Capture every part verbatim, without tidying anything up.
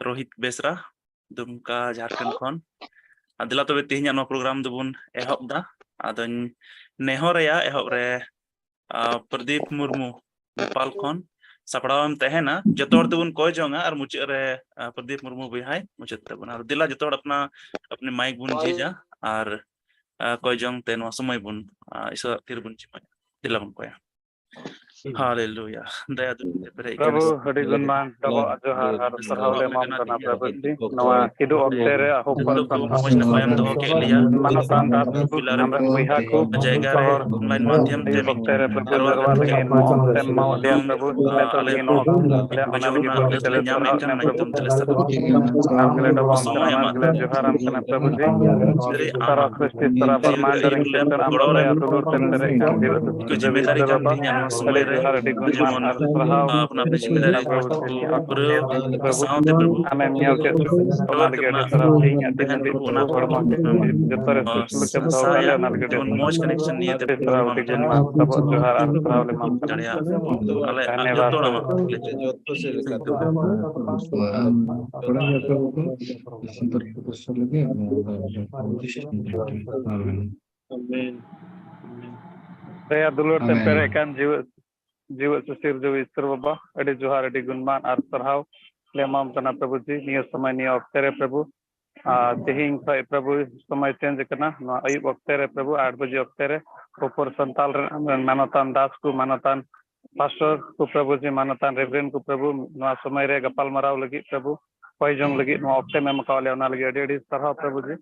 ᱨᱳᱦᱤᱛ ᱵᱮᱥᱨᱟ, ᱫᱩᱢᱠᱟ, ᱡᱷᱟᱲᱠᱷᱚᱸᱰ ᱠᱷᱚᱱ᱾ ᱟᱨ ᱫᱮᱞᱟ ᱛᱚᱵᱮ ᱛᱮᱦᱮᱧᱟᱜ ᱱᱚᱣᱟ ᱯᱨᱳᱜᱨᱟᱢ ᱫᱚᱵᱚᱱ ᱮᱦᱚᱵ ᱫᱟ᱾ ᱟᱫᱚᱧ ᱱᱮᱦᱚᱨᱟᱭᱟ ᱮᱦᱚᱵ ᱨᱮ, ᱟ, ᱯᱨᱚᱫᱤᱯ ᱢᱩᱨᱢᱩ, ᱱᱮᱯᱟᱞ ᱠᱷᱚᱱ ᱥᱟᱯᱲᱟᱣ ᱮᱢ ᱛᱟᱦᱮᱱᱟ᱾ ᱡᱚᱛᱚ ᱦᱚᱲ ᱛᱮᱵᱚᱱ ᱠᱚᱭ ᱡᱚᱝᱟ ᱟᱨ ᱢᱩᱪᱟᱹᱫ ᱨᱮ, ᱟ, ᱯᱨᱚᱫᱤᱯ ᱢᱩᱨᱢᱩ ᱵᱚᱭᱦᱟᱭ ᱢᱩᱪᱟᱹᱫ ᱛᱟᱵᱚᱱᱟ᱾ ᱟᱨ ᱫᱮᱞᱟ ᱡᱚᱛᱚ ᱦᱚᱲ ᱟᱯᱱᱟ ᱟᱯᱱᱤ ᱢᱟᱭᱤᱠ ᱵᱚᱱ ᱡᱷᱤᱡᱟ ᱟᱨ, ᱟ, ᱠᱚᱭ ᱡᱚᱝ ᱛᱮ ᱱᱚᱣᱟ ᱥᱚᱢᱚᱭ ᱵᱚᱱ, ᱟ, ᱤᱥᱚᱨᱟᱜ ᱛᱤᱨ ᱵᱚᱱ ᱡᱤᱢᱟᱹᱭᱟ᱾ ᱫᱮᱞᱟ ᱵᱚᱱ ᱠᱚᱭᱟ᱾ ᱦᱟᱞᱮᱞᱩᱭᱟ᱾ ᱫᱟᱭᱟ ᱫᱩᱞᱟᱹᱲ ᱛᱮ ᱯᱮᱨᱮᱡ ᱯᱨᱚᱵᱷᱩ, ᱠᱟᱱᱟ᱾ ᱟᱹᱰᱤ ᱜᱩᱱ ᱢᱟᱱ ᱰᱚᱵᱚᱜ ᱡᱚᱦᱟᱨ ᱟᱨ ᱥᱟᱨᱦᱟᱣ ᱞᱮ ᱮᱢᱟᱢ ᱠᱟᱱᱟ ᱯᱨᱚᱵᱷᱩ ᱡᱤ᱾ ᱱᱚᱣᱟ ᱠᱤᱫᱩᱵ ᱚᱠᱛᱮ ᱨᱮ ᱟᱦᱚᱵ ᱠᱷᱚᱱ ᱡᱚᱛᱚ ᱠᱚ ᱢᱚᱡᱽ ᱱᱟᱯᱟᱭ ᱮᱢ ᱫᱚᱦᱚ ᱠᱮᱫ ᱞᱮᱭᱟ᱾ ᱟᱢᱨᱮᱱ ᱵᱚᱭᱦᱟ ᱠᱚ ᱡᱟᱭᱜᱟ ᱨᱮ ᱡᱚᱛᱚ ᱦᱚᱲ online ᱢᱟᱫᱷᱭᱚᱢ ᱛᱮ ᱟᱹᱭᱩᱵ ᱚᱠᱛᱮ ᱨᱮ ᱯᱨᱚᱵᱷᱩ ᱡᱟᱨᱣᱟᱜ ᱡᱟᱨᱣᱟ ᱞᱟᱹᱜᱤᱫ ᱱᱚᱣᱟ ᱚᱠᱛᱮ ᱮᱢᱟᱣᱟᱫ ᱞᱮᱭᱟ ᱯᱨᱚᱵᱷᱩ᱾ ᱱᱤᱛᱚᱜ ᱞᱟᱹᱜᱤᱫ ᱱᱚᱣᱟ ᱚᱠᱛᱮ ᱞᱮ ᱥᱟᱨᱦᱟᱣ ᱮᱫ ᱠᱟᱱᱟ ᱯᱨᱚᱵᱷᱩ ᱡᱤ᱾ ᱟᱢ ᱜᱮᱞᱮ ᱰᱚᱵᱚᱜ ᱟᱢ ᱠᱟᱱᱟ, ᱟᱢ ᱜᱮᱞᱮ ᱡᱚᱦᱟᱨ ᱟᱢ ᱠᱟᱱᱟ ᱯᱨᱚᱵᱷᱩ ᱡᱤ᱾ ᱥᱟᱨᱟ ᱥᱨᱤᱥᱴᱤ, ᱥᱟᱨᱟ ᱵᱨᱚᱦᱢᱟᱱᱰ ᱨᱮᱱ ᱪᱮᱛᱚᱱ ᱟᱢ ᱫᱟᱭᱟ ᱫᱩᱞᱟᱹᱲ ᱛᱮᱢ ᱯᱮᱨᱮᱡ ᱠᱟᱱ ᱡᱤᱣᱮᱫ ᱥᱩᱥᱤᱨ ᱡᱤᱣᱤᱫ ᱵᱟᱵᱟ᱾ ᱟᱹᱰᱤ ᱡᱚᱦᱟᱨ, ᱟᱹᱰᱤ ᱜᱩᱱ ᱢᱟᱱ ᱟᱨ ᱥᱟᱨᱦᱟᱣ᱾ ᱟᱯᱱᱟ ᱟᱯᱱᱤ ᱡᱤᱢᱢᱮᱫᱟᱨᱤ ᱯᱩᱨᱟᱹᱣ ᱥᱟᱶᱛᱮ ᱯᱨᱚᱵᱷᱩ ᱟᱢᱮᱢ ᱧᱮᱞ ᱠᱮᱫ, ᱚᱱᱟ ᱞᱟᱹᱜᱤᱫ ᱟᱹᱰᱤ ᱥᱟᱨᱦᱟᱣ᱾ ᱛᱮᱦᱮᱧ ᱟᱹᱰᱤ ᱢᱟᱹᱡᱷᱤ ᱦᱚᱲᱢᱚ ᱡᱚᱛᱚ ᱨᱮ ᱥᱩᱥᱞᱩᱠ ᱮᱢ ᱫᱚᱦᱚ ᱠᱟᱜ ᱞᱮᱭᱟ, ᱚᱱᱟ ᱞᱟᱹᱜᱤᱫ ᱟᱹᱰᱤ ᱥᱟᱨᱦᱟᱣ, ᱟᱹᱰᱤ ᱜᱩᱱ ᱢᱟᱱ ᱥᱟᱵᱚᱜ ᱡᱚᱦᱟᱨ ᱟᱨ ᱥᱟᱨᱦᱟᱣ ᱞᱮ ᱮᱢᱟᱢ ᱠᱟᱱᱟ᱾ ᱫᱷᱚᱱᱭᱚᱵᱟᱫ᱾ ᱟᱢᱮᱱ᱾ ᱫᱟᱭᱟ ᱫᱩᱞᱟᱹᱲ ᱛᱮᱢ ᱯᱮᱨᱮᱡ ᱠᱟᱱ ᱡᱤᱣᱮᱫ, ᱡᱤᱣᱮᱫ ᱥᱩᱥᱤᱨ ᱡᱤᱣᱤ ᱤᱥᱚᱨ ᱵᱟᱵᱟ, ᱟᱹᱰᱤ ᱡᱚᱦᱟᱨ, ᱟᱹᱰᱤ ᱜᱩᱱ ᱢᱟᱱ ᱟᱨ ᱥᱟᱨᱦᱟᱣ ᱞᱮ ᱮᱢᱟᱢ ᱠᱟᱱᱟ ᱯᱨᱚᱵᱷᱩ ᱡᱤ᱾ ᱱᱤᱭᱟᱹ ᱥᱚᱢᱚᱭ, ᱱᱤᱭᱟᱹ ᱚᱠᱛᱮ ᱨᱮ ᱯᱨᱚᱵᱷᱩ, ᱟᱨ ᱛᱮᱦᱮᱧ ᱠᱷᱚᱱ ᱯᱨᱚᱵᱷᱩ ᱥᱚᱢᱚᱭ ᱪᱮᱧᱡᱽ ᱟᱠᱟᱱᱟ᱾ ᱱᱚᱣᱟ ᱟᱹᱭᱩᱵ ᱚᱠᱛᱮ ᱨᱮ ᱯᱨᱚᱵᱷᱩ ᱟᱴ ᱵᱟᱡᱮ ᱚᱠᱛᱮ ᱨᱮ ᱩᱯᱚᱨ ᱥᱟᱱᱛᱟᱞ ᱨᱮᱱ ᱟᱢᱨᱮᱱ ᱢᱟᱱᱚᱛᱟᱱ ᱫᱟᱥ ᱠᱚ, ᱢᱟᱱᱚᱛᱟᱱ ᱯᱟᱥᱴᱚᱨ ᱠᱚ ᱯᱨᱚᱵᱷᱩ ᱡᱤ, ᱢᱟᱱᱚᱛᱟᱱ ᱨᱮᱵᱷᱨᱮᱱᱰ ᱠᱚ ᱯᱨᱚᱵᱷᱩ, ᱱᱚᱣᱟ ᱥᱚᱢᱚᱭ ᱨᱮ ᱜᱟᱯᱟᱞ ᱢᱟᱨᱟᱣ ᱞᱟᱹᱜᱤᱫ ᱯᱨᱚᱵᱷᱩ, ᱠᱚᱭ ᱡᱚᱝ ᱞᱟᱹᱜᱤᱫ ᱱᱚᱣᱟ ᱚᱠᱛᱮᱢ ᱮᱢ ᱟᱠᱟᱣᱟᱫ ᱞᱮᱭᱟ, ᱚᱱᱟ ᱞᱟᱹᱜᱤᱫ ᱟᱹᱰᱤ ᱟᱹᱰᱤ ᱥᱟᱨᱦᱟᱣ ᱯᱨᱚᱵᱷᱩ ᱡᱤ᱾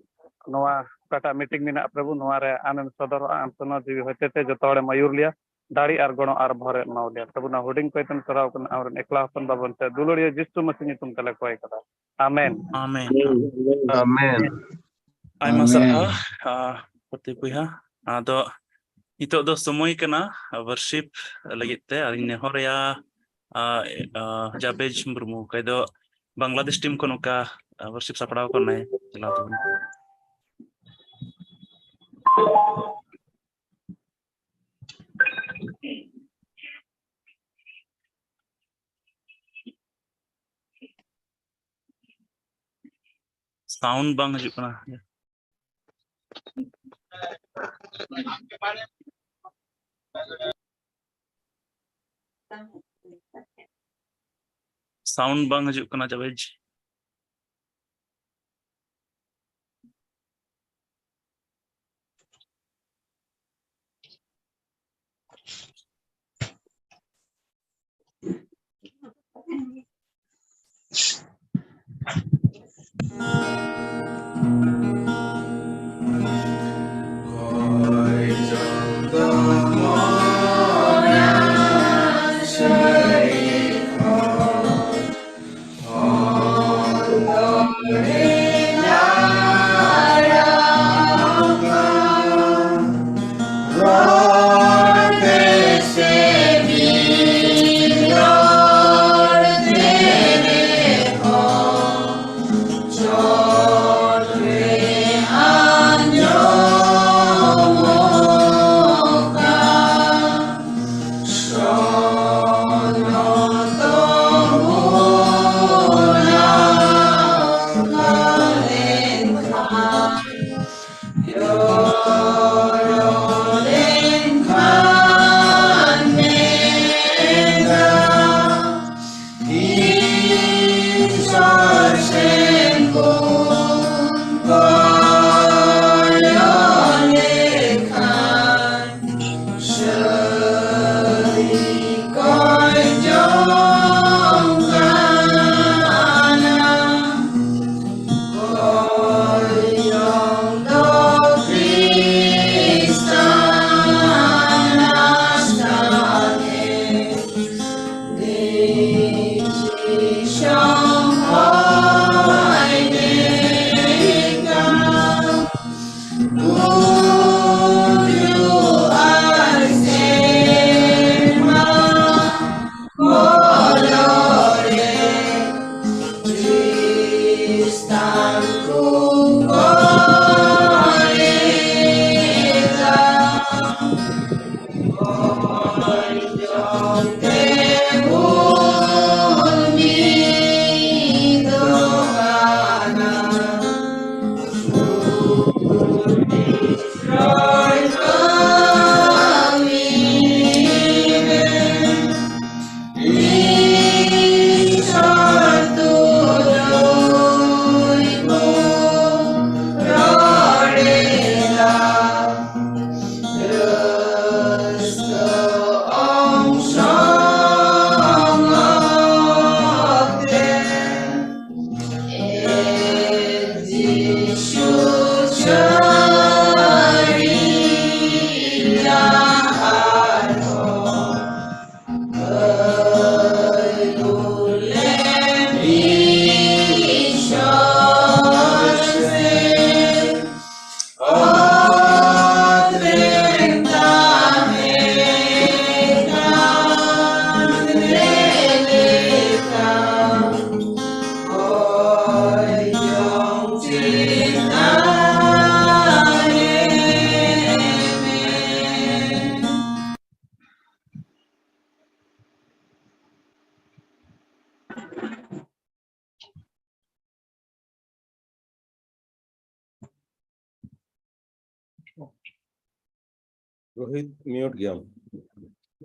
ᱱᱚᱣᱟ ᱚᱠᱟᱴᱟᱜ ᱢᱤᱴᱤᱝ ᱢᱮᱱᱟᱜᱼᱟ ᱯᱨᱚᱵᱷᱩ, ᱱᱚᱣᱟ ᱨᱮ ᱟᱢᱮᱢ ᱥᱚᱫᱚᱨᱚᱜᱼᱟ, ᱟᱢ ᱥᱚᱱᱚᱛ ᱡᱤᱣᱤ ᱦᱚᱛᱮᱛᱮ ᱡᱚᱛᱚ ᱦᱚᱲᱮᱢ ᱟᱹᱭᱩᱨ ᱞᱮᱭᱟ, ᱫᱟᱲᱮ ᱟᱨ ᱜᱚᱲᱚ ᱟᱨ ᱵᱷᱚᱨᱮ ᱮᱢᱟᱣ ᱞᱮᱭᱟ᱾ ᱯᱨᱚᱵᱷᱩ, ᱱᱚᱣᱟ ᱦᱩᱰᱤᱧ ᱠᱚᱭ ᱛᱮᱢ ᱥᱟᱨᱦᱟᱣ ᱠᱟᱱᱟ, ᱟᱢᱨᱮᱱ ᱮᱠᱞᱟ ᱦᱚᱯᱚᱱ ᱵᱟᱵᱚᱱ ᱛᱮ ᱫᱩᱞᱟᱹᱲᱤᱭᱟᱹ ᱡᱤᱥᱩ ᱢᱟᱹᱥᱤ ᱧᱩᱛᱩᱢ ᱛᱮᱞᱮ ᱠᱚᱭ ᱠᱟᱫᱟ᱾ ᱟᱢᱮᱱ᱾ ᱟᱢᱮᱱ᱾ ᱟᱢᱮᱱ᱾ ᱟᱭᱢᱟ ᱥᱟᱨᱦᱟᱣ, ᱟ, ᱯᱨᱚᱫᱤᱯ ᱵᱚᱭᱦᱟ᱾ ᱟᱫᱚ ᱱᱤᱛᱚᱜ ᱫᱚ ᱥᱚᱢᱚᱭ ᱠᱟᱱᱟ worship ᱞᱟᱹᱜᱤᱫ ᱛᱮ, ᱟᱨᱤᱧ ᱱᱮᱦᱚᱨᱟᱭᱟ, ᱟ, ᱟ, ᱡᱟᱵᱮᱡᱽ ᱢᱩᱨᱢᱩ, ᱚᱠᱚᱭ ᱫᱚ ᱵᱟᱝᱞᱟᱫᱮᱥ ᱴᱤᱢ ᱠᱷᱚᱱ ᱚᱱᱠᱟ, ᱟ, worship ᱥᱟᱯᱲᱟᱣ ᱠᱚ ᱱᱟᱭ ᱪᱟᱞᱟᱣ ᱛᱟᱵᱚᱱ᱾ Sound ᱵᱟᱝ ᱦᱤᱡᱩᱜ ᱠᱟᱱᱟ᱾ Sound ᱵᱟᱝ ᱦᱤᱡᱩᱜ ᱠᱟᱱᱟ ᱡᱟᱵᱮᱡᱽ᱾ ᱨᱳᱦᱤᱛ, ᱢᱤᱭᱩᱴ ᱜᱮᱭᱟᱢ᱾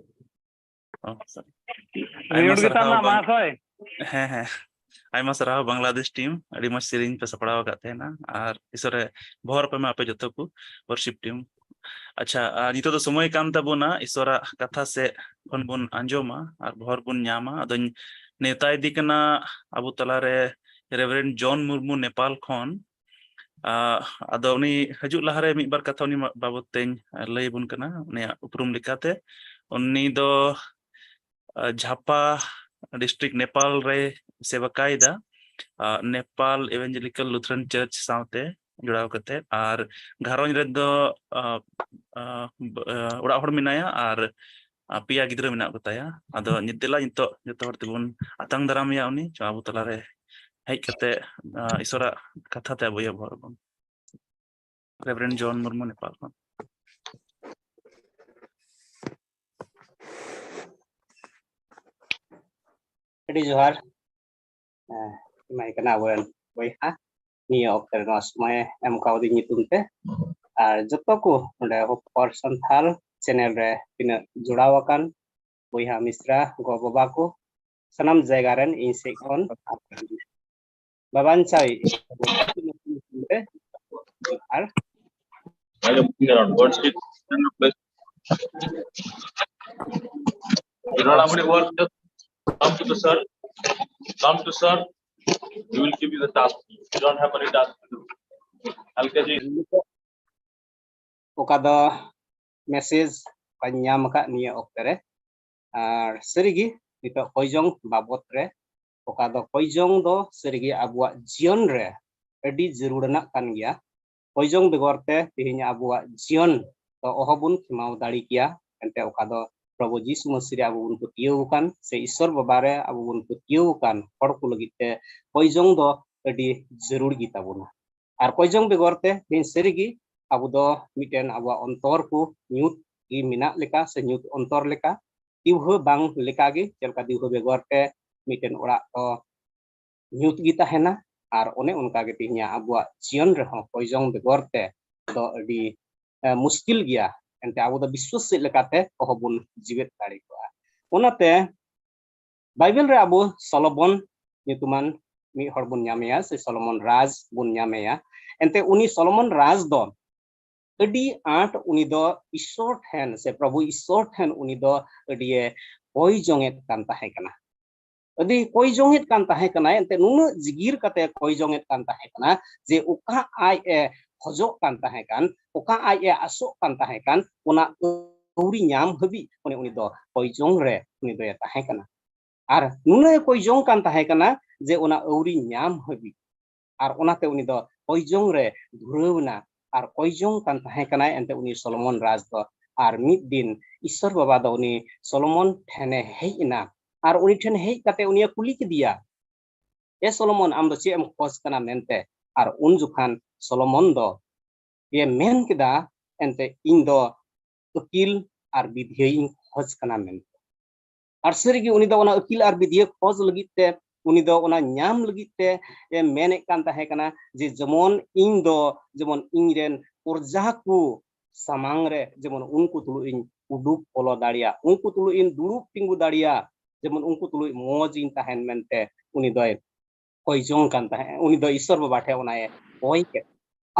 ᱚ, sorry. ᱟᱭᱢᱟ ᱢᱤᱭᱩᱴ ᱜᱮᱛᱟᱢ ᱥᱟᱨᱦᱟᱣ ᱱᱟ, ᱵᱟᱝ- ᱢᱟᱦᱟᱥᱚᱭ᱾ ᱦᱮᱸ, ᱦᱮᱸ᱾ ᱟᱭᱢᱟ ᱥᱟᱨᱦᱟᱣ ᱵᱟᱝᱞᱟᱫᱮᱥ ᱴᱤᱢ, ᱟᱹᱰᱤ ᱢᱚᱡᱽ ᱥᱮᱨᱮᱧ ᱯᱮ ᱥᱟᱯᱲᱟᱣ ᱟᱠᱟᱫ ᱛᱟᱦᱮᱱᱟ᱾ ᱟᱨ ᱤᱥᱚᱨᱮ ᱵᱷᱚᱨ ᱯᱮ ᱢᱟ ᱟᱯᱮ ᱡᱚᱛᱚ ᱠᱚ ᱣᱟᱨᱥᱤᱯ ᱴᱤᱢ᱾ ᱟᱪᱪᱷᱟ, ᱟᱨ ᱱᱤᱛᱚᱜ ᱫᱚ ᱥᱚᱢᱚᱭ ᱠᱟᱱ ᱛᱟᱵᱚᱱᱟ ᱤᱥᱚᱨᱟᱜ ᱠᱟᱛᱷᱟ ᱥᱮᱫ ᱠᱷᱚᱱ ᱵᱚᱱ ᱟᱸᱡᱚᱢᱟ ᱟᱨ ᱵᱷᱚᱨ ᱵᱚᱱ ᱧᱟᱢᱟ᱾ ᱟᱫᱚᱧ ᱱᱮᱣᱛᱟ ᱤᱫᱤ ᱠᱟᱱᱟ ᱟᱵᱚ ᱛᱟᱞᱟᱨᱮ ᱨᱮᱵᱷᱨᱮᱱᱰ ᱡᱚᱱ ᱢᱩᱨᱢᱩ ᱱᱮᱯᱟᱞ ᱠᱷᱚᱱ᱾ ᱟᱸ, ᱟᱫᱚ ᱩᱱᱤ ᱦᱤᱡᱩᱜ ᱞᱟᱦᱟᱨᱮ ᱢᱤᱫ ᱵᱟᱨ ᱠᱟᱛᱷᱟ ᱩᱱᱤ ᱵᱟᱵᱚᱛ ᱛᱮᱧ ᱞᱟᱹᱭ ᱟᱵᱚᱱ ᱠᱟᱱᱟ, ᱩᱱᱤᱭᱟᱜ ᱩᱯᱨᱩᱢ ᱞᱮᱠᱟᱛᱮ᱾ ᱩᱱᱤ ᱫᱚ, ᱟᱸ, ᱡᱷᱟᱯᱟ ᱰᱤᱥᱴᱨᱤᱠᱴ ᱱᱮᱯᱟᱞ ᱨᱮ ᱥᱮᱵᱟᱠᱟᱭᱮᱫᱟ᱾ ᱟᱸ, ᱱᱮᱯᱟᱞ ᱮᱵᱷᱮᱱᱡᱮᱞᱤᱠᱟᱞ ᱞᱩᱛᱷᱨᱟᱱ ᱪᱟᱨᱪ ᱥᱟᱶᱛᱮ ᱡᱚᱲᱟᱣ ᱠᱟᱛᱮ, ᱟᱨ ᱜᱷᱟᱨᱚᱸᱡᱽ ᱨᱮᱫᱚ, ᱟᱸ, ᱟᱸ, ᱵ-, ᱟᱸ, ᱚᱲᱟᱜ ᱦᱚᱲ ᱢᱮᱱᱟᱭᱟ ᱟᱨ, ᱟᱸ, ᱯᱮᱭᱟ ᱜᱤᱫᱽᱨᱟᱹ ᱢᱮᱱᱟᱜ ᱠᱚᱛᱟᱭᱟ᱾ ᱟᱫᱚ ᱱᱤᱛ ᱫᱮᱞᱟ ᱱᱤᱛᱚᱜ ᱡᱚᱛᱚ ᱦᱚᱲ ᱛᱮᱵᱚᱱ ᱟᱛᱟᱝ ᱫᱟᱨᱟᱢᱮᱭᱟ ᱩᱱᱤ, ᱟᱵᱚ ᱛᱟᱞᱟᱨᱮ ᱦᱮᱡ ᱠᱟᱛᱮ, ᱟᱸ, ᱤᱥᱚᱨᱟᱜ ᱠᱟᱛᱷᱟ ᱛᱮ ᱟᱵᱚ ᱮᱦᱚᱵ ᱟᱵᱚᱱ᱾ ᱨᱮᱵᱷᱨᱮᱱᱰ ᱡᱚᱱ ᱢᱩᱨᱢᱩ, ᱱᱮᱯᱟᱞ ᱠᱷᱚᱱ᱾ ᱟᱹᱰᱤ ᱡᱚᱦᱟᱨ᱾ ᱦᱮᱸ, ᱮᱢᱟᱭ ᱠᱟᱱᱟ ᱟᱵᱚᱨᱮᱱ ᱵᱚᱭᱦᱟ ᱱᱤᱭᱟᱹ ᱚᱠᱛᱮ ᱨᱮ ᱱᱚᱣᱟ ᱥᱚᱢᱚᱭᱮ ᱮᱢ ᱠᱟᱣᱫᱤᱧ ᱧᱩᱛᱩᱢ ᱛᱮ᱾ ᱟᱨ ᱡᱚᱛᱚ ᱠᱚ ᱱᱚᱰᱮ ᱦᱚᱯᱚᱨ ᱥᱟᱱᱛᱷᱟᱞ ᱪᱮᱱᱮᱞ ᱨᱮ ᱛᱤᱱᱟᱹᱜ ᱡᱚᱲᱟᱣ ᱟᱠᱟᱱ ᱵᱚᱭᱦᱟ ᱢᱤᱥᱨᱟ ᱜᱚ ᱵᱟᱵᱟ ᱠᱚ ᱥᱟᱱᱟᱢ ᱡᱟᱭᱜᱟ ᱨᱮᱱ ᱤᱧ ᱥᱮᱫ ᱠᱷᱚᱱ ᱵᱟᱵᱟᱧ ᱪᱟᱭ ᱟᱨ Worship. You don't have any work, just come to the sir. Come to sir. We will give you the task. You don't have any task to do. L K G. ᱚᱠᱟ ᱫᱚ ᱢᱮᱥᱮᱡᱽ ᱚᱠᱟᱧ ᱧᱟᱢ ᱟᱠᱟᱫ ᱱᱤᱭᱟᱹ ᱚᱠᱛᱮ ᱨᱮ, ᱟᱨ ᱥᱟᱹᱨᱤᱜᱮ ᱱᱤᱛᱚᱜ ᱠᱚᱭᱡᱚᱝ ᱵᱟᱵᱚᱛ ᱨᱮ, ᱚᱠᱟ ᱫᱚ ᱠᱚᱭᱡᱚᱝ ᱫᱚ ᱥᱟᱹᱨᱤᱜᱮ ᱟᱵᱚᱣᱟᱜ ᱡᱤᱭᱚᱱ ᱨᱮ ᱟᱹᱰᱤ ᱡᱟᱹᱨᱩᱲᱟᱱᱟᱜ ᱠᱟᱱ ᱜᱮᱭᱟ᱾ ᱠᱚᱭᱡᱚᱝ ᱵᱮᱜᱚᱨ ᱛᱮ ᱛᱮᱦᱮᱧ ᱟᱵᱚᱣᱟᱜ ᱡᱤᱭᱚᱱ ᱫᱚ ᱚᱦᱚᱵᱚᱱ ᱠᱷᱮᱢᱟᱣ ᱫᱟᱲᱮ ᱠᱮᱭᱟ᱾ ᱮᱱᱛᱮ ᱚᱠᱟ ᱫᱚ ᱯᱨᱚᱵᱷᱩ ᱡᱤᱥᱩ ᱢᱟᱹᱥᱤ ᱨᱮ ᱟᱵᱚ ᱵᱚᱱ ᱯᱟᱹᱛᱭᱟᱹᱣ ᱟᱠᱟᱱ ᱥᱮ ᱤᱥᱥᱚᱨ ᱵᱟᱵᱟ ᱨᱮ ᱟᱵᱚ ᱵᱚᱱ ᱯᱟᱹᱛᱭᱟᱹᱣ ᱟᱠᱟᱱ ᱦᱚᱲ ᱠᱚ ᱞᱟᱹᱜᱤᱫ ᱛᱮ ᱠᱚᱭᱡᱚᱝ ᱫᱚ ᱟᱹᱰᱤ ᱡᱟᱹᱨᱩᱲ ᱜᱮ ᱛᱟᱵᱚᱱᱟ᱾ ᱟᱨ ᱠᱚᱭᱡᱚᱝ ᱵᱮᱜᱚᱨ ᱛᱮ ᱛᱮᱦᱮᱧ ᱥᱟᱹᱨᱤ ᱜᱮ ᱟᱵᱚ ᱫᱚ ᱢᱤᱫᱴᱮᱱ ᱟᱵᱚᱣᱟᱜ ᱚᱱᱛᱚᱨ ᱠᱚ ᱧᱩᱛ ᱜᱮ ᱢᱮᱱᱟᱜ ᱞᱮᱠᱟ ᱥᱮ ᱧᱩᱛ ᱚᱱᱛᱚᱨ ᱞᱮᱠᱟ, ᱫᱤᱣᱦᱟᱹ ᱵᱟᱝ ᱞᱮᱠᱟ ᱜᱮ, ᱪᱮᱫ ᱞᱮᱠᱟ ᱫᱤᱣᱦᱟᱹ ᱵᱮᱜᱚᱨ ᱛᱮ ᱢᱤᱫᱴᱮᱱ ᱚᱲᱟᱜ ᱫᱚ ᱧᱩᱛ ᱜᱮ ᱛᱟᱦᱮᱱᱟ᱾ ᱟᱨ ᱚᱱᱮ ᱚᱱᱠᱟ ᱜᱮ ᱛᱮᱦᱮᱧᱟᱜ ᱟᱵᱚᱣᱟᱜ ᱡᱤᱭᱚᱱ ᱨᱮᱦᱚᱸ ᱠᱚᱭᱡᱚᱝ ᱵᱮᱜᱚᱨ ᱛᱮ ᱫᱚ ᱟᱹᱰᱤ, ᱮ, ᱢᱩᱥᱠᱤᱞ ᱜᱮᱭᱟ᱾ ᱮᱱᱛᱮ ᱟᱵᱚ ᱫᱚ ᱵᱤᱥᱣᱟᱹᱥ ᱪᱮᱫ ᱞᱮᱠᱟᱛᱮ ᱚᱦᱚ ᱵᱚᱱ ᱡᱤᱣᱮᱫ ᱫᱟᱲᱮ ᱠᱚᱜᱼᱟ᱾ ᱚᱱᱟᱛᱮ ᱵᱟᱭᱵᱮᱞ ᱨᱮ ᱟᱵᱚ ᱥᱚᱞᱚᱢᱚᱱ ᱧᱩᱛᱩᱢᱟᱱ ᱢᱤᱫ ᱦᱚᱲ ᱵᱚᱱ ᱧᱟᱢᱮᱭᱟ, ᱥᱮ ᱥᱚᱞᱚᱢᱚᱱ ᱨᱟᱡᱽ ᱵᱚᱱ ᱧᱟᱢᱮᱭᱟ᱾ ᱮᱱᱛᱮ ᱩᱱᱤ ᱥᱚᱞᱚᱢᱚᱱ ᱨᱟᱡᱽ ᱫᱚ ᱟᱹᱰᱤ ᱟᱸᱴ ᱩᱱᱤ ᱫᱚ ᱤᱥᱥᱚᱨ ᱴᱷᱮᱱ ᱥᱮ ᱯᱨᱚᱵᱷᱩ ᱤᱥᱥᱚᱨ ᱴᱷᱮᱱ ᱩᱱᱤ ᱫᱚ ᱟᱹᱰᱤᱭᱮ ᱠᱚᱭ ᱡᱚᱝᱮᱫ ᱠᱟᱱ ᱛᱟᱦᱮᱸ ᱠᱟᱱᱟ᱾ ᱟᱹᱰᱤ ᱠᱚᱭ ᱡᱚᱝᱮᱫ ᱠᱟᱱ ᱛᱟᱦᱮᱸ ᱠᱟᱱᱟᱭ, ᱮᱱᱛᱮ ᱱᱩᱱᱟᱹᱜ ᱡᱤᱜᱤᱨ ᱠᱟᱛᱮ ᱠᱚᱭ ᱡᱚᱝᱮᱫ ᱠᱟᱱ ᱛᱟᱦᱮᱸ ᱠᱟᱱᱟ ᱡᱮ ᱚᱠᱟ ᱟᱡ ᱮ ᱠᱷᱚᱡᱚᱜ ᱠᱟᱱ ᱛᱟᱦᱮᱸ ᱠᱟᱱ, ᱚᱠᱟ ᱟᱡ ᱮ ᱟᱥᱚᱜ ᱠᱟᱱ ᱛᱟᱦᱮᱸ ᱠᱟᱱ, ᱚᱱᱟ ᱟᱹᱣᱨᱤ ᱧᱟᱢ ᱦᱟᱹᱵᱤᱡ ᱩᱱᱤ, ᱩᱱᱤ ᱫᱚ ᱠᱚᱭ ᱡᱚᱝ ᱨᱮ ᱩᱱᱤ ᱫᱚᱭ ᱛᱟᱦᱮᱸ ᱠᱟᱱᱟ᱾ ᱟᱨ ᱱᱩᱱᱟᱹᱜ ᱮ ᱠᱚᱭ ᱡᱚᱝ ᱠᱟᱱ ᱛᱟᱦᱮᱸ ᱠᱟᱱᱟ ᱡᱮ ᱚᱱᱟ ᱟᱹᱣᱨᱤ ᱧᱟᱢ ᱦᱟᱹᱵᱤᱡ᱾ ᱟᱨ ᱚᱱᱟᱛᱮ ᱩᱱᱤ ᱫᱚ ᱠᱚᱭ ᱡᱚᱝ ᱨᱮ ᱫᱷᱩᱨᱟᱹᱣ ᱮᱱᱟ᱾ ᱟᱨ ᱠᱚᱭ ᱡᱚᱝ ᱠᱟᱱ ᱛᱟᱦᱮᱸ ᱠᱟᱱᱟᱭ ᱮᱱᱛᱮ ᱩᱱᱤ ᱥᱚᱞᱚᱢᱚᱱ ᱨᱟᱡᱽ ᱫᱚ᱾ ᱟᱨ ᱢᱤᱫ ᱫᱤᱱ ᱤᱥᱥᱚᱨ ᱵᱟᱵᱟ ᱫᱚ ᱩᱱᱤ ᱥᱚᱞᱚᱢᱚᱱ ᱴᱷᱮᱱᱮ ᱦᱮᱡ ᱮᱱᱟ᱾ ᱟᱨ ᱩᱱᱤ ᱴᱷᱮᱱ ᱦᱮᱡ ᱠᱟᱛᱮ ᱩᱱᱤᱭᱮ ᱠᱩᱞᱤ ᱠᱮᱫᱮᱭᱟ, "ᱮ ᱥᱚᱞᱚᱢᱚᱱ, ᱟᱢ ᱫᱚ ᱪᱮᱫ ᱮᱢ ᱠᱷᱚᱡᱽ ᱠᱟᱱᱟ?" ᱢᱮᱱᱛᱮ᱾ ᱟᱨ ᱩᱱ ᱡᱚᱠᱷᱟᱱ ᱥᱚᱞᱚᱢᱚᱱ ᱫᱚ ᱮ ᱢᱮᱱ ᱠᱮᱫᱟ, "ᱮᱱᱛᱮ ᱤᱧ ᱫᱚ ᱟᱹᱠᱤᱞ ᱟᱨ ᱵᱤᱫᱷᱭᱟᱹ ᱤᱧ ᱠᱷᱚᱡᱽ ᱠᱟᱱᱟ" ᱢᱮᱱᱛᱮ᱾ ᱟᱨ ᱥᱟᱹᱨᱤᱜᱮ ᱩᱱᱤ ᱫᱚ ᱚᱱᱟ ᱟᱹᱠᱤᱞ ᱟᱨ ᱵᱤᱫᱷᱭᱟᱹ ᱠᱷᱚᱡᱽ ᱞᱟᱹᱜᱤᱫ ᱛᱮ, ᱩᱱᱤ ᱫᱚ ᱚᱱᱟ ᱧᱟᱢ ᱞᱟᱹᱜᱤᱫ ᱛᱮ ᱮ ᱢᱮᱱᱮᱫ ᱠᱟᱱ ᱛᱟᱦᱮᱸ ᱠᱟᱱᱟ ᱡᱮ ᱡᱮᱢᱚᱱ ᱤᱧ ᱫᱚ, ᱡᱮᱢᱚᱱ ᱤᱧ ᱨᱮᱱ ᱯᱨᱚᱡᱟ ᱠᱚ ᱥᱟᱢᱟᱝ ᱨᱮ ᱡᱮᱢᱚᱱ ᱩᱱᱠᱩ ᱛᱩᱞᱩᱡ ᱤᱧ ᱩᱰᱩᱠ ᱵᱚᱞᱚ ᱫᱟᱲᱮᱭᱟᱜ, ᱩᱱᱠᱩ ᱛᱩᱞᱩᱡ ᱤᱧ ᱫᱩᱲᱩᱵ ᱛᱤᱸᱜᱩ ᱫᱟᱲᱮᱭᱟᱜ, ᱡᱮᱢᱚᱱ ᱩᱱᱠᱩ ᱛᱩᱞᱩᱡ ᱢᱚᱡᱽ ᱤᱧ ᱛᱟᱦᱮᱱ ᱢᱮᱱᱛᱮ ᱩᱱᱤ ᱫᱚᱭ ᱠᱚᱭ ᱡᱚᱝ ᱠᱟᱱ ᱛᱟᱦᱮᱸᱫ᱾ ᱩᱱᱤ ᱫᱚ ᱤᱥᱥᱚᱨ ᱵᱟᱵᱟ ᱴᱷᱮᱱ ᱚᱱᱟᱭ ᱠᱚᱭ ᱠᱮᱫ᱾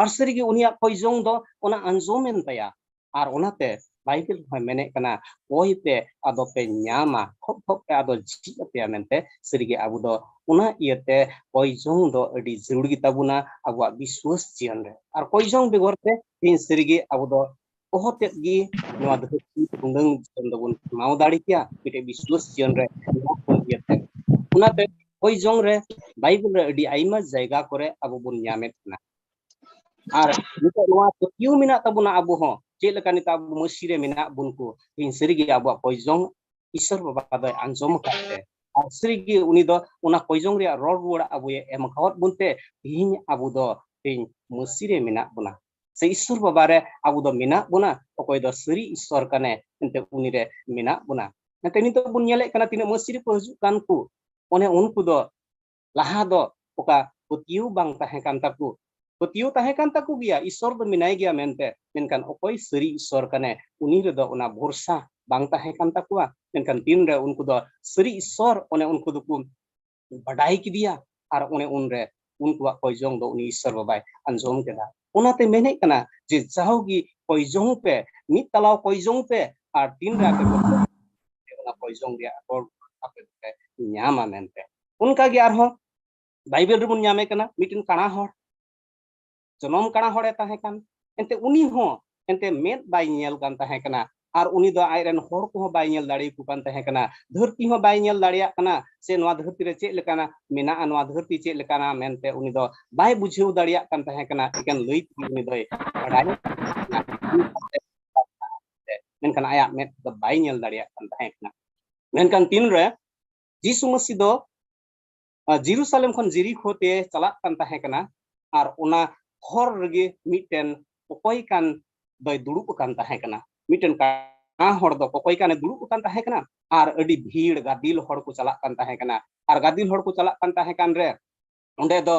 ᱟᱨ ᱥᱟᱹᱨᱤᱜᱮ ᱩᱱᱤᱭᱟᱜ ᱠᱚᱭ ᱡᱚᱝ ᱫᱚ ᱚᱱᱟ ᱟᱸᱡᱚᱢᱮᱱ ᱛᱟᱭᱟ᱾ ᱟᱨ ᱚᱱᱟᱛᱮ ᱵᱟᱭᱵᱮᱞ ᱦᱚᱸᱭ ᱢᱮᱱᱮᱫ ᱠᱟᱱᱟ, "ᱠᱚᱭ ᱯᱮ, ᱟᱫᱚ ᱯᱮ ᱧᱟᱢᱟ, ᱠᱷᱚᱠ ᱠᱷᱚᱠ ᱯᱮ, ᱟᱫᱚ ᱡᱷᱤᱡ ᱟᱯᱮᱭᱟ" ᱢᱮᱱᱛᱮ᱾ ᱥᱟᱹᱨᱤᱜᱮ ᱟᱵᱚ ᱫᱚ ᱚᱱᱟ ᱤᱭᱟᱹᱛᱮ ᱠᱚᱭ ᱡᱚᱝ ᱫᱚ ᱟᱹᱰᱤ ᱡᱟᱹᱨᱩᱲ ᱜᱮᱛᱟ ᱵᱚᱱᱟ ᱟᱵᱚᱣᱟᱜ ᱵᱤᱥᱣᱟᱹᱥ ᱡᱤᱭᱚᱱ ᱨᱮ᱾ ᱟᱨ ᱠᱚᱭ ᱡᱚᱝ ᱵᱮᱜᱚᱨ ᱛᱮ ᱛᱮᱦᱮᱧ ᱥᱟᱹᱨᱤᱜᱮ ᱟᱵᱚ ᱫᱚ ᱚᱦᱚᱛᱮᱫ ᱜᱮ ᱱᱚᱣᱟ ᱫᱷᱟᱹᱨᱛᱤ ᱴᱩᱰᱟᱹᱝ ᱡᱤᱭᱚᱱ ᱫᱚᱵᱚᱱ ᱠᱷᱟᱸᱰᱟᱣ ᱫᱟᱲᱮ ᱠᱮᱭᱟ, ᱢᱤᱫᱴᱮᱡ ᱵᱤᱥᱣᱟᱹᱥ ᱡᱤᱭᱚᱱ ᱨᱮ ᱢᱮᱱᱟᱜ ᱵᱚᱱ ᱤᱭᱟᱹᱛᱮ᱾ ᱚᱱᱟᱛᱮ ᱠᱚᱭ ᱡᱚᱝ ᱨᱮ ᱵᱟᱭᱵᱮᱞ ᱨᱮ ᱟᱹᱰᱤ ᱟᱭᱢᱟ ᱡᱟᱭᱜᱟ ᱠᱚᱨᱮ ᱟᱵᱚ ᱵᱚᱱ ᱧᱟᱢᱮᱫ ᱠᱟᱱᱟ᱾ ᱟᱨ ᱱᱤᱛᱚᱜ ᱱᱚᱣᱟ ᱯᱟᱹᱛᱭᱟᱹᱣ ᱢᱮᱱᱟᱜ ᱛᱟᱵᱚᱱᱟ ᱟᱵᱚ ᱦᱚᱸ ᱪᱮᱫ ᱞᱮᱠᱟ ᱱᱤᱛᱚᱜ ᱟᱵᱚ ᱢᱟᱹᱥᱤ ᱨᱮ ᱢᱮᱱᱟᱜ ᱵᱚᱱ ᱠᱚ, ᱛᱮᱦᱮᱧ ᱥᱟᱹᱨᱤᱜᱮ ᱟᱵᱚᱣᱟᱜ ᱠᱚᱭᱡᱚᱝ ᱤᱥᱚᱨ ᱵᱟᱵᱟ ᱫᱚᱭ ᱟᱸᱡᱚᱢ ᱟᱠᱟᱫ ᱛᱮ, ᱟᱨ ᱥᱟᱹᱨᱤᱜᱮ ᱩᱱᱤ ᱫᱚ ᱚᱱᱟ ᱠᱚᱭᱡᱚᱝ ᱨᱮᱭᱟᱜ ᱨᱚᱲ ᱨᱩᱣᱟᱹᱲ ᱟᱵᱚᱭ ᱮᱢ ᱟᱠᱟᱣᱟᱫ ᱵᱚᱱ ᱛᱮ, ᱛᱮᱦᱮᱧ ᱟᱵᱚ ᱫᱚ ᱛᱮᱦᱮᱧ ᱢᱟᱹᱥᱤ ᱨᱮ ᱢᱮᱱᱟᱜ ᱵᱚᱱᱟ, ᱥᱮ ᱤᱥᱚᱨ ᱵᱟᱵᱟ ᱨᱮ ᱟᱵᱚ ᱫᱚ ᱢᱮᱱᱟᱜ ᱵᱚᱱᱟ᱾ ᱚᱠᱚᱭ ᱫᱚ ᱥᱟᱹᱨᱤ ᱤᱥᱚᱨ ᱠᱟᱱᱮ, ᱮᱱᱛᱮ ᱩᱱᱤ ᱨᱮ ᱢᱮᱱᱟᱜ ᱵᱚᱱᱟ᱾ ᱮᱱᱛᱮ ᱱᱤᱛᱚᱜ ᱵᱚᱱ ᱧᱮᱞᱮᱫ ᱠᱟᱱᱟ, ᱛᱤᱱᱟᱹᱜ ᱢᱟᱹᱥᱤ ᱨᱮᱠᱚ ᱦᱤᱡᱩᱜ ᱠᱟᱱ ᱠᱚ, ᱚᱱᱮ ᱩᱱᱠᱩ ᱫᱚ ᱞᱟᱦᱟ ᱫᱚ ᱚᱠᱟ ᱯᱟᱹᱛᱭᱟᱹᱣ ᱵᱟᱝ ᱛᱟᱦᱮᱸ ᱠᱟᱱ ᱛᱟᱠᱚ, ᱯᱟᱹᱛᱭᱟᱹᱣ ᱛᱟᱦᱮᱸ ᱠᱟᱱ ᱛᱟᱠᱚ ᱜᱮᱭᱟ, ᱤᱥᱚᱨ ᱫᱚ ᱢᱮᱱᱟᱭ ᱜᱮᱭᱟ ᱢᱮᱱᱛᱮ, ᱢᱮᱱᱠᱷᱟᱱ ᱚᱠᱚᱭ ᱥᱟᱹᱨᱤ ᱤᱥᱚᱨ ᱠᱟᱱᱮ, ᱩᱱᱤ ᱨᱮᱫᱚ ᱚᱱᱟ ᱵᱷᱚᱨᱥᱟ ᱵᱟᱝ ᱛᱟᱦᱮᱸ ᱠᱟᱱ ᱛᱟᱠᱚᱣᱟ᱾ ᱢᱮᱱᱠᱷᱟᱱ ᱛᱤᱱᱨᱮ ᱩᱱᱠᱩ ᱫᱚ ᱥᱟᱹᱨᱤ ᱤᱥᱚᱨ, ᱚᱱᱮ ᱩᱱᱠᱩ ᱫᱚᱠᱚ ᱵᱟᱰᱟᱭ ᱠᱮᱫᱮᱭᱟ, ᱟᱨ ᱚᱱᱮ ᱩᱱᱨᱮ ᱩᱱᱠᱩᱣᱟᱜ ᱠᱚᱭᱡᱚᱝ ᱫᱚ ᱩᱱᱤ ᱤᱥᱚᱨ ᱵᱟᱵᱟᱭ ᱟᱸᱡᱚᱢ ᱠᱮᱫᱟ᱾ ᱚᱱᱟᱛᱮ ᱢᱮᱱᱮᱫ ᱠᱟᱱᱟ ᱡᱮ ᱡᱟᱣᱜᱮ ᱠᱚᱭᱡᱚᱝ ᱯᱮ, ᱢᱤᱫ ᱛᱟᱞᱟᱣ ᱠᱚᱭᱡᱚᱝ ᱯᱮ, ᱟᱨ ᱛᱤᱱᱨᱮ ᱟᱯᱮ ᱯᱮ ᱚᱱᱟ ᱠᱚᱭᱡᱚᱝ ᱨᱮᱭᱟᱜ ᱨᱚᱲ ᱟᱯᱮ ᱫᱚᱯᱮ ᱧᱟᱢᱟ ᱢᱮᱱᱛᱮ᱾ ᱚᱱᱠᱟᱜᱮ ᱟᱨᱦᱚᱸ ᱵᱟᱭᱵᱮᱞ ᱨᱮᱵᱚᱱ ᱧᱟᱢᱮ ᱠᱟᱱᱟ, ᱢᱤᱫᱴᱮᱱ ᱠᱟᱬᱟ ᱦᱚᱲ, ᱡᱚᱱᱚᱢ ᱠᱟᱬᱟ ᱦᱚᱲᱮ ᱛᱟᱦᱮᱸ ᱠᱟᱱ, ᱮᱱᱛᱮ ᱩᱱᱤ ᱦᱚᱸ ᱮᱱᱛᱮ ᱢᱮᱫ ᱵᱟᱭ ᱧᱮᱞ ᱠᱟᱱ ᱛᱟᱦᱮᱸ ᱠᱟᱱᱟ, ᱟᱨ ᱩᱱᱤ ᱫᱚ ᱟᱡᱨᱮᱱ ᱦᱚᱲ ᱠᱚᱦᱚᱸ ᱵᱟᱭ ᱧᱮᱞ ᱫᱟᱲᱮᱭᱟᱠᱚ ᱠᱟᱱ ᱛᱟᱦᱮᱸ ᱠᱟᱱᱟ, ᱫᱷᱟᱹᱨᱛᱤ ᱦᱚᱸ ᱵᱟᱭ ᱧᱮᱞ ᱫᱟᱲᱮᱭᱟᱜ ᱠᱟᱱᱟ, ᱥᱮ ᱱᱚᱣᱟ ᱫᱷᱟᱹᱨᱛᱤ ᱨᱮ ᱪᱮᱫ ᱞᱮᱠᱟᱱᱟ ᱢᱮᱱᱟᱜᱼᱟ, ᱱᱚᱣᱟ ᱫᱷᱟᱹᱨᱛᱤ ᱪᱮᱫ ᱞᱮᱠᱟᱱᱟ ᱢᱮᱱᱛᱮ ᱩᱱᱤ ᱫᱚ ᱵᱟᱭ ᱵᱩᱡᱷᱟᱹᱣ ᱫᱟᱲᱮᱭᱟᱜ ᱠᱟᱱ ᱛᱟᱦᱮᱸ ᱠᱟᱱᱟ᱾ ᱮᱠᱮᱱ ᱞᱟᱹᱭ ᱛᱮᱜᱮ ᱩᱱᱤ ᱫᱚᱭ ᱵᱟᱲᱟᱭ, ᱢᱮᱱᱠᱷᱟᱱ ᱟᱭᱟᱜ ᱢᱮᱫ ᱛᱮᱫᱚ ᱵᱟᱭ ᱧᱮᱞ ᱫᱟᱲᱮᱭᱟᱜ ᱠᱟᱱ ᱛᱟᱦᱮᱸ ᱠᱟᱱᱟ᱾ ᱢᱮᱱᱠᱷᱟᱱ ᱛᱤᱱᱨᱮ ᱡᱤᱥᱩ ᱢᱟᱹᱥᱤ ᱫᱚ ᱟᱨ ᱡᱮᱨᱩᱥᱟᱞᱮᱢ ᱠᱷᱚᱱ ᱡᱮᱨᱤᱠᱷᱳ ᱛᱮ ᱪᱟᱞᱟᱜ ᱠᱟᱱ ᱛᱟᱦᱮᱸ ᱠᱟᱱᱟ, ᱟᱨ ᱚᱱᱟ ᱦᱚᱨ ᱨᱮᱜᱮ ᱢᱤᱫᱴᱮᱱ ᱚᱠᱚᱭ ᱠᱟᱱ ᱫᱚᱭ ᱫᱩᱲᱩᱵ ᱟᱠᱟᱱ ᱛᱟᱦᱮᱸ ᱠᱟᱱᱟ᱾ ᱢᱤᱫᱴᱮᱱ ᱠᱟᱬᱟ ᱦᱚᱲ ᱫᱚ ᱚᱠᱚᱭ ᱠᱟᱱᱮ ᱫᱩᱲᱩᱵ ᱟᱠᱟᱱ ᱛᱟᱦᱮᱸ ᱠᱟᱱᱟ, ᱟᱨ ᱟᱹᱰᱤ ᱵᱷᱤᱲ ᱜᱟᱫᱮᱞ ᱦᱚᱲ ᱠᱚ ᱪᱟᱞᱟᱜ ᱠᱟᱱ ᱛᱟᱦᱮᱸ ᱠᱟᱱᱟ᱾ ᱟᱨ ᱜᱟᱫᱮᱞ ᱦᱚᱲ ᱠᱚ ᱪᱟᱞᱟᱜ ᱠᱟᱱ ᱛᱟᱦᱮᱸ ᱠᱟᱱ ᱨᱮ ᱚᱸᱰᱮ ᱫᱚ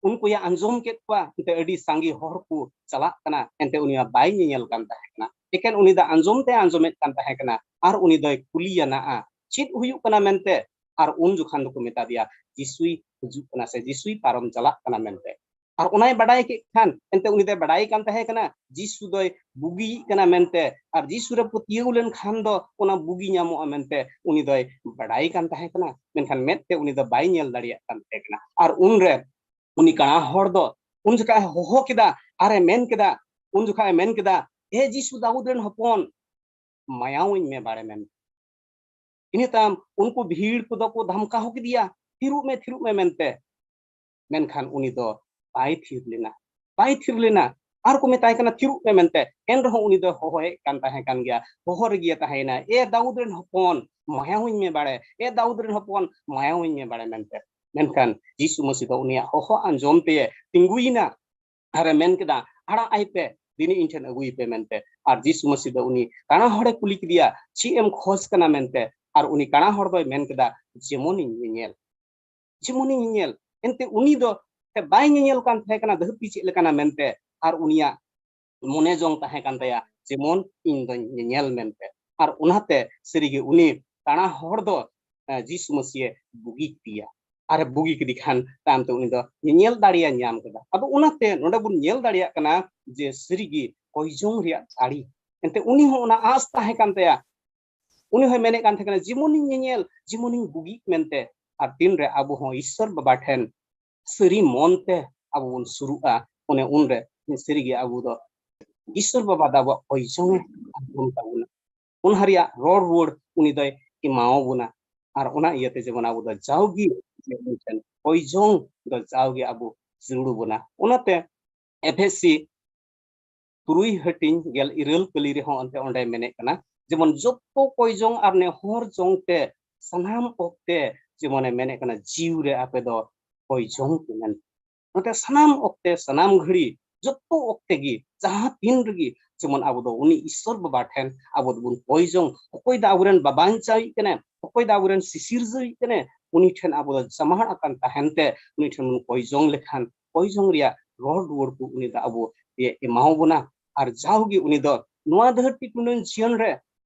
ᱩᱱᱠᱩᱭ ᱟᱸᱡᱚᱢ ᱠᱮᱫ ᱠᱚᱣᱟ, ᱮᱱᱛᱮ ᱟᱹᱰᱤ ᱥᱟᱸᱜᱮ ᱦᱚᱲ ᱠᱚ ᱪᱟᱞᱟᱜ ᱠᱟᱱᱟ, ᱮᱱᱛᱮ ᱩᱱᱤ ᱢᱟ ᱵᱟᱭ ᱧᱮᱧᱮᱞ ᱠᱟᱱ ᱛᱟᱦᱮᱸ ᱠᱟᱱᱟ, ᱮᱠᱮᱱ ᱩᱱᱤ ᱫᱚ ᱟᱸᱡᱚᱢ ᱛᱮ ᱟᱸᱡᱚᱢᱮᱫ ᱠᱟᱱ ᱛᱟᱦᱮᱸ ᱠᱟᱱᱟ᱾ ᱟᱨ ᱩᱱᱤ ᱫᱚᱭ ᱠᱩᱞᱤᱭᱟᱱᱟᱜᱼᱟ, ᱪᱮᱫ ᱦᱩᱭᱩᱜ ᱠᱟᱱᱟ ᱢᱮᱱᱛᱮ᱾ ᱟᱨ ᱩᱱ ᱡᱚᱠᱷᱟᱱ ᱫᱚᱠᱚ ᱢᱮᱛᱟ ᱫᱮᱭᱟ, ᱡᱤᱥᱩᱭ ᱦᱤᱡᱩᱜ ᱠᱟᱱᱟ ᱥᱮ ᱡᱤᱥᱩᱭ ᱯᱟᱨᱚᱢ ᱪᱟᱞᱟᱜ ᱠᱟᱱᱟ ᱢᱮᱱᱛᱮ᱾ ᱟᱨ ᱚᱱᱟᱭ ᱵᱟᱰᱟᱭ ᱠᱮᱫ ᱠᱷᱟᱱ, ᱮᱱᱛᱮ ᱩᱱᱤ ᱫᱚᱭ ᱵᱟᱰᱟᱭ ᱠᱟᱱ ᱛᱟᱦᱮᱸ ᱠᱟᱱᱟ ᱡᱤᱥᱩ ᱫᱚᱭ ᱵᱩᱜᱤᱭᱤᱡ ᱠᱟᱱᱟ ᱢᱮᱱᱛᱮ, ᱟᱨ ᱡᱤᱥᱩ ᱨᱮ ᱯᱟᱹᱛᱭᱟᱹᱣ ᱞᱮᱱᱠᱷᱟᱱ ᱫᱚ ᱚᱱᱟ ᱵᱩᱜᱤ ᱧᱟᱢᱚᱜᱼᱟ ᱢᱮᱱᱛᱮ ᱩᱱᱤ ᱫᱚᱭ ᱵᱟᱰᱟᱭ ᱠᱟᱱ ᱛᱟᱦᱮᱸ ᱠᱟᱱᱟ, ᱢᱮᱱᱠᱷᱟᱱ ᱢᱮᱫ ᱛᱮ ᱩᱱᱤ ᱫᱚ ᱵᱟᱭ ᱧᱮᱞ ᱫᱟᱲᱮᱭᱟᱜ ᱠᱟᱱ ᱛᱟᱦᱮᱸ ᱠᱟᱱᱟ᱾ ᱟᱨ ᱩᱱᱨᱮ ᱩᱱᱤ ᱠᱟᱬᱟ ᱦᱚᱲ ᱫᱚ ᱩᱱ ᱡᱚᱠᱷᱟᱡ ᱮ ᱦᱚᱦᱚ ᱠᱮᱫᱟ, ᱟᱨ ᱮ ᱢᱮᱱ ᱠᱮᱫᱟ, ᱩᱱ ᱡᱚᱠᱷᱟᱡ ᱮ ᱢᱮᱱ ᱠᱮᱫᱟ, "ᱮ ᱡᱤᱥᱩ, ᱫᱟᱣᱩᱫ ᱨᱮᱱ ᱦᱚᱯᱚᱱ, ᱢᱟᱭᱟᱣᱟᱹᱧ ᱢᱮ ᱵᱟᱲᱮ" ᱢᱮᱱ᱾ ᱤᱱᱟᱹ ᱛᱟᱭᱚᱢ ᱩᱱᱠᱩ ᱵᱷᱤᱲ ᱠᱚᱫᱚ ᱠᱚ ᱫᱷᱟᱢᱠᱟᱣ ᱠᱮᱫᱮᱭᱟ, "ᱛᱷᱤᱨᱚᱜ ᱢᱮ, ᱛᱷᱤᱨᱚᱜ ᱢᱮ" ᱢᱮᱱᱛᱮ᱾ ᱢᱮᱱᱠᱷᱟᱱ ᱩᱱᱤ ᱫᱚ ᱵᱟᱭ ᱛᱷᱤᱨ ᱞᱮᱱᱟ, ᱵᱟᱭ ᱛᱷᱤᱨ ᱞᱮᱱᱟ᱾ ᱟᱨ ᱠᱚ ᱢᱮᱛᱟᱭ ᱠᱟᱱᱟ, "ᱛᱷᱤᱨᱚᱜ ᱢᱮ" ᱢᱮᱱᱛᱮ᱾ ᱮᱱ ᱨᱮᱦᱚᱸ ᱩᱱᱤ ᱫᱚ ᱦᱚᱦᱚᱭᱮᱫ ᱠᱟᱱ ᱛᱟᱦᱮᱸ ᱠᱟᱱ ᱜᱮᱭᱟ, ᱦᱚᱦᱚ ᱨᱮᱜᱮ ᱛᱟᱦᱮᱸᱭᱮᱱᱟ, "ᱮ ᱫᱟᱣᱩᱫ ᱨᱮᱱ ᱦᱚᱯᱚᱱ, ᱢᱟᱭᱟᱣᱟᱹᱧ ᱢᱮ ᱵᱟᱲᱮ, ᱮ ᱫᱟᱣᱩᱫ ᱨᱮᱱ ᱦᱚᱯᱚᱱ, ᱢᱟᱭᱟᱣᱟᱹᱧ ᱢᱮ ᱵᱟᱲᱮ" ᱢᱮᱱᱛᱮ᱾ ᱢᱮᱱᱠᱷᱟᱱ ᱡᱤᱥᱩ ᱢᱟᱹᱥᱤ ᱫᱚ ᱩᱱᱤᱭᱟᱜ ᱦᱚᱦᱚ ᱟᱸᱡᱚᱢ ᱛᱮ ᱛᱤᱸᱜᱩᱭᱮᱱᱟ ᱟᱨᱮ ᱢᱮᱱ ᱠᱮᱫᱟ, "ᱟᱲᱟᱜ ᱟᱭ ᱯᱮ, ᱫᱤᱱᱤ ᱤᱧ ᱴᱷᱮᱱ ᱟᱹᱜᱩᱭᱮ ᱯᱮ" ᱢᱮᱱᱛᱮ᱾ ᱟᱨ ᱡᱤᱥᱩ ᱢᱟᱹᱥᱤ ᱫᱚ ᱩᱱᱤ ᱠᱟᱬᱟ ᱦᱚᱲᱮ ᱠᱩᱞᱤ ᱠᱮᱫᱮᱭᱟ, "ᱪᱮᱫ ᱮᱢ ᱠᱷᱚᱡᱽ ᱠᱟᱱᱟ?" ᱢᱮᱱᱛᱮ᱾ ᱟᱨ ᱩᱱᱤ ᱠᱟᱬᱟ ᱦᱚᱲ ᱫᱚᱭ ᱢᱮᱱ ᱠᱮᱫᱟ, "ᱡᱮᱢᱚᱱᱤᱧ ᱧᱮᱧᱮᱞ, ᱡᱮᱢᱚᱱᱤᱧ ᱧᱮᱧᱮᱞ᱾" ᱮᱱᱛᱮ ᱩᱱᱤ ᱫᱚ ᱵᱟᱭ ᱧᱮᱧᱮᱞ ᱠᱟᱱ ᱛᱟᱦᱮᱸ ᱠᱟᱱᱟ ᱫᱷᱟᱹᱨᱛᱤ ᱪᱮᱫ ᱞᱮᱠᱟᱱᱟ ᱢᱮᱱᱛᱮ, ᱟᱨ ᱩᱱᱤᱭᱟᱜ ᱢᱚᱱᱮ ᱡᱚᱝ ᱛᱟᱦᱮᱸ ᱠᱟᱱ ᱛᱟᱭᱟ, "ᱡᱮᱢᱚᱱ ᱤᱧ ᱫᱚᱧ ᱧᱮᱧᱮᱞ" ᱢᱮᱱᱛᱮ᱾ ᱟᱨ ᱚᱱᱟᱛᱮ ᱥᱟᱹᱨᱤᱜᱮ ᱩᱱᱤ ᱠᱟᱬᱟ ᱦᱚᱲ ᱫᱚ, ᱮ, ᱡᱤᱥᱩ ᱢᱟᱹᱥᱤᱭᱮ ᱵᱩᱜᱤ ᱠᱮᱫᱮᱭᱟ᱾ ᱟᱨᱮ ᱵᱩᱜᱤ ᱠᱮᱫᱮ ᱠᱷᱟᱱ ᱛᱟᱭᱚᱢ ᱛᱮ ᱩᱱᱤ ᱫᱚ ᱧᱮᱧᱮᱞ ᱫᱟᱲᱮᱭᱟᱜ ᱧᱟᱢ ᱠᱮᱫᱟ᱾ ᱟᱫᱚ ᱚᱱᱟᱛᱮ ᱱᱚᱰᱮ ᱵᱚᱱ ᱧᱮᱞ ᱫᱟᱲᱮᱭᱟᱜ ᱠᱟᱱᱟ ᱡᱮ ᱥᱟᱹᱨᱤᱜᱮ ᱠᱚᱭᱡᱚᱝ ᱨᱮᱭᱟᱜ ᱫᱟᱲᱮ᱾ ᱮᱱᱛᱮ ᱩᱱᱤ ᱦᱚᱸ ᱚᱱᱟ ᱟᱸᱥ ᱛᱟᱦᱮᱸ ᱠᱟᱱ ᱛᱟᱭᱟ, ᱩᱱᱤ ᱦᱚᱸᱭ ᱢᱮᱱᱮᱫ ᱠᱟᱱ ᱛᱟᱦᱮᱸ ᱠᱟᱱᱟ, "ᱡᱮᱢᱚᱱᱤᱧ ᱧᱮᱧᱮᱞ, ᱡᱮᱢᱚᱱᱤᱧ ᱵᱩᱜᱤᱜ" ᱢᱮᱱᱛᱮ᱾ ᱟᱨ ᱛᱤᱱᱨᱮ ᱟᱵᱚ ᱦᱚᱸ ᱤᱥᱥᱚᱨ ᱵᱟᱵᱟ ᱴᱷᱮᱱ ᱥᱟᱹᱨᱤ ᱢᱚᱱ ᱛᱮ ᱟᱵᱚ ᱵᱚᱱ ᱥᱩᱨᱩᱜᱼᱟ, ᱚᱱᱮ ᱩᱱᱨᱮ ᱥᱟᱹᱨᱤᱜᱮ ᱟᱵᱚ ᱫᱚ ᱤᱥᱥᱚᱨ ᱵᱟᱵᱟ ᱫᱚ ᱟᱵᱚᱣᱟᱜ ᱠᱚᱭᱡᱚᱝ ᱮ ᱟᱸᱡᱚᱢ ᱛᱟᱵᱚᱱᱟ᱾ ᱚᱱᱟ ᱨᱮᱭᱟᱜ ᱨᱚᱲ ᱨᱩᱣᱟᱹᱲ ᱩᱱᱤ ᱫᱚᱭ ᱮᱢᱟᱣᱟᱵᱚᱱᱟ᱾ ᱟᱨ ᱚᱱᱟ ᱤᱭᱟᱹᱛᱮ ᱡᱮᱢᱚᱱ ᱟᱵᱚ ᱫᱚ ᱡᱟᱣᱜᱮ ᱩᱱᱤ ᱴᱷᱮᱱ ᱠᱚᱭᱡᱚᱝ ᱫᱚ ᱡᱟᱣᱜᱮ ᱟᱵᱚ ᱡᱟᱹᱨᱩᱲ ᱵᱚᱱᱟ᱾ ᱚᱱᱟᱛᱮ ᱮᱯᱷᱮᱥᱤ ᱛᱩᱨᱩᱭ ᱦᱟᱹᱴᱤᱧ ᱜᱮᱞ ᱤᱨᱟᱹᱞ ᱠᱟᱹᱞᱤ ᱨᱮᱦᱚᱸ ᱚᱱᱛᱮ ᱚᱸᱰᱮ ᱢᱮᱱᱮᱫ ᱠᱟᱱᱟ, ᱡᱮᱢᱚᱱ ᱡᱚᱛᱚ ᱠᱚᱭᱡᱚᱝ ᱟᱨ ᱱᱮᱦᱚᱨ ᱡᱚᱝ ᱛᱮ ᱥᱟᱱᱟᱢ ᱚᱠᱛᱮ, ᱡᱮᱢᱚᱱᱮ ᱢᱮᱱᱮᱫ ᱠᱟᱱᱟ, ᱡᱤᱣᱤ ᱨᱮ ᱟᱯᱮ ᱫᱚ ᱠᱚᱭᱡᱚᱝ ᱯᱮ ᱢᱮᱱᱛᱮ᱾ ᱚᱱᱟᱛᱮ ᱥᱟᱱᱟᱢ ᱚᱠᱛᱮ, ᱥᱟᱱᱟᱢ ᱜᱷᱟᱹᱲᱤ, ᱡᱚᱛᱚ ᱚᱠᱛᱮ ᱜᱮ, ᱡᱟᱦᱟᱸ ᱛᱤᱱ ᱨᱮᱜᱮ, ᱡᱮᱢᱚᱱ ᱟᱵᱚ ᱫᱚ ᱩᱱᱤ ᱤᱥᱥᱚᱨ ᱵᱟᱵᱟ ᱴᱷᱮᱱ ᱟᱵᱚ ᱫᱚᱵᱚᱱ ᱠᱚᱭᱡᱚᱝ᱾ ᱚᱠᱚᱭ ᱫᱚ ᱟᱵᱚᱨᱮᱱ ᱵᱟᱵᱟᱧᱪᱟᱣᱤᱡ ᱠᱟᱱᱟᱭ, ᱚᱠᱚᱭ ᱫᱚ ᱟᱵᱚᱨᱮᱱ ᱥᱤᱥᱤᱨᱡᱟᱹᱣᱤᱡ ᱠᱟᱱᱟᱭ, ᱩᱱᱤ ᱴᱷᱮᱱ ᱟᱵᱚ ᱫᱚ ᱡᱟᱢᱟᱲ ᱟᱠᱟᱱ ᱛᱟᱦᱮᱱ ᱛᱮ ᱩᱱᱤ ᱴᱷᱮᱱ ᱵᱚᱱ ᱠᱚᱭᱡᱚᱝ ᱞᱮᱠᱷᱟᱱ, ᱠᱚᱭᱡᱚᱝ ᱨᱮᱭᱟᱜ ᱨᱚᱲ ᱨᱩᱣᱟᱹᱲ ᱠᱚ ᱩᱱᱤ ᱫᱚ ᱟᱵᱚ ᱮ ᱮᱢᱟᱣ ᱵᱚᱱᱟ᱾ ᱟᱨ ᱡᱟᱣᱜᱮ ᱩᱱᱤ ᱫᱚ ᱱᱚᱣᱟ ᱫᱷᱟᱹᱨᱛᱤ ᱴᱩᱰᱟᱹᱝ ᱡᱤᱭᱚᱱ ᱨᱮ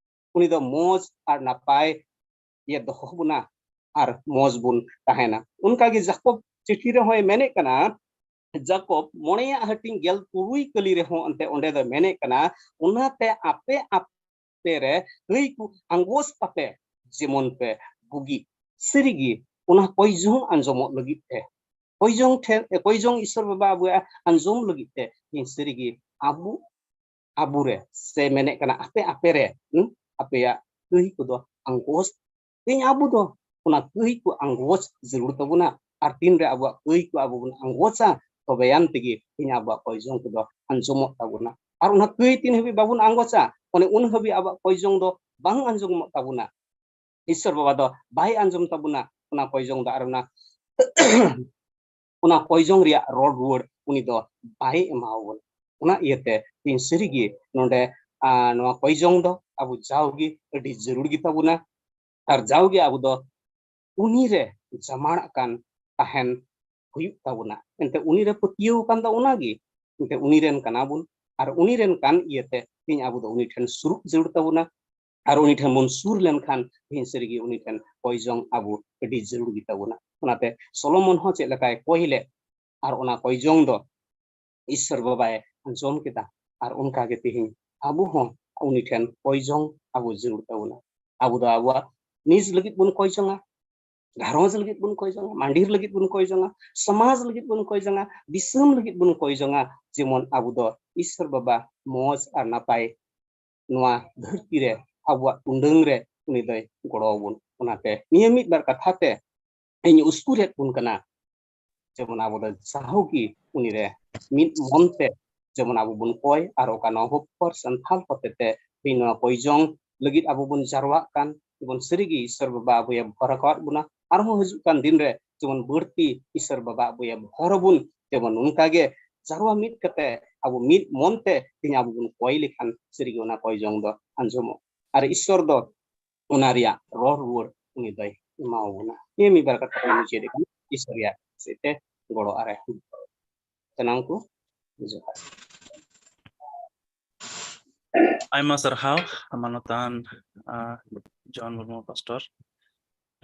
ᱩᱱᱤ ᱫᱚ ᱢᱚᱡᱽ ᱟᱨ ᱱᱟᱯᱟᱭ ᱮ ᱫᱚᱦᱚ ᱵᱚᱱᱟ ᱟᱨ ᱢᱚᱡᱽ ᱵᱚᱱ ᱛᱟᱦᱮᱱᱟ᱾ ᱚᱱᱠᱟᱜᱮ ᱡᱟᱠᱚᱵ ᱪᱤᱴᱷᱤ ᱨᱮᱦᱚᱸᱭ ᱢᱮᱱᱮᱫ ᱠᱟᱱᱟ, ᱡᱟᱠᱚᱵ ᱢᱚᱬᱮᱭᱟᱜ ᱦᱟᱹᱴᱤᱧ ᱜᱮᱞ ᱛᱩᱨᱩᱭ ᱠᱟᱹᱞᱤ ᱨᱮᱦᱚᱸ ᱚᱱᱛᱮ ᱚᱸᱰᱮ ᱫᱚ ᱢᱮᱱᱮᱫ ᱠᱟᱱᱟ, ᱚᱱᱟᱛᱮ ᱟᱯᱮ ᱟᱯᱮ ᱨᱮ ᱠᱟᱹᱭ ᱠᱚ ᱟᱸᱜᱚᱪ ᱛᱟᱯᱮ, ᱡᱮᱢᱚᱱ ᱯᱮ ᱵᱩᱜᱤ᱾ ᱥᱟᱹᱨᱤᱜᱮ ᱚᱱᱟ ᱠᱚᱭᱡᱚᱝ ᱟᱸᱡᱚᱢᱚᱜ ᱞᱟᱹᱜᱤᱫ ᱛᱮ, ᱠᱚᱭᱡᱚᱝ ᱴᱷᱮᱱ, ᱠᱚᱭᱡᱚᱝ ᱤᱥᱥᱚᱨ ᱵᱟᱵᱟ ᱟᱵᱚᱣᱟᱜ ᱟᱸᱡᱚᱢ ᱞᱟᱹᱜᱤᱫ ᱛᱮ ᱤᱧ ᱥᱟᱹᱨᱤᱜᱮ ᱟᱵᱚ ᱟᱵᱚᱨᱮ, ᱥᱮ ᱢᱮᱱᱮᱫ ᱠᱟᱱᱟ ᱟᱯᱮ ᱟᱯᱮ ᱨᱮ, ᱦᱩᱸ, ᱟᱯᱮᱭᱟᱜ ᱠᱟᱹᱭ ᱠᱚᱫᱚ ᱟᱸᱜᱚᱪ᱾ ᱛᱮᱦᱮᱧ ᱟᱵᱚ ᱫᱚ ᱚᱱᱟ ᱠᱟᱹᱭ ᱠᱚ ᱟᱸᱜᱚᱪ ᱡᱟᱹᱨᱩᱲ ᱛᱟᱵᱚᱱᱟ᱾ ᱟᱨ ᱛᱤᱱᱨᱮ ᱟᱵᱚᱣᱟᱜ ᱠᱟᱹᱭ ᱠᱚ ᱟᱵᱚ ᱵᱚᱱ ᱟᱸᱜᱚᱪᱟ, ᱛᱚᱵᱮᱭᱟᱱ ᱛᱮᱜᱮ ᱛᱮᱦᱮᱧ ᱟᱵᱚᱣᱟᱜ ᱠᱚᱭᱡᱚᱝ ᱠᱚᱫᱚ ᱟᱸᱡᱚᱢᱚᱜ ᱛᱟᱵᱚᱱᱟ᱾ ᱟᱨ ᱚᱱᱟ ᱠᱟᱹᱭ ᱛᱤᱱ ᱦᱟᱹᱵᱤᱡ ᱵᱟᱵᱚᱱ ᱟᱸᱜᱚᱪᱟ, ᱚᱱᱮ ᱩᱱ ᱦᱟᱹᱵᱤᱡ ᱟᱵᱚᱣᱟᱜ ᱠᱚᱭᱡᱚᱝ ᱫᱚ ᱵᱟᱝ ᱟᱸᱡᱚᱢᱚᱜ ᱛᱟᱵᱚᱱᱟ᱾ ᱤᱥᱥᱚᱨ ᱵᱟᱵᱟ ᱫᱚ ᱵᱟᱭ ᱟᱸᱡᱚᱢ ᱛᱟᱵᱚᱱᱟ ᱚᱱᱟ ᱠᱚᱭᱡᱚᱝ ᱫᱚ, ᱟᱨ ᱚᱱᱟ ᱚᱱᱟ ᱠᱚᱭᱡᱚᱝ ᱨᱮᱭᱟᱜ ᱨᱚᱲ ᱨᱩᱣᱟᱹᱲ ᱩᱱᱤ ᱫᱚ ᱵᱟᱭ ᱮᱢᱟᱣᱟᱵᱚᱱᱟ᱾ ᱚᱱᱟ ᱤᱭᱟᱹᱛᱮ ᱛᱮᱦᱮᱧ ᱥᱟᱹᱨᱤᱜᱮ ᱱᱚᱰᱮ, ᱟᱸ, ᱱᱚᱣᱟ ᱠᱚᱭᱡᱚᱝ ᱫᱚ ᱟᱵᱚ ᱡᱟᱣᱜᱮ ᱟᱹᱰᱤ ᱡᱟᱹᱨᱩᱲ ᱜᱮᱛᱟᱵᱚᱱᱟ᱾ ᱟᱨ ᱡᱟᱣᱜᱮ ᱟᱵᱚ ᱫᱚ ᱩᱱᱤ ᱨᱮ ᱡᱟᱢᱟᱲᱟᱜ ᱠᱟᱱ ᱛᱟᱦᱮᱱ ᱦᱩᱭᱩᱜ ᱛᱟᱵᱚᱱᱟ᱾ ᱮᱱᱛᱮ ᱩᱱᱤ ᱨᱮ ᱯᱟᱹᱛᱭᱟᱹᱣ ᱠᱟᱱ ᱫᱚ ᱚᱱᱟᱜᱮ, ᱮᱱᱛᱮ ᱩᱱᱤ ᱨᱮᱱ ᱠᱟᱱᱟ ᱵᱚᱱ᱾ ᱟᱨ ᱩᱱᱤ ᱨᱮᱱ ᱠᱟᱱ ᱤᱭᱟᱹᱛᱮ ᱛᱮᱦᱮᱧ ᱟᱵᱚ ᱫᱚ ᱩᱱᱤ ᱴᱷᱮᱱ ᱥᱩᱨᱩᱜ ᱡᱟᱹᱨᱩᱲ ᱛᱟᱵᱚᱱᱟ᱾ ᱟᱨ ᱩᱱᱤ ᱴᱷᱮᱱ ᱵᱚᱱ ᱥᱩᱨ ᱞᱮᱱᱠᱷᱟᱱ ᱛᱮᱦᱮᱧ ᱥᱟᱹᱨᱤᱜᱮ ᱩᱱᱤ ᱴᱷᱮᱱ ᱠᱚᱭ ᱡᱚᱝ ᱟᱵᱚ ᱟᱹᱰᱤ ᱡᱟᱹᱨᱩᱲ ᱜᱮᱛᱟᱵᱚᱱᱟ᱾ ᱚᱱᱟᱛᱮ ᱥᱚᱞᱚᱢᱚᱱ ᱦᱚᱸ ᱪᱮᱫ ᱞᱮᱠᱟᱭ ᱠᱚᱭ ᱞᱮᱫ, ᱟᱨ ᱚᱱᱟ ᱠᱚᱭ ᱡᱚᱝ ᱫᱚ ᱤᱥᱥᱚᱨ ᱵᱟᱵᱟᱭ ᱟᱸᱡᱚᱢ ᱠᱮᱫᱟ᱾ ᱟᱨ ᱚᱱᱠᱟ ᱜᱮ ᱛᱮᱦᱮᱧ ᱟᱵᱚ ᱦᱚᱸ ᱩᱱᱤ ᱴᱷᱮᱱ ᱠᱚᱭ ᱡᱚᱝ ᱟᱵᱚ ᱡᱟᱹᱨᱩᱲ ᱛᱟᱵᱚᱱᱟ᱾ ᱟᱵᱚ ᱫᱚ ᱟᱵᱚᱣᱟᱜ ᱱᱤᱡ ᱞᱟᱹᱜᱤᱫ ᱵᱚᱱ ᱠᱚᱭ ᱡᱚᱝᱟ, ᱜᱷᱟᱨᱚᱸᱡᱽ ᱞᱟᱹᱜᱤᱫ ᱵᱚᱱ ᱠᱚᱭ ᱡᱚᱝᱟ, ᱢᱟᱹᱱᱰᱤᱨ ᱞᱟᱹᱜᱤᱫ ᱵᱚᱱ ᱠᱚᱭ ᱡᱚᱝᱟ, ᱥᱚᱢᱟᱡᱽ ᱞᱟᱹᱜᱤᱫ ᱵᱚᱱ ᱠᱚᱭ ᱡᱚᱝᱟ, ᱫᱤᱥᱚᱢ ᱞᱟᱹᱜᱤᱫ ᱵᱚᱱ ᱠᱚᱭ ᱡᱚᱝᱟ, ᱡᱮᱢᱚᱱ ᱟᱵᱚ ᱫᱚ ᱤᱥᱥᱚᱨ ᱵᱟᱵᱟ ᱢᱚᱡᱽ ᱟᱨ ᱱᱟᱯᱟᱭ ᱱᱚᱣᱟ ᱫᱷᱟᱹᱨᱛᱤ ᱨᱮ ᱟᱵᱚᱣᱟᱜ ᱩᱰᱟᱹᱝ ᱨᱮ ᱩᱱᱤ ᱫᱚᱭ ᱜᱚᱲᱚ ᱟᱵᱚᱱ᱾ ᱚᱱᱟᱛᱮ ᱱᱤᱭᱟᱹ ᱢᱤᱫ ᱵᱟᱨ ᱠᱟᱛᱷᱟ ᱛᱮ ᱤᱧ ᱩᱥᱠᱩᱨᱮᱫ ᱵᱚᱱ ᱠᱟᱱᱟ, ᱡᱮᱢᱚᱱ ᱟᱵᱚ ᱫᱚ ᱡᱟᱦᱳᱜᱤ ᱩᱱᱤ ᱨᱮ ᱢᱤᱫ ᱢᱚᱱ ᱛᱮ ᱡᱮᱢᱚᱱ ᱟᱵᱚ ᱵᱚᱱ ᱠᱚᱭ, ᱟᱨ ᱚᱠᱟ ᱱᱚᱣᱟ ᱦᱚᱯᱚᱨ ᱥᱟᱱᱛᱷᱟᱞ ᱦᱚᱛᱮ ᱛᱮ ᱛᱮᱦᱮᱧ ᱱᱚᱣᱟ ᱠᱚᱭ ᱡᱚᱝ ᱞᱟᱹᱜᱤᱫ ᱟᱵᱚ ᱵᱚᱱ ᱡᱟᱨᱣᱟᱜ ᱠᱟᱱ, ᱡᱮᱢᱚᱱ ᱥᱟᱹᱨᱤᱜᱮ ᱤᱥᱥᱚᱨ ᱵᱟᱵᱟ ᱟᱵᱚᱭ ᱵᱷᱚᱨ ᱟᱠᱟᱣᱟᱫ ᱵᱚᱱᱟ᱾ ᱟᱨᱦᱚᱸ ᱦᱤᱡᱩᱜ ᱠᱟᱱ ᱫᱤᱱ ᱨᱮ ᱡᱮᱢᱚᱱ ᱵᱟᱹᱲᱛᱤ ᱤᱥᱥᱚᱨ ᱵᱟᱵᱟ ᱟᱵᱚᱭ ᱵᱷᱚᱨ ᱟᱵᱚᱱ, ᱡᱮᱢᱚᱱ ᱱᱚᱝᱠᱟ ᱜᱮ ᱡᱟᱨᱣᱟ ᱢᱤᱫ ᱠᱟᱛᱮ ᱟᱵᱚ ᱢᱤᱫ ᱢᱚᱱ ᱛᱮ ᱛᱮᱦᱮᱧ ᱟᱵᱚ ᱵᱚᱱ ᱠᱚᱭ ᱞᱮᱠᱷᱟᱱ ᱥᱟᱹᱨᱤᱜᱮ ᱚᱱᱟ ᱠᱚᱭ ᱡᱚᱝ ᱫᱚ ᱟᱸᱡᱚᱢᱚᱜ᱾ ᱟᱨ ᱤᱥᱥᱚᱨ ᱫᱚ ᱚᱱᱟ ᱨᱮᱭᱟᱜ ᱨᱚᱲ ᱨᱩᱣᱟᱹᱲ ᱩᱱᱤ ᱫᱚᱭ ᱮᱢᱟᱣᱟᱵᱚᱱᱟ᱾ ᱱᱤᱭᱟᱹ ᱢᱤᱫ ᱵᱟᱨ ᱠᱟᱛᱷᱟ ᱠᱚ ᱢᱩᱪᱟᱹᱫ ᱠᱟᱱᱟ, ᱤᱥᱥᱚᱨ ᱨᱮᱭᱟᱜ ᱥᱮᱫ ᱛᱮ ᱜᱚᱲᱚ ᱟᱨᱮ ᱦᱩᱭᱩᱜ᱾ ᱥᱟᱱᱟᱢ ᱠᱚ ᱡᱚᱦᱟᱨ᱾ ᱟᱭᱢᱟ ᱥᱟᱨᱦᱟᱣ ᱢᱟᱱᱚᱛᱟᱱ, ᱟ, ᱡᱚᱱ ᱢᱩᱨᱢᱩ ᱯᱟᱥᱴᱚᱨ᱾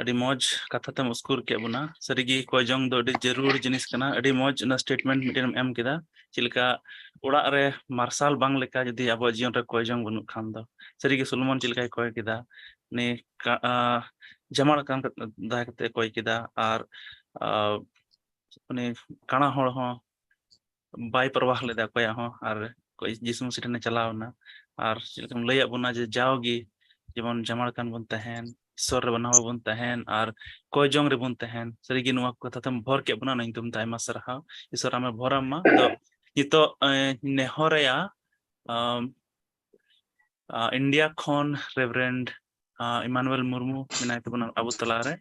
ᱟᱹᱰᱤ ᱢᱚᱡᱽ ᱠᱟᱛᱷᱟ ᱛᱮᱢ ᱩᱥᱠᱩᱨ ᱠᱮᱫ ᱵᱚᱱᱟ᱾ ᱥᱟᱹᱨᱤᱜᱮ ᱠᱚᱭ ᱡᱚᱝ ᱫᱚ ᱟᱹᱰᱤ ᱡᱟᱹᱨᱩᱲ ᱡᱤᱱᱤᱥ ᱠᱟᱱᱟ᱾ ᱟᱹᱰᱤ ᱢᱚᱡᱽ ᱚᱱᱟ statement ᱢᱤᱫᱴᱮᱱ ᱮᱢ ᱠᱮᱫᱟ, ᱪᱮᱫ ᱞᱮᱠᱟ ᱚᱲᱟᱜ ᱨᱮ ᱢᱟᱨᱥᱟᱞ ᱵᱟᱝ ᱞᱮᱠᱟ ᱡᱩᱫᱤ ᱟᱵᱚᱣᱟᱜ ᱡᱤᱭᱚᱱ ᱨᱮ ᱠᱚᱭ ᱡᱚᱝ ᱵᱟᱹᱱᱩᱜ ᱠᱷᱟᱱ ᱫᱚ᱾ ᱥᱟᱹᱨᱤᱜᱮ ᱥᱚᱞᱚᱢᱚᱱ ᱪᱮᱫ ᱞᱮᱠᱟᱭ ᱠᱚᱭ ᱠᱮᱫᱟ, ᱩᱱᱤ ᱠᱟ-, ᱟ, ᱡᱟᱢᱟᱲ ᱠᱟᱱ ᱠᱟᱛᱮ, ᱫᱟᱭᱟ ᱠᱟᱛᱮ ᱠᱚᱭ ᱠᱮᱫᱟ, ᱟᱨ, ᱟ, ᱩᱱᱤ ᱠᱟᱬᱟ ᱦᱚᱲ ᱦᱚᱸ ᱵᱟᱭ ᱯᱟᱨᱣᱟᱦ ᱞᱮᱫᱟ ᱚᱠᱚᱭᱟᱜ ᱦᱚᱸ, ᱟᱨ ᱡᱤᱥᱩ ᱢᱟᱹᱥᱤ ᱴᱷᱮᱱᱮ ᱪᱟᱞᱟᱣ ᱮᱱᱟ᱾ ᱟᱨ ᱪᱮᱫ ᱞᱮᱠᱟᱢ ᱞᱟᱹᱭᱟᱫ ᱵᱚᱱᱟ ᱡᱮ ᱡᱟᱣᱜᱮ ᱡᱮᱢᱚᱱ ᱡᱟᱢᱟᱲ ᱠᱟᱱ ᱵᱚᱱ ᱛᱟᱦᱮᱱ, ᱤᱥᱚᱨ ᱨᱮ ᱵᱟᱱᱟ ᱦᱚᱲ ᱵᱚᱱ ᱛᱟᱦᱮᱱ ᱟᱨ ᱠᱚᱭ ᱡᱚᱝ ᱨᱮᱵᱚᱱ ᱛᱟᱦᱮᱱ᱾ ᱥᱟᱹᱨᱤᱜᱮ ᱱᱚᱣᱟ ᱠᱚ ᱠᱟᱛᱷᱟ ᱛᱮᱢ ᱵᱷᱚᱨ ᱠᱮᱫ ᱵᱚᱱᱟ, ᱚᱱᱟ ᱧᱩᱛᱩᱢ ᱛᱮ ᱟᱭᱢᱟ ᱥᱟᱨᱦᱟᱣ᱾ ᱤᱥᱚᱨ ᱟᱢᱮ ᱵᱷᱚᱨᱟᱢ ᱢᱟ᱾ ᱟᱫᱚ ᱱᱤᱛᱚᱜ, ᱮ, ᱱᱮᱦᱚᱨᱮᱭᱟ, ᱟᱢ, ᱟ, ᱤᱱᱰᱤᱭᱟ ᱠᱷᱚᱱ ᱨᱮᱵᱷᱨᱮᱱᱰ, ᱟ, ᱤᱢᱟᱱᱩᱭᱮᱞ ᱢᱩᱨᱢᱩ ᱢᱮᱱᱟᱭ ᱛᱟᱵᱚᱱᱟ ᱟᱵᱚ ᱛᱟᱞᱟᱨᱮ᱾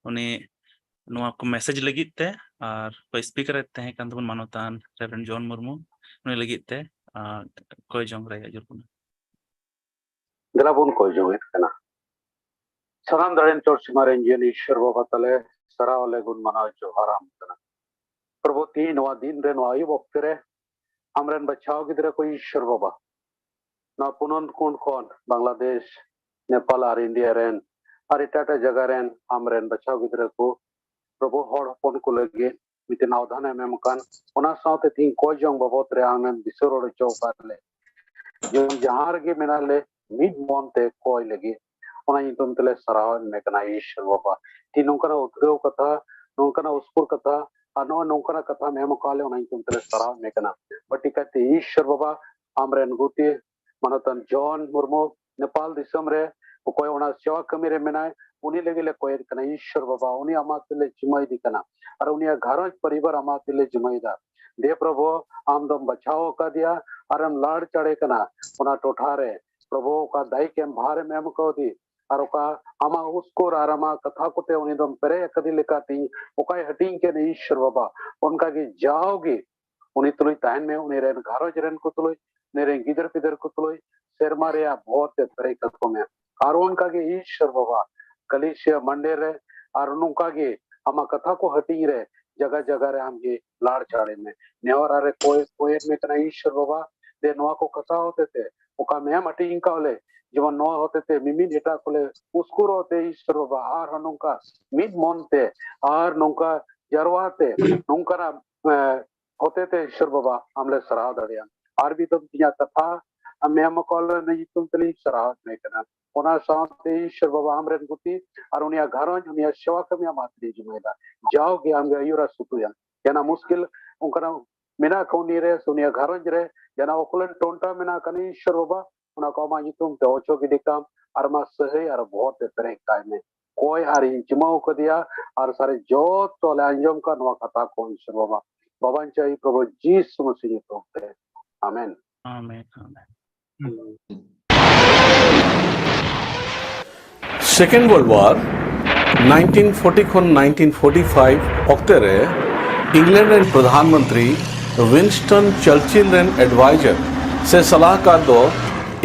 ᱩᱱᱤ ᱱᱚᱣᱟ ᱠᱚ ᱢᱮᱥᱮᱡᱽ ᱞᱟᱹᱜᱤᱫ ᱛᱮ ᱟᱨ ᱚᱠᱚᱭ ᱥᱯᱤᱠᱟᱨ ᱮ ᱛᱟᱦᱮᱸ ᱠᱟᱱ ᱛᱟᱵᱚᱱ ᱢᱟᱱᱚᱛᱟᱱ ᱨᱮᱵᱷᱨᱮᱱᱰ ᱡᱚᱱ ᱢᱩᱨᱢᱩ, ᱩᱱᱤ ᱞᱟᱹᱜᱤᱫ ᱛᱮ, ᱟ, ᱠᱚᱭ ᱡᱚᱝ ᱨᱮᱭᱟᱜ ᱡᱳᱨ ᱠᱟᱱᱟ᱾ ᱫᱮᱞᱟ ᱵᱚᱱ ᱠᱚᱭ ᱡᱚᱝ ᱮᱫ ᱠᱟᱱᱟ᱾ ᱥᱟᱱᱟᱢ ᱫᱟᱲᱮᱱ ᱪᱚᱴ ᱥᱤᱢᱟ ᱨᱮᱱ ᱡᱤᱭᱟᱹᱞᱤ ᱤᱥᱚᱨ ᱵᱟᱵᱟ ᱛᱟᱞᱮ, ᱥᱟᱨᱦᱟᱣ ᱟᱞᱮ ᱜᱩᱱ ᱢᱟᱱᱟᱣ ᱡᱚᱦᱟᱨ ᱟᱢ ᱠᱟᱱᱟ᱾ ᱯᱨᱚᱵᱷᱩ, ᱛᱤᱦᱤᱧ ᱱᱚᱣᱟ ᱫᱤᱱ ᱨᱮ, ᱱᱚᱣᱟ ᱟᱹᱭᱩᱵ ᱚᱠᱛᱮ ᱨᱮ ᱟᱢᱨᱮᱱ ᱵᱟᱪᱷᱟᱣ ᱜᱤᱫᱽᱨᱟᱹ ᱠᱚ ᱤᱥᱚᱨ ᱵᱟᱵᱟ, ᱱᱚᱣᱟ ᱯᱩᱱᱚᱱ ᱠᱩᱸᱰ ᱠᱷᱚᱱ ᱵᱟᱝᱞᱟᱫᱮᱥ, ᱱᱮᱯᱟᱞ ᱟᱨ ᱤᱱᱰᱤᱭᱟ ᱨᱮᱱ ᱟᱨ ᱮᱴᱟᱜ ᱮᱴᱟᱜ ᱡᱟᱭᱜᱟ ᱨᱮᱱ ᱟᱢᱨᱮᱱ ᱵᱟᱪᱷᱟᱣ ᱜᱤᱫᱽᱨᱟᱹ ᱠᱚ, ᱯᱨᱚᱵᱷᱩ, ᱦᱚᱲ ᱦᱚᱯᱚᱱ ᱠᱚ ᱞᱟᱹᱜᱤᱫ ᱢᱤᱫᱴᱮᱱ ᱟᱣᱫᱷᱟᱱ ᱮᱢ ᱮᱢ ᱟᱠᱟᱱ, ᱚᱱᱟ ᱥᱟᱶᱛᱮ ᱛᱤᱦᱤᱧ ᱠᱚᱭ ᱡᱚᱝ ᱵᱟᱵᱚᱫ ᱨᱮ ᱟᱢᱮᱢ ᱫᱤᱥᱟᱹ ᱨᱚᱲ ᱦᱚᱪᱚ ᱟᱠᱟᱫ ᱞᱮ, ᱡᱮᱢᱚᱱ ᱡᱟᱦᱟᱸ ᱨᱮᱜᱮ ᱢᱮᱱᱟᱜ ᱞᱮ ᱢᱤᱫ ᱢᱚᱱ ᱛᱮ ᱠᱚᱭ ᱞᱟᱹᱜᱤᱫ, ᱚᱱᱟ ᱧᱩᱛᱩᱢ ᱛᱮᱞᱮ ᱥᱟᱨᱦᱟᱣ ᱮᱫ ᱢᱮ ᱠᱟᱱᱟ ᱤᱥᱚᱨ ᱵᱟᱵᱟ᱾ ᱛᱤᱦᱤᱧ ᱱᱚᱝᱠᱟᱱᱟᱜ ᱩᱫᱽᱜᱟᱹᱣ ᱠᱟᱛᱷᱟ, ᱱᱚᱝᱠᱟᱱᱟᱜ ᱩᱥᱠᱩᱨ ᱠᱟᱛᱷᱟ ᱟᱨ ᱱᱚᱜᱼᱚᱭ ᱱᱚᱝᱠᱟᱱᱟᱜ ᱠᱟᱛᱷᱟᱢ ᱮᱢ ᱟᱠᱟᱫ ᱞᱮ, ᱚᱱᱟ ᱧᱩᱛᱩᱢ ᱛᱮᱞᱮ ᱥᱟᱨᱦᱟᱣ ᱮᱫ ᱢᱮ ᱠᱟᱱᱟ᱾ ᱵᱟᱹᱲᱛᱤ ᱠᱟᱭᱛᱮ ᱤᱥᱚᱨ ᱵᱟᱵᱟ, ᱟᱢᱨᱮᱱ ᱜᱩᱛᱤ ᱢᱟᱱᱚᱛᱟᱱ ᱡᱚᱱ ᱢᱩᱨᱢᱩ ᱱᱮᱯᱟᱞ ᱫᱤᱥᱚᱢ ᱨᱮ ᱚᱠᱚᱭ ᱚᱱᱟ ᱥᱮᱣᱟ ᱠᱟᱹᱢᱤ ᱨᱮ ᱢᱮᱱᱟᱭ, ᱩᱱᱤ ᱞᱟᱹᱜᱤᱫ ᱞᱮ ᱠᱚᱭᱮᱫ ᱠᱟᱱᱟ ᱤᱥᱚᱨ ᱵᱟᱵᱟ, ᱩᱱᱤ ᱟᱢᱟᱜ ᱛᱤ ᱞᱮ ᱡᱤᱢᱟᱹᱭᱮᱫᱮ ᱠᱟᱱᱟ ᱟᱨ ᱩᱱᱤᱭᱟᱜ ᱜᱷᱟᱨᱚᱸᱡᱽ ᱯᱚᱨᱤᱵᱟᱨ ᱟᱢᱟᱜ ᱛᱤ ᱞᱮ ᱡᱤᱢᱟᱹᱭᱮᱫᱟ᱾ ᱫᱮ ᱯᱨᱚᱵᱷᱩ, ᱟᱢ ᱫᱚᱢ ᱵᱟᱪᱷᱟᱣ ᱟᱠᱟᱫᱮᱭᱟ ᱟᱨᱮᱢ ᱞᱟᱲ ᱪᱟᱲᱮ ᱠᱟᱱᱟ ᱚᱱᱟ ᱴᱚᱴᱷᱟ ᱨᱮ᱾ ᱯᱨᱚᱵᱷᱩ, ᱚᱠᱟ ᱫᱟᱭᱤᱠ ᱮᱢ ᱵᱷᱟᱨ ᱮᱢ ᱮᱢ ᱠᱟᱣᱫᱮ ᱟᱨ ᱚᱠᱟ ᱟᱢᱟᱜ ᱩᱥᱠᱩᱨ ᱟᱨ ᱟᱢᱟᱜ ᱠᱟᱛᱷᱟ ᱠᱚᱛᱮ ᱩᱱᱤ ᱫᱚᱢ ᱯᱮᱨᱮᱡ ᱟᱠᱟᱫᱮ ᱞᱮᱠᱟᱛᱮ ᱚᱠᱟᱭ ᱦᱟᱹᱴᱤᱧ ᱠᱮᱫ ᱤᱥᱚᱨ ᱵᱟᱵᱟ, ᱚᱱᱠᱟᱜᱮ ᱡᱟᱣᱜᱮ ᱩᱱᱤ ᱛᱩᱞᱩᱡ ᱛᱟᱦᱮᱱ ᱢᱮ, ᱩᱱᱤ ᱨᱮᱱ ᱜᱷᱟᱨᱚᱸᱡᱽ ᱨᱮᱱ ᱠᱚ ᱛᱩᱞᱩᱡ, ᱩᱱᱤ ᱨᱮᱱ ᱜᱤᱫᱟᱹᱨ ᱯᱤᱫᱟᱹᱨ ᱠᱚ ᱛᱩᱞᱩᱡ ᱥᱮᱨᱢᱟ ᱨᱮᱭᱟᱜ ᱵᱷᱚᱨ ᱛᱮ ᱯᱮᱨᱮᱡ ᱠᱟᱠᱚ ᱢᱮ᱾ ᱟᱨ ᱚᱱᱠᱟᱜᱮ ᱤᱥᱚᱨ ᱵᱟᱵᱟ, ᱠᱟᱞᱤᱥᱤᱭᱟ ᱢᱟᱱᱰᱮ ᱨᱮ ᱟᱨ ᱱᱚᱝᱠᱟᱜᱮ ᱟᱢᱟᱜ ᱠᱟᱛᱷᱟ ᱠᱚ ᱦᱟᱹᱴᱤᱧ ᱨᱮ ᱡᱟᱭᱜᱟ ᱡᱟᱭᱜᱟ ᱨᱮ ᱟᱢᱜᱮ ᱞᱟᱲ ᱪᱟᱲᱮ ᱢᱮ᱾ ᱱᱮᱦᱚᱨ ᱟᱨᱮ ᱠᱚᱭ, ᱠᱚᱭᱮᱫ ᱢᱮ ᱠᱟᱱᱟ ᱤᱥᱚᱨ ᱵᱟᱵᱟ, ᱫᱮ ᱱᱚᱣᱟ ᱠᱚ ᱠᱟᱛᱷᱟ ᱦᱚᱛᱮ ᱛᱮ ᱚᱠᱟ ᱢᱮᱢ ᱦᱟᱹᱴᱤᱧ ᱠᱟᱜ ᱞᱮ, ᱡᱮᱢᱚᱱ ᱱᱚᱣᱟ ᱦᱚᱛᱮ ᱛᱮ ᱢᱤᱢᱤᱫ ᱮᱴᱟᱜ ᱠᱚᱞᱮ ᱩᱥᱠᱩᱨᱚᱜ ᱛᱮ ᱤᱥᱚᱨ ᱵᱟᱵᱟ, ᱟᱨᱦᱚᱸ ᱱᱚᱝᱠᱟ ᱢᱤᱫ ᱢᱚᱱ ᱛᱮ ᱟᱨ ᱱᱚᱝᱠᱟ ᱡᱟᱨᱣᱟ ᱛᱮ ᱱᱚᱝᱠᱟᱱᱟᱜ, ᱮ, ᱦᱚᱛᱮ ᱛᱮ ᱤᱥᱚᱨ ᱵᱟᱵᱟ ᱟᱢ ᱞᱮ ᱥᱟᱨᱦᱟᱣ ᱫᱟᱲᱮᱭᱟᱢ᱾ ᱟᱨ ᱢᱤᱫ ᱫᱚᱢ ᱛᱤᱧᱟᱹ ᱠᱟᱛᱷᱟ, ᱟᱢ ᱢᱮᱢ ᱠᱚᱞ ᱨᱮᱱᱟᱜ ᱧᱩᱛᱩᱢ ᱛᱮᱞᱤᱧ ᱥᱟᱨᱦᱟᱣ ᱢᱮ ᱠᱟᱱᱟ᱾ ᱚᱱᱟ ᱥᱟᱶᱛᱮ ᱤᱥᱚᱨ ᱵᱟᱵᱟ ᱟᱢᱨᱮᱱ ᱜᱩᱛᱤ ᱟᱨ ᱩᱱᱤᱭᱟᱜ ᱜᱷᱟᱨᱚᱸᱡᱽ, ᱩᱱᱤᱭᱟᱜ ᱥᱮᱣᱟ ᱠᱟᱹᱢᱤ ᱟᱢᱟᱜ ᱛᱤᱨᱮ ᱡᱤᱢᱟᱹᱭᱮᱫᱟ᱾ ᱡᱟᱣᱜᱮ ᱟᱢᱜᱮ ᱟᱹᱭᱩᱨᱟ ᱥᱩᱛᱩᱭᱟ᱾ ᱡᱟᱦᱟᱱᱟᱜ ᱢᱩᱥᱠᱤᱞ ᱚᱱᱠᱟᱱᱟᱜ ᱢᱮᱱᱟᱜ ᱠᱷᱟᱱ ᱩᱱᱤ ᱨᱮ, ᱥᱮ ᱩᱱᱤᱭᱟᱜ ᱜᱷᱟᱨᱚᱸᱡᱽ ᱨᱮ ᱡᱟᱦᱟᱱᱟᱜ ᱚᱠᱩᱞᱮᱱ ᱴᱚᱱᱴᱟ ᱢᱮᱱᱟᱜ ᱠᱷᱟᱱ ᱤᱥᱚᱨ ᱵᱟᱵᱟ, ᱚᱱᱟ ᱠᱚ ᱟᱢᱟᱜ ᱧᱩᱛᱩᱢ ᱛᱮ ᱚᱪᱚᱜ ᱜᱤᱰᱤ ᱠᱟᱢ, ᱟᱨ ᱟᱢᱟᱜ ᱥᱟᱹᱦᱟᱹᱭ ᱟᱨ ᱵᱚᱦᱚᱨ ᱛᱮ ᱯᱮᱨᱮᱡ ᱠᱟᱭ ᱢᱮ᱾ ᱠᱚᱭ ᱟᱨ ᱤᱧ ᱡᱤᱢᱟᱹᱣ ᱠᱟᱫᱮᱭᱟ, ᱟᱨ ᱥᱟᱨᱮ ᱡᱚᱛᱚ ᱞᱮ ᱟᱸᱡᱚᱢ ᱠᱟᱜ ᱱᱚᱣᱟ ᱠᱟᱛᱷᱟ ᱠᱚ, ᱤᱥᱚᱨ ᱵᱟᱵᱟ, ᱵᱟᱵᱟᱧ ᱪᱟᱹᱭ ᱯᱨᱚᱵᱷᱩ ᱡᱤᱥᱩ ᱢᱟᱥᱤ ᱧᱩᱛᱩᱢ ᱛᱮ᱾ ᱟᱢᱮᱱ᱾ ᱟᱢᱮᱱ, ᱟᱢᱮᱱ᱾ Second World War, nineteen forty ᱠᱷᱚᱱ nineteen forty five ᱚᱠᱛᱮ ᱨᱮ ᱤᱝᱞᱮᱱᱰ ᱨᱮᱱ ᱯᱨᱚᱫᱷᱟᱱ ᱢᱚᱱᱛᱨᱤ ᱣᱤᱱᱥᱴᱚᱱ ᱪᱟᱨᱪᱤᱞ ᱨᱮᱱ ᱮᱰᱵᱟᱭᱡᱟᱨ ᱥᱮ ᱥᱟᱞᱟᱦᱠᱟᱨ ᱫᱚ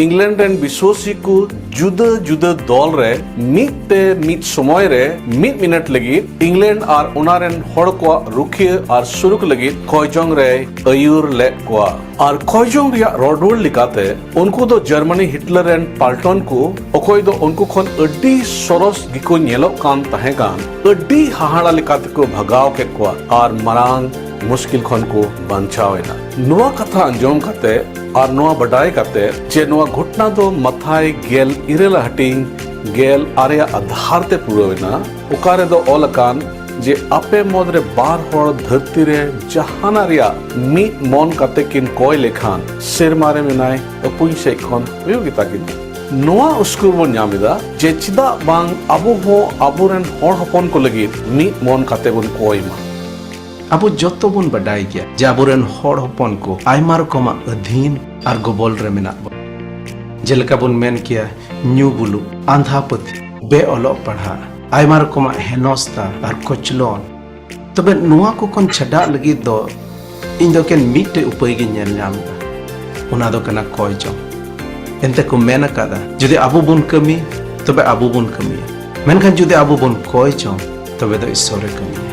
ᱤᱝᱞᱮᱱᱰ ᱨᱮᱱ ᱵᱤᱥᱣᱟᱹᱥᱤ ᱠᱚ ᱡᱩᱫᱟᱹ ᱡᱩᱫᱟᱹ ᱫᱚᱞ ᱨᱮ ᱢᱤᱫ ᱛᱮ ᱢᱤᱫ ᱥᱚᱢᱚᱭ ᱨᱮ ᱢᱤᱫ ᱢᱤᱱᱤᱴ ᱞᱟᱹᱜᱤᱫ ᱤᱝᱞᱮᱱᱰ ᱟᱨ ᱚᱱᱟ ᱨᱮᱱ ᱦᱚᱲ ᱠᱚᱣᱟᱜ ᱨᱩᱠᱷᱤᱭᱟᱹ ᱟᱨ ᱥᱩᱨᱩᱠ ᱞᱟᱹᱜᱤᱫ ᱠᱚᱭᱡᱚᱝ ᱨᱮᱭ ᱟᱹᱭᱩᱨ ᱞᱮᱫ ᱠᱚᱣᱟ᱾ ᱟᱨ ᱠᱚᱭᱡᱚᱝ ᱨᱮᱭᱟᱜ ᱨᱚᱲ ᱨᱩᱣᱟᱹᱲ ᱞᱮᱠᱟᱛᱮ, ᱩᱱᱠᱩ ᱫᱚ ᱡᱟᱨᱢᱟᱱᱤ ᱦᱤᱴᱞᱟᱨ ᱨᱮᱱ ᱯᱟᱞᱴᱚᱱ ᱠᱚ, ᱚᱠᱚᱭ ᱫᱚ ᱩᱱᱠᱩ ᱠᱷᱚᱱ ᱟᱹᱰᱤ ᱥᱚᱨᱚᱥ ᱜᱮᱠᱚ ᱧᱮᱞᱚᱜ ᱠᱟᱱ ᱛᱟᱦᱮᱸ ᱠᱟᱱ, ᱟᱹᱰᱤ ᱦᱟᱦᱟᱲᱟ ᱞᱮᱠᱟᱛᱮ ᱠᱚ ᱵᱷᱟᱜᱟᱣ ᱠᱮᱫ ᱠᱚᱣᱟ ᱟᱨ ᱢᱟᱨᱟᱝ ᱢᱩᱥᱠᱤᱞ ᱠᱷᱚᱱ ᱠᱚ ᱵᱟᱧᱪᱟᱣ ᱮᱱᱟ᱾ ᱱᱚᱣᱟ ᱠᱟᱛᱷᱟ ᱟᱸᱡᱚᱢ ᱠᱟᱛᱮ ᱟᱨ ᱱᱚᱣᱟ ᱵᱟᱰᱟᱭ ᱠᱟᱛᱮ ᱡᱮ ᱱᱚᱣᱟ ᱜᱷᱚᱴᱱᱟ ᱫᱚ ᱢᱟᱛᱷᱟᱭ ᱜᱮᱞ ᱤᱨᱟᱹᱞ ᱟᱜ ᱦᱟᱹᱴᱤᱧ ᱜᱮᱞ ᱟᱨᱮ ᱟᱜ ᱟᱫᱷᱟᱨ ᱛᱮ ᱯᱩᱨᱟᱹᱣ ᱮᱱᱟ, ᱚᱠᱟ ᱨᱮᱫᱚ ᱚᱞ ᱟᱠᱟᱱ ᱡᱮ ᱟᱯᱮ ᱢᱩᱫᱽᱨᱮ ᱵᱟᱨ ᱦᱚᱲ ᱫᱷᱟᱹᱨᱛᱤ ᱨᱮ ᱡᱟᱦᱟᱱᱟᱜ ᱨᱮᱭᱟᱜ ᱢᱤᱫ ᱢᱚᱱ ᱠᱟᱛᱮ ᱠᱤᱱ ᱠᱚᱭ ᱞᱮᱠᱷᱟᱱ, ᱥᱮᱨᱢᱟ ᱨᱮ ᱢᱮᱱᱟᱭ ᱟᱹᱯᱩᱧ ᱥᱮᱫ ᱠᱷᱚᱱ ᱦᱩᱭᱩᱜ ᱜᱮᱛᱟ ᱠᱤᱱᱟ᱾ ᱱᱚᱣᱟ ᱩᱥᱠᱩᱨ ᱵᱚᱱ ᱧᱟᱢ ᱮᱫᱟ ᱡᱮ ᱪᱮᱫᱟᱜ ᱵᱟᱝ ᱟᱵᱚ ᱦᱚᱸ ᱟᱵᱚᱨᱮᱱ ᱦᱚᱲ ᱦᱚᱯᱚᱱ ᱠᱚ ᱞᱟᱹᱜᱤᱫ ᱢᱤᱫ ᱢᱚᱱ ᱠᱟᱛᱮ ᱵᱚᱱ ᱠᱚᱭ ᱢᱟ᱾ ᱟᱵᱚ ᱡᱚᱛᱚ ᱵᱚᱱ ᱵᱟᱰᱟᱭ ᱜᱮᱭᱟ ᱡᱮ ᱟᱵᱚᱨᱮᱱ ᱦᱚᱲ ᱦᱚᱯᱚᱱ ᱠᱚ ᱟᱭᱢᱟ ᱨᱚᱠᱚᱢᱟᱜ ᱟᱹᱫᱷᱤᱱ ᱟᱨ ᱜᱚᱵᱚᱞ ᱨᱮ ᱢᱮᱱᱟᱜ ᱵᱚᱱᱟ᱾ ᱡᱮᱞᱮᱠᱟ ᱵᱚᱱ ᱢᱮᱱ ᱠᱮᱭᱟ, ᱧᱩ ᱵᱩᱞᱩᱜ, ᱟᱸᱫᱷᱟ ᱯᱟᱹᱛᱭᱟᱹᱣ, ᱵᱮ ᱚᱞᱚᱜ ᱯᱟᱲᱦᱟᱜ, ᱟᱭᱢᱟ ᱨᱚᱠᱚᱢᱟᱜ ᱦᱮᱱᱚᱥᱛᱟ ᱟᱨ ᱠᱚᱪᱞᱚᱱ᱾ ᱛᱚᱵᱮ ᱱᱚᱣᱟ ᱠᱚ ᱠᱷᱚᱱ ᱪᱷᱟᱰᱟᱜ ᱞᱟᱹᱜᱤᱫ ᱫᱚ ᱤᱧ ᱫᱚ ᱮᱠᱮᱱ ᱢᱤᱫᱴᱮᱡ ᱩᱯᱟᱹᱭ ᱜᱤᱧ ᱧᱮᱞ ᱧᱟᱢ ᱮᱫᱟ, ᱚᱱᱟ ᱫᱚ ᱠᱟᱱᱟ ᱠᱚᱭ ᱡᱚᱝ᱾ ᱮᱱᱛᱮ ᱠᱚ ᱢᱮᱱ ᱟᱠᱟᱫᱟ, ᱡᱩᱫᱤ ᱟᱵᱚ ᱵᱚᱱ ᱠᱟᱹᱢᱤ, ᱛᱚᱵᱮ ᱟᱵᱚ ᱵᱚᱱ ᱠᱟᱹᱢᱤᱭᱟ, ᱢᱮᱱᱠᱷᱟᱱ ᱡᱩᱫᱤ ᱟᱵᱚ ᱵᱚᱱ ᱠᱚᱭ ᱡᱚᱝ, ᱛᱚᱵᱮ ᱫᱚ ᱤᱥᱥᱚᱨᱮ ᱠᱟᱹᱢᱤᱭᱟ᱾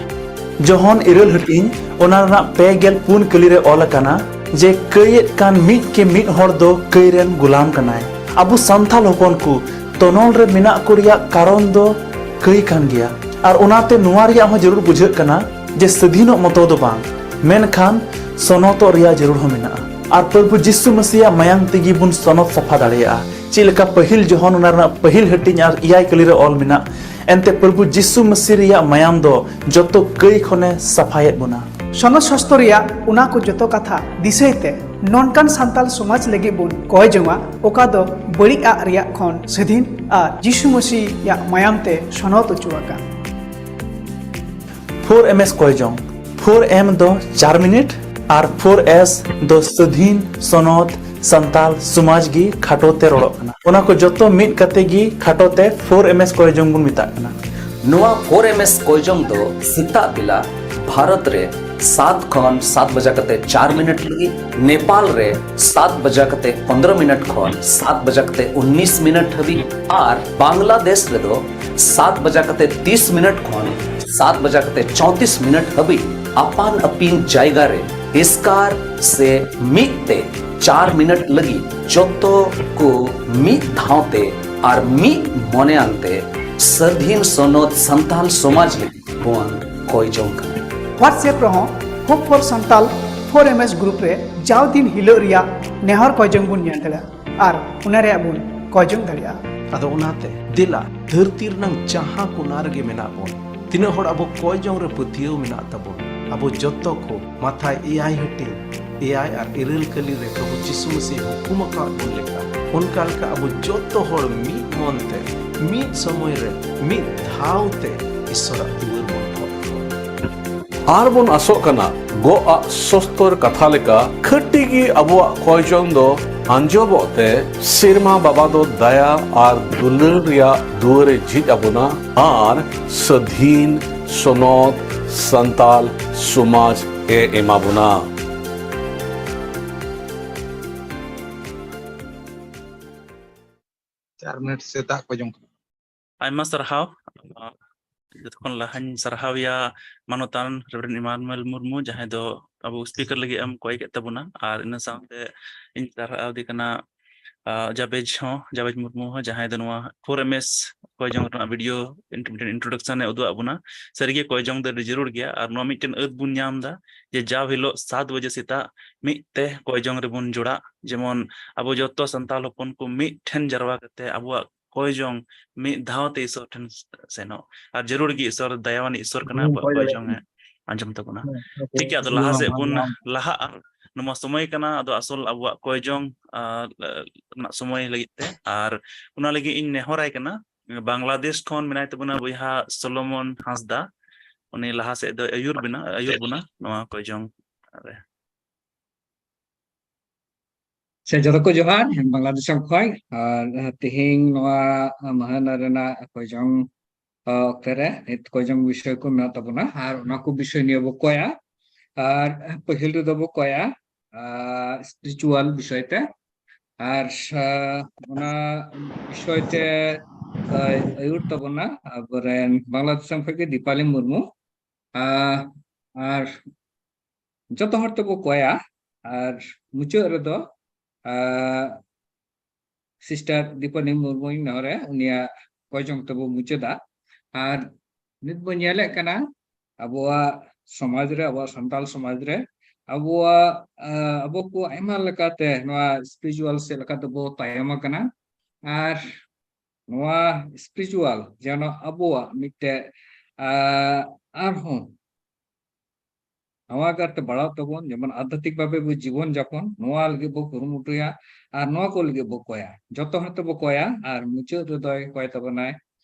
ᱡᱚᱦᱚᱱ ᱤᱨᱟᱹᱞ ᱦᱟᱹᱴᱤᱧ, ᱚᱱᱟ ᱨᱮᱱᱟᱜ ᱯᱮ ᱜᱮᱞ ᱯᱩᱱ ᱠᱟᱹᱞᱤ ᱨᱮ ᱚᱞ ᱟᱠᱟᱱᱟ ᱡᱮ ᱠᱟᱹᱭᱮᱫ ᱠᱟᱱ ᱢᱤᱫ ᱠᱮ ᱢᱤᱫ ᱦᱚᱲ ᱫᱚ ᱠᱟᱹᱭ ᱨᱮᱱ ᱜᱩᱞᱟᱢ ᱠᱟᱱᱟᱭ᱾ ᱟᱵᱚ ᱥᱟᱱᱛᱟᱞ ᱦᱚᱯᱚᱱ ᱠᱚ ᱛᱚᱱᱚᱞ ᱨᱮ ᱢᱮᱱᱟᱜ ᱠᱚ ᱨᱮᱭᱟᱜ ᱠᱟᱨᱚᱱ ᱫᱚ ᱠᱟᱹᱭ ᱠᱟᱱ ᱜᱮᱭᱟ, ᱟᱨ ᱚᱱᱟᱛᱮ ᱱᱚᱣᱟ ᱨᱮᱭᱟᱜ ᱦᱚᱸ ᱡᱟᱹᱨᱩᱲ ᱵᱩᱡᱷᱟᱹᱜ ᱠᱟᱱᱟ ᱡᱮ ᱥᱟᱹᱫᱷᱤᱱᱚᱜ ᱢᱚᱛᱚ ᱫᱚ ᱵᱟᱝ, ᱢᱮᱱᱠᱷᱟᱱ ᱥᱚᱱᱚᱛᱚᱜ ᱨᱮᱭᱟᱜ ᱡᱟᱹᱨᱩᱲ ᱦᱚᱸ ᱢᱮᱱᱟᱜᱼᱟ᱾ ᱟᱨ ᱯᱨᱚᱵᱷᱩ ᱡᱤᱥᱩ ᱢᱟᱥᱤᱭᱟᱜ ᱢᱟᱭᱟᱝ ᱛᱮᱜᱮ ᱵᱚᱱ ᱥᱚᱱᱚᱛ ᱥᱟᱯᱷᱟ ᱫᱟᱲᱮᱭᱟᱜᱼᱟ᱾ ᱪᱮᱫ ᱞᱮᱠᱟ ᱯᱟᱹᱦᱤᱞ ᱡᱚᱦᱚᱱ ᱚᱱᱟ ᱨᱮᱱᱟᱜ ᱯᱟᱹᱦᱤᱞ ᱦᱟᱹᱴᱤᱧ ᱟᱨ ᱮᱭᱟᱭ ᱠᱟᱹᱞᱤ ᱨᱮ ᱚᱞ ᱢᱮᱱᱟᱜ, ᱮᱱᱛᱮ ᱯᱨᱚᱵᱷᱩ ᱡᱤᱥᱩ ᱢᱟᱥᱤ ᱨᱮᱭᱟᱜ ᱢᱟᱭᱟᱢ ᱫᱚ ᱡᱚᱛᱚ ᱠᱟᱹᱭ ᱠᱷᱚᱱᱮ ᱥᱟᱯᱷᱟᱭᱮᱫ ᱵᱚᱱᱟ᱾ ᱥᱚᱱᱚᱛ ᱥᱟᱥᱛᱚ ᱨᱮᱭᱟᱜ ᱚᱱᱟ ᱠᱚ ᱡᱚᱛᱚ ᱠᱟᱛᱷᱟ ᱫᱤᱥᱟᱹᱭ ᱛᱮ ᱱᱚᱝᱠᱟᱱ ᱥᱟᱱᱛᱟᱞ ᱥᱚᱢᱟᱡᱽ ᱞᱟᱹᱜᱤᱫ ᱵᱚᱱ ᱠᱚᱭ ᱡᱚᱝᱟ, ᱚᱠᱟ ᱫᱚ ᱵᱟᱹᱲᱤᱡ ᱟᱜ ᱨᱮᱭᱟᱜ ᱠᱷᱚᱱ ᱥᱟᱹᱫᱷᱤᱱ ᱟᱨ ᱡᱤᱥᱩ ᱢᱟᱹᱥᱤᱭᱟᱜ ᱢᱟᱭᱟᱢ ᱛᱮ ᱥᱚᱱᱚᱛ ᱚᱪᱚ ᱟᱠᱟᱱ᱾ ᱯᱷᱳᱨ ᱮᱢ ᱮᱥ ᱠᱚᱭ ᱡᱚᱝ᱾ ᱯᱷᱳᱨ ᱮᱢ ᱫᱚ ᱪᱟᱨ ᱢᱤᱱᱤᱴ ᱟᱨ ᱯᱷᱳᱨ ᱮᱥ ᱫᱚ ᱥᱟᱹᱫᱷᱤᱱ ᱥᱚᱱᱚᱛ ᱥᱟᱱᱛᱟᱞ ᱥᱚᱢᱟᱡᱽ ᱜᱮ ᱠᱷᱟᱴᱚ ᱛᱮ ᱨᱚᱲᱚᱜ ᱠᱟᱱᱟ᱾ ᱚᱱᱟ ᱠᱚ ᱡᱚᱛᱚ ᱢᱤᱫ ᱠᱟᱛᱮ ᱜᱮ ᱠᱷᱟᱴᱚ ᱛᱮ ᱯᱷᱳᱨ ᱮᱢ ᱮᱥ ᱠᱚᱭ ᱡᱚᱝ ᱵᱚᱱ ᱢᱮᱛᱟᱜ ᱠᱟᱱᱟ᱾ ᱱᱚᱣᱟ ᱯᱷᱳᱨ ᱮᱢ ᱮᱥ ᱠᱚᱭ ᱡᱚᱝ ᱫᱚ ᱥᱮᱛᱟᱜ ᱵᱮᱞᱟ ᱵᱷᱟᱨᱚᱛ ᱨᱮ ᱥᱟᱛ ᱠᱷᱚᱱ ᱥᱟᱛ ᱵᱟᱡᱟ ᱠᱟᱛᱮ ᱪᱟᱨ ᱢᱤᱱᱤᱴ ᱞᱟᱹᱜᱤᱫ, ᱱᱮᱯᱟᱞ ᱨᱮ ᱥᱟᱛ ᱵᱟᱡᱟ ᱠᱟᱛᱮ ᱯᱚᱱᱫᱽᱨᱚ ᱢᱤᱱᱤᱴ ᱠᱷᱚᱱ ᱥᱟᱛ ᱵᱟᱡᱟ ᱠᱟᱛᱮ ᱩᱱᱱᱤᱥ ᱢᱤᱱᱤᱴ ᱦᱟᱹᱵᱤᱡ ᱟᱨ ᱵᱟᱝᱞᱟᱫᱮᱥ ᱨᱮᱫᱚ ᱥᱟᱛ ᱵᱟᱡᱟ ᱠᱟᱛᱮ ᱛᱤᱥ ᱢᱤᱱᱤᱴ ᱠᱷᱚᱱ ᱥᱟᱛ ᱵᱟᱡᱟ ᱠᱟᱛᱮ ᱪᱚᱣᱛᱤᱥ ᱢᱤᱱᱤᱴ ᱦᱟᱹᱵᱤᱡ ᱟᱯᱟᱱ ᱟᱹᱯᱤᱱ ᱡᱟᱭᱜᱟ ᱨᱮ ᱮᱥᱠᱟᱨ ᱥᱮ ᱢᱤᱫ ᱛᱮ ᱪᱟᱨ ᱢᱤᱱᱤᱴ ᱞᱟᱹᱜᱤᱫ ᱡᱚᱛᱚ ᱠᱚ ᱢᱤᱫ ᱫᱷᱟᱣ ᱛᱮ ᱟᱨ ᱢᱤᱫ ᱢᱚᱱᱮᱭᱟᱱ ᱛᱮ ᱥᱟᱹᱫᱷᱤᱱ ᱥᱚᱱᱚᱛ ᱥᱟᱱᱛᱟᱞ ᱥᱚᱢᱟᱡᱽ ᱞᱟᱹᱜᱤᱫ ᱵᱚᱱ ᱠᱚᱭ ᱡᱚᱝ ᱠᱟᱱᱟ᱾ WhatsApp ᱨᱮᱦᱚᱸ Hope for Santal four M S group ᱨᱮ ᱡᱟᱣ ᱫᱤᱱ ᱦᱤᱞᱳᱜ ᱨᱮᱭᱟᱜ ᱱᱮᱦᱚᱨ ᱠᱚᱭ ᱡᱚᱝ ᱵᱚᱱ ᱧᱮᱞ ᱫᱟᱲᱮᱭᱟᱜᱼᱟ ᱟᱨ ᱚᱱᱟ ᱨᱮᱭᱟᱜ ᱵᱚᱱ ᱠᱚᱭ ᱡᱚᱝ ᱫᱟᱲᱮᱭᱟᱜᱼᱟ᱾ ᱟᱫᱚ ᱚᱱᱟᱛᱮ ᱫᱮᱞᱟ ᱫᱷᱟᱹᱨᱛᱤ ᱨᱮᱱᱟᱝ ᱡᱟᱦᱟᱸ ᱠᱚᱱᱟ ᱨᱮᱜᱮ ᱢᱮᱱᱟᱜ ᱵᱚᱱ, ᱛᱤᱱᱟᱹᱜ ᱦᱚᱲ ᱟᱵᱚ ᱠᱚᱭ ᱡᱚᱝ ᱨᱮ ᱯᱟᱹᱛᱭᱟᱹᱣ ᱢᱮᱱᱟᱜ ᱛᱟᱵᱚᱱ, ᱟᱵᱚ ᱡᱚᱛᱚ ᱠᱚ ᱢᱟᱛᱷᱟᱭ ᱮᱭᱟᱭ ᱦᱟᱹᱴᱤᱧ ᱮᱭᱟᱭ ᱟᱨ ᱤᱨᱟᱹᱞ ᱠᱟᱹᱞᱤ ᱨᱮ ᱯᱨᱚᱵᱷᱩ ᱡᱤᱥᱩ ᱢᱟᱹᱥᱤ ᱦᱩᱠᱩᱢ ᱟᱠᱟᱫ ᱵᱚᱱ ᱞᱮᱠᱟ, ᱚᱱᱠᱟ ᱞᱮᱠᱟ ᱟᱵᱚ ᱡᱚᱛᱚ ᱦᱚᱲ ᱢᱤᱫ ᱢᱚᱱ ᱛᱮ ᱢᱤᱫ ᱥᱚᱢᱚᱭ ᱨᱮ ᱢᱤᱫ ᱫᱷᱟᱣ ᱛᱮ ᱤᱥᱚᱨᱟᱜ ᱫᱩᱣᱟᱹᱨ ᱵᱚᱱ ᱴᱷᱚᱠ ᱴᱷᱚᱠ᱾ ᱟᱨ ᱵᱚᱱ ᱟᱥᱚᱜ ᱠᱟᱱᱟ, ᱜᱚᱜ ᱟᱜ ᱥᱚᱥᱛᱚᱨ ᱠᱟᱛᱷᱟ ᱞᱮᱠᱟ, ᱠᱷᱟᱹᱴᱤ ᱜᱮ ᱟᱵᱚᱣᱟᱜ ᱠᱚᱭ ᱡᱚᱝ ᱫᱚ ᱟᱸᱡᱚᱢᱚᱜ ᱛᱮ, ᱥᱮᱨᱢᱟ ᱵᱟᱵᱟ ᱫᱚ ᱫᱟᱭᱟ ᱟᱨ ᱫᱩᱞᱟᱹᱲ ᱨᱮᱭᱟᱜ ᱫᱩᱣᱟᱹᱨ ᱮ ᱡᱷᱤᱡ ᱟᱵᱚᱱᱟ ᱟᱨ ᱥᱟᱹᱫᱷᱤᱱ ᱥᱚᱱᱚᱛ ᱥᱟᱱᱛᱟᱞ ᱥᱚᱢᱟᱡᱽ ᱮ ᱮᱢᱟ ᱵᱚᱱᱟ᱾ ᱪᱟᱨ ᱢᱤᱱᱤᱴ ᱥᱮᱛᱟᱜ ᱠᱚᱭ ᱡᱚᱝ ᱠᱟᱱᱟ᱾ ᱟᱭᱢᱟ ᱥᱟᱨᱦᱟᱣ᱾ ᱟᱸ, ᱡᱚᱛᱚ ᱠᱷᱚᱱ ᱞᱟᱦᱟᱧ ᱥᱟᱨᱦᱟᱣᱮᱭᱟ ᱢᱟᱱᱚᱛᱟᱱ ᱨᱮᱵᱷᱨᱮᱱᱰ ᱤᱢᱟᱱᱩᱭᱮᱞ ᱢᱩᱨᱢᱩ, ᱡᱟᱦᱟᱸᱭ ᱫᱚ ᱟᱵᱚ ᱥᱯᱤᱠᱟᱨ ᱞᱟᱹᱜᱤᱫ ᱮᱢ ᱠᱚᱭ ᱠᱮᱫ ᱛᱟᱵᱚᱱᱟ, ᱟᱨ ᱤᱱᱟᱹ ᱥᱟᱶᱛᱮ ᱤᱧ ᱥᱟᱨᱦᱟᱣ ᱫᱮ ᱠᱟᱱᱟ ᱟᱸ, ᱡᱟᱵᱮᱡᱽ ᱦᱚᱸ, ᱡᱟᱵᱮᱡᱽ ᱢᱩᱨᱢᱩ ᱦᱚᱸ, ᱡᱟᱦᱟᱸᱭ ᱫᱚ ᱱᱚᱣᱟ ᱯᱷᱳᱨ ᱮᱢ ᱮᱥ ᱠᱚᱭ ᱡᱚᱝ ᱨᱮᱱᱟᱜ ᱵᱷᱤᱰᱤᱭᱳ ᱤᱱᱴᱨᱳᱰᱟᱠᱥᱚᱱ ᱮ ᱩᱫᱩᱜ ᱟᱫ ᱵᱚᱱᱟ᱾ ᱥᱟᱹᱨᱤᱜᱮ ᱠᱚᱭ ᱡᱚᱝ ᱫᱚ ᱟᱹᱰᱤ ᱡᱟᱹᱨᱩᱲ ᱜᱮᱭᱟ, ᱟᱨ ᱱᱚᱣᱟ ᱢᱤᱫᱴᱮᱱ ᱟᱹᱫ ᱵᱚᱱ ᱧᱟᱢ ᱮᱫᱟ ᱡᱮ ᱡᱟᱣ ᱦᱤᱞᱳᱜ ᱥᱟᱛ ᱵᱟᱡᱮ ᱥᱮᱛᱟᱜ ᱢᱤᱫ ᱛᱮ ᱠᱚᱭ ᱡᱚᱝ ᱨᱮᱵᱚᱱ ᱡᱚᱲᱟᱜ, ᱡᱮᱢᱚᱱ ᱟᱵᱚ ᱡᱚᱛᱚ ᱥᱟᱱᱛᱟᱲ ᱦᱚᱯᱚᱱ ᱠᱚ ᱢᱤᱫ ᱴᱷᱮᱱ ᱡᱟᱨᱣᱟ ᱠᱟᱛᱮ ᱟᱵᱚᱣᱟᱜ ᱠᱚᱭ ᱡᱚᱝ ᱢᱤᱫ ᱫᱷᱟᱣ ᱛᱮ ᱤᱥᱚᱨ ᱴᱷᱮᱱ ᱥᱮᱱᱚᱜ᱾ ᱟᱨ ᱡᱟᱹᱨᱩᱲ ᱜᱮ ᱤᱥᱚᱨ ᱫᱟᱭᱟᱣᱟᱱ ᱤᱥᱚᱨ ᱠᱟᱱᱟ, ᱟᱵᱚᱣᱟᱜ ᱠᱚᱭ ᱡᱚᱝ ᱮ ᱟᱸᱡᱚᱢ ᱛᱟᱵᱚᱱᱟ᱾ ᱴᱷᱤᱠ ᱜᱮᱭᱟ, ᱟᱫᱚ ᱞᱟᱦᱟ ᱥᱮᱫ ᱵᱚᱱ ᱞᱟᱦᱟᱜᱼᱟ᱾ ᱱᱚᱣᱟ ᱥᱚᱢᱚᱭ ᱠᱟᱱᱟ, ᱟᱫᱚ ᱟᱥᱚᱞ ᱟᱵᱚᱣᱟᱜ ᱠᱚᱭ ᱡᱚᱝ, ᱟᱨ, ᱨᱮᱱᱟᱜ ᱥᱚᱢᱚᱭ ᱞᱟᱹᱜᱤᱫ ᱛᱮ᱾ ᱟᱨ ᱚᱱᱟ ᱞᱟᱹᱜᱤᱫ ᱤᱧ ᱱᱮᱦᱚᱨᱟᱭ ᱠᱟᱱᱟ, ᱵᱟᱝᱞᱟᱫᱮᱥ ᱠᱷᱚᱱ ᱢᱮᱱᱟᱭ ᱛᱟᱵᱚᱱᱟ ᱵᱚᱭᱦᱟ ᱥᱚᱞᱳᱢᱚᱱ ᱦᱟᱸᱥᱫᱟ, ᱩᱱᱤ ᱞᱟᱦᱟ ᱥᱮᱫ ᱫᱚ ᱟᱹᱭᱩᱨ ᱵᱮᱱᱟ, ᱟᱹᱭᱩᱨ ᱵᱚᱱᱟ ᱱᱚᱣᱟ ᱠᱚᱭ ᱡᱚᱝ ᱨᱮ᱾ ᱥᱮ ᱡᱚᱛᱚ ᱠᱚ ᱡᱚᱦᱟᱨ, ᱵᱟᱝᱞᱟᱫᱮᱥ ᱠᱷᱚᱱ᱾ ᱟᱨ ᱛᱮᱦᱮᱧ ᱱᱚᱣᱟ ᱢᱟᱹᱦᱱᱟᱹ ᱨᱮᱱᱟᱜ ᱠᱚᱭ ᱡᱚᱝ, ᱟ, ᱚᱠᱛᱮ ᱨᱮ ᱱᱤᱛ ᱠᱚᱭ ᱡᱚᱝ ᱵᱤᱥᱚᱭ ᱠᱚ ᱢᱮᱱᱟᱜ ᱛᱟᱵᱚᱱᱟ, ᱟᱨ ᱚᱱᱟ ᱠᱚ ᱵᱤᱥᱚᱭ ᱱᱤᱭᱮ ᱵᱚ ᱠᱚᱭᱟ᱾ ᱟᱨ ᱯᱟᱹᱦᱤᱞ ᱨᱮᱫᱚ ᱵᱚ ᱠᱚᱭᱟ, ᱟ, ᱥᱯᱤᱨᱤᱪᱩᱣᱟᱞ ᱵᱤᱥᱚᱭ ᱛᱮ, ᱟᱨ, ᱟ, ᱚᱱᱟ ᱵᱤᱥᱚᱭ ᱛᱮ, ᱟ, ᱟᱹᱭᱩᱨ ᱛᱟᱵᱚᱱᱟ ᱟᱵᱚᱨᱮᱱ ᱵᱟᱝᱞᱟᱫᱮᱥ ᱠᱷᱚᱱ ᱜᱮ ᱫᱤᱯᱟᱞᱤ ᱢᱩᱨᱢᱩ᱾ ᱟ, ᱟᱨ ᱡᱚᱛᱚ ᱦᱚᱲ ᱛᱮᱵᱚ ᱠᱚᱭᱟ, ᱟᱨ ᱢᱩᱪᱟᱹᱫ ᱨᱮᱫᱚ, ᱟ, ᱥᱤᱥᱴᱟᱨ ᱫᱤᱯᱟᱞᱤ ᱢᱩᱨᱢᱩᱧ ᱱᱚᱰᱮ ᱩᱱᱤᱭᱟᱜ ᱠᱚᱭ ᱡᱚᱝ ᱛᱮᱵᱚ ᱢᱩᱪᱟᱹᱫᱟ᱾ ᱟᱨ ᱱᱤᱛ ᱵᱚ ᱧᱮᱞᱮᱫ ᱠᱟᱱᱟ ᱟᱵᱚᱣᱟᱜ ᱥᱚᱢᱟᱡᱽ ᱨᱮ, ᱟᱵᱚᱣᱟᱜ ᱥᱟᱱᱛᱟᱞ ᱥᱚᱢᱟᱡᱽ ᱨᱮ ᱟᱵᱚᱣᱟᱜ, ᱟ, ᱟᱵᱚ ᱠᱚ ᱟᱭᱢᱟ ᱞᱮᱠᱟᱛᱮ ᱱᱚᱣᱟ ᱥᱯᱤᱨᱤᱪᱩᱣᱟᱞ ᱥᱮᱫ ᱞᱮᱠᱟ ᱛᱮᱵᱚ ᱛᱟᱭᱚᱢ ᱟᱠᱟᱱᱟ᱾ ᱟᱨ ᱱᱚᱣᱟ ᱥᱯᱤᱨᱤᱪᱩᱣᱟᱞ ᱡᱮᱱᱚ ᱟᱵᱚᱣᱟᱜ ᱢᱤᱫᱴᱮᱡ, ᱟ, ᱟᱨᱦᱚᱸ ᱱᱟᱣᱟ ᱠᱟᱨᱛᱮ ᱵᱟᱲᱦᱟᱣ ᱛᱟᱵᱚᱱ, ᱡᱮᱢᱚᱱ ᱟᱫᱷᱭᱟᱛᱢᱤᱠ ᱵᱷᱟᱵᱮ ᱵᱚ ᱡᱤᱵᱚᱱ ᱡᱟᱯᱚᱱ, ᱱᱚᱣᱟ ᱞᱟᱹᱜᱤᱫ ᱵᱚ ᱠᱩᱨᱩᱢᱩᱴᱩᱭᱟ ᱟᱨ ᱱᱚᱣᱟ ᱠᱚ ᱞᱟᱹᱜᱤᱫ ᱵᱚ ᱠᱚᱭᱟ, ᱡᱚᱛᱚ ᱦᱚᱲ ᱛᱮᱵᱚ ᱠᱚᱭᱟ᱾ ᱟᱨ ᱢᱩᱪᱟᱹᱫ ᱨᱮᱫᱚᱭ ᱠᱚᱭ ᱛᱟᱵᱚᱱᱟᱭ,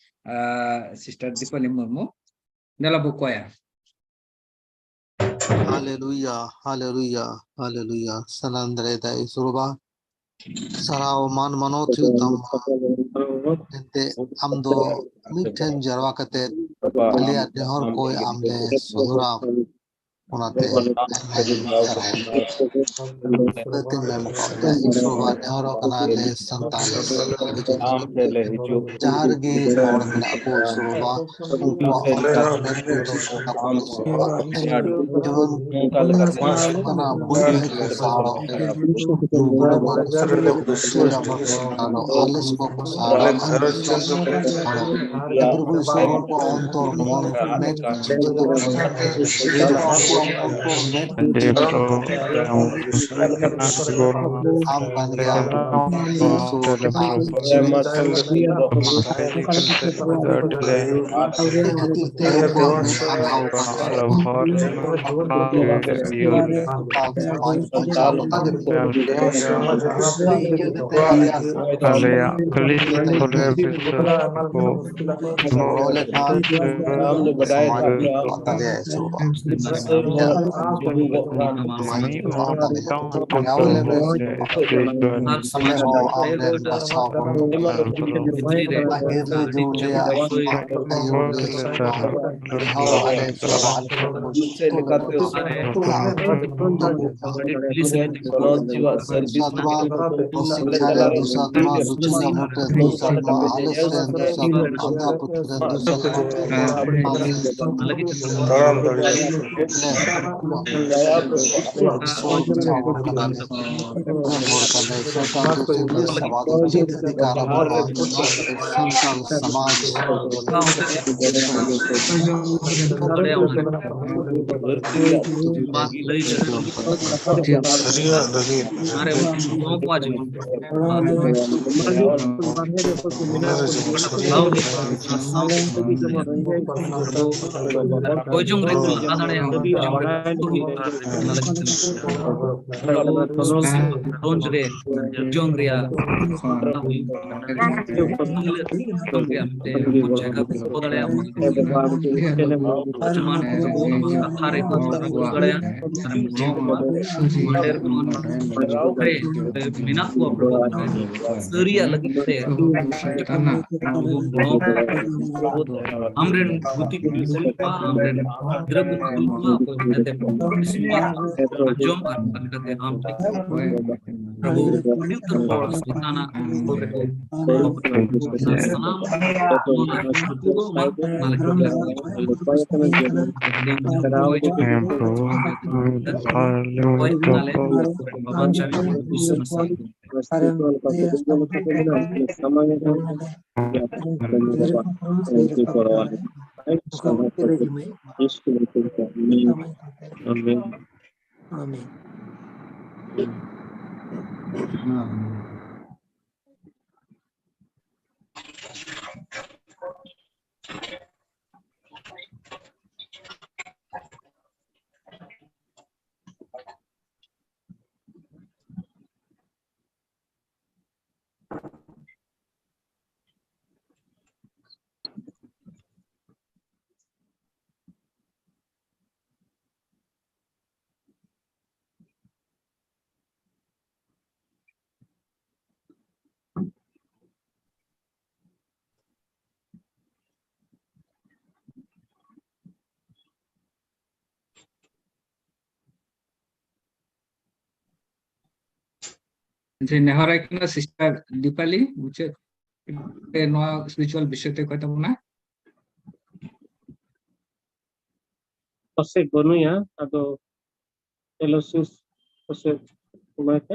ᱟ, ᱥᱤᱥᱴᱟᱨ ᱫᱤᱯᱟᱞᱤ ᱢᱩᱨᱢᱩ᱾ ᱫᱮᱞᱟ ᱵᱚ ᱠᱚᱭᱟ᱾ ᱦᱟᱞᱮᱞᱩᱭᱟ, ᱦᱟᱞᱮᱞᱩᱭᱟ, ᱦᱟᱞᱮᱞᱩᱭᱟ᱾ ᱥᱟᱱᱟᱢ ᱫᱟᱲᱮ ᱫᱟᱭ ᱤᱥᱩᱨ ᱵᱟ, ᱥᱟᱨᱦᱟᱣ ᱢᱟᱱ ᱢᱟᱱᱚᱛ ᱦᱩᱭᱩᱜ ᱛᱟᱢᱟ᱾ ᱮᱱᱛᱮ ᱟᱢ ᱫᱚ ᱢᱤᱫᱴᱷᱮᱱ ᱡᱟᱨᱣᱟ ᱠᱟᱛᱮ ᱟᱞᱮᱭᱟᱜ ᱱᱮᱦᱚᱨ ᱠᱚᱭ ᱟᱢ ᱞᱮ ᱥᱚᱫᱚᱨᱟ᱾ ᱚᱱᱟᱛᱮ ᱟᱭᱢᱟ ᱟᱭᱢᱟ ᱥᱟᱨᱦᱟᱣ᱾ ᱵᱟᱹᱲᱛᱤ ᱢᱮᱱ ᱠᱟᱜ ᱞᱮ ᱤᱥᱩᱨ ᱵᱟ, ᱱᱮᱦᱚᱨᱚᱜ ᱠᱟᱱᱟ ᱞᱮ ᱥᱟᱱᱛᱟᱲ ᱟᱢ ᱴᱷᱮᱱ ᱞᱮ ᱦᱤᱡᱩᱜ᱾ ᱡᱟᱦᱟᱸ ᱨᱮᱜᱮ ᱦᱚᱲ ᱢᱮᱱᱟᱜ ᱠᱚ ᱤᱥᱩᱨ ᱵᱟ, ᱩᱱᱠᱩᱣᱟᱜ ᱚᱱᱛᱚᱨ ᱢᱮᱫ ᱠᱚ ᱫᱚᱨᱠᱟᱨ ᱠᱚ ᱤᱥᱩᱨ ᱵᱟ᱾ ᱡᱮᱢᱚᱱ ᱱᱚᱝᱠᱟ ᱞᱮᱠᱟᱛᱮ ᱚᱱᱟ ᱵᱟᱹᱲᱤᱡ ᱢᱮᱫ ᱠᱚ ᱥᱟᱦᱟᱣ ᱟᱞᱮ ᱥᱚᱵᱚᱫ ᱠᱚ ᱥᱟᱦᱟᱣ ᱟᱞᱮ ᱥᱚᱵᱚᱫ ᱠᱚ ᱥᱟᱦᱟᱣ ᱟᱞᱮ ᱥᱚᱵᱚᱫ ᱠᱚ ᱥᱟᱦᱟᱣ ᱚᱱᱛᱚᱨ ᱢᱚᱱ ᱢᱮᱫ ᱪᱤᱱᱛᱟᱹ ᱠᱚ ᱥᱟᱦᱟᱣ ᱡᱮ ᱯᱨᱚᱵᱷᱩ ᱟᱢ ᱠᱟᱱᱟ ᱜᱚᱲᱚ ᱟᱢ ᱠᱟᱱ ᱜᱮᱭᱟ᱾ ᱟᱹᱰᱤ ᱞᱮ ᱠᱷᱟᱹᱛᱤᱨ ᱛᱮ ᱩᱱᱠᱩᱣᱟᱜ ᱢᱮᱫ ᱟᱸᱫᱷᱟᱣ ᱠᱟᱱ ᱛᱟᱠᱚᱣᱟ᱾ ᱟᱞᱚ ᱦᱚᱨ ᱨᱮ ᱟᱞᱮ ᱥᱟᱱᱛᱟᱲ ᱥᱚᱢᱟᱡᱽ ᱵᱟᱧᱪᱟᱣ ᱞᱟᱹᱜᱤᱫ ᱛᱮ ᱟᱞᱮᱭᱟᱜ ᱠᱷᱟᱹᱞᱤ ᱠᱷᱚᱞᱮ ᱵᱤᱥᱥᱟᱥ ᱠᱚ ᱜᱚᱲᱚ ᱞᱮᱠᱷᱟᱱ ᱥᱚᱢᱟᱡᱽ ᱞᱟᱛᱟᱨ ᱨᱮ ᱟᱹᱪᱩᱨᱚᱜᱼᱟ᱾ ᱢᱤᱫ ᱚᱠᱛᱚ ᱟᱞᱮ ᱦᱚᱸ ᱟᱢ ᱞᱮ ᱵᱟᱪᱷᱟᱣ ᱵᱚᱱ ᱢᱮ᱾ ᱯᱟᱹᱦᱤᱞ ᱨᱮ ᱡᱩᱱ ᱨᱮᱭᱟᱜ ᱟᱹᱭᱩᱨ ᱞᱮ ᱥᱟᱨᱦᱟᱣ ᱟᱞᱮ ᱪᱟᱵᱟ ᱟᱞᱮ ᱠᱷᱚᱱ ᱢᱩᱪᱟᱹᱫ ᱞᱮᱠᱟᱛᱮ ᱥᱟᱹᱨᱤ ᱥᱟᱹᱨᱤ ᱥᱟᱹᱨᱤ ᱥᱟᱫᱷᱩᱵᱟᱫ ᱥᱤᱠᱠᱷᱟ ᱨᱮ ᱫᱩᱥᱟᱨ ᱱᱚᱣᱟ ᱞᱩᱪᱤ ᱧᱟᱢᱚᱛ ᱨᱮ ᱫᱩᱥᱟᱨ ᱱᱚᱣᱟ ᱟᱞᱮᱥ ᱨᱮ ᱫᱩᱥᱟᱨ ᱱᱚᱣᱟ ᱟᱸᱫᱷᱟ ᱯᱟᱹᱛᱭᱟᱹᱣ ᱨᱮ ᱫᱩᱥᱟᱨ ᱱᱚᱣᱟ ᱛᱟᱲᱟᱢ ᱫᱟᱲᱮᱭᱟᱜᱼᱟ᱾ ᱥᱚᱢᱟᱡᱽ ᱥᱟᱱᱛᱟᱲ ᱥᱚᱢᱟᱡᱽ ᱥᱟᱹᱨᱤᱭᱟᱜ ᱞᱟᱹᱜᱤᱫ ᱚᱱᱟ ᱨᱮ ᱡᱮᱢᱚᱱ ᱥᱟᱹᱨᱤᱭᱟᱜ ᱚᱠᱚᱭ ᱪᱚᱝ ᱨᱮᱠᱚ ᱞᱟᱦᱟ ᱫᱟᱲᱮᱭᱟᱜᱼᱟ᱾ ᱜᱷᱟᱨᱚᱸᱡᱽ ᱨᱮ ᱡᱚᱢ ᱨᱮᱭᱟᱜ ᱦᱩᱭᱩᱜ ᱠᱟᱱᱟ᱾ ᱛᱚᱵᱮ ᱟᱢᱛᱮ ᱡᱟᱭᱜᱟ ᱠᱚ ᱫᱚᱦᱚ ᱫᱟᱲᱮᱭᱟᱜ ᱢᱟ᱾ ᱡᱮᱢᱚᱱ ᱠᱟᱛᱷᱟ ᱨᱮ ᱠᱚ ᱫᱟᱲᱮᱭᱟᱜᱼᱟ᱾ ᱟᱨᱮᱢ ᱜᱚᱲᱚ ᱠᱚᱣᱟ᱾ ᱢᱟᱱᱰᱮᱨ ᱠᱷᱚᱱ ᱨᱮ ᱢᱮᱱᱟᱜ ᱠᱚᱣᱟ ᱯᱨᱚᱵᱚᱫᱷ ᱨᱮ ᱥᱟᱹᱨᱤᱭᱟᱜ ᱞᱟᱹᱜᱤᱫ ᱛᱮ ᱟᱢᱨᱮᱱ ᱜᱩᱛᱤ ᱠᱚ ᱠᱩᱞ ᱠᱚᱣᱟ, ᱟᱢᱨᱮᱱ ᱜᱤᱫᱽᱨᱟᱹ ᱠᱚ ᱠᱩᱞ ᱠᱚᱣᱟ, ᱚᱠᱚᱭ ᱠᱚ ᱢᱮᱱᱛᱮ ᱟᱸᱡᱚᱢ ᱟᱨ ᱠᱟᱛᱮ ᱟᱢ ᱴᱷᱮᱱ ᱯᱨᱚᱵᱷᱩ ᱟᱹᱰᱤ ᱩᱛᱟᱹᱨ ᱦᱚᱲ ᱥᱮᱛᱟᱱᱟᱜ ᱦᱚᱲ ᱨᱮᱠᱚ ᱥᱟᱱᱟᱢ ᱱᱚᱣᱟ ᱟᱹᱛᱩ ᱠᱚ ᱢᱟ ᱢᱟᱞᱮ ᱠᱚ ᱦᱮᱸ, ᱯᱨᱚᱵᱷᱩ, ᱟᱞᱮ ᱚᱠᱚᱭ ᱠᱚ ᱢᱟᱞᱮ ᱠᱚ ᱵᱟᱵᱟ ᱪᱟᱹᱞᱤ ᱠᱚ ᱥᱟᱱᱟ ᱥᱟᱱᱟ ᱠᱚ᱾ ᱚᱠᱟ ᱵᱚᱱ ᱯᱮᱨᱮᱡ ᱡᱩᱢᱟᱹᱭᱮᱫ ᱠᱚᱣᱟ᱾ ᱟᱢᱮᱱ᱾ ᱟᱢᱮᱱ᱾ ᱡᱮ ᱱᱮᱦᱚᱨᱟᱭ ᱠᱟᱱᱟ ᱥᱤᱥᱴᱟᱨ ᱫᱤᱯᱟᱞᱤ, ᱢᱩᱪᱟᱹᱫ ᱨᱮ ᱱᱚᱣᱟ ᱥᱯᱤᱨᱤᱪᱩᱣᱟᱞ ᱵᱤᱥᱚᱭ ᱛᱮ ᱚᱠᱚᱭ ᱛᱟᱵᱚᱱᱟ? ᱯᱟᱥᱮᱡ ᱵᱟᱹᱱᱩᱭᱟ, ᱟᱫᱚ ᱮᱞᱳᱥᱤᱥ ᱯᱟᱥᱮᱡ ᱮᱢᱟᱭ ᱯᱮ᱾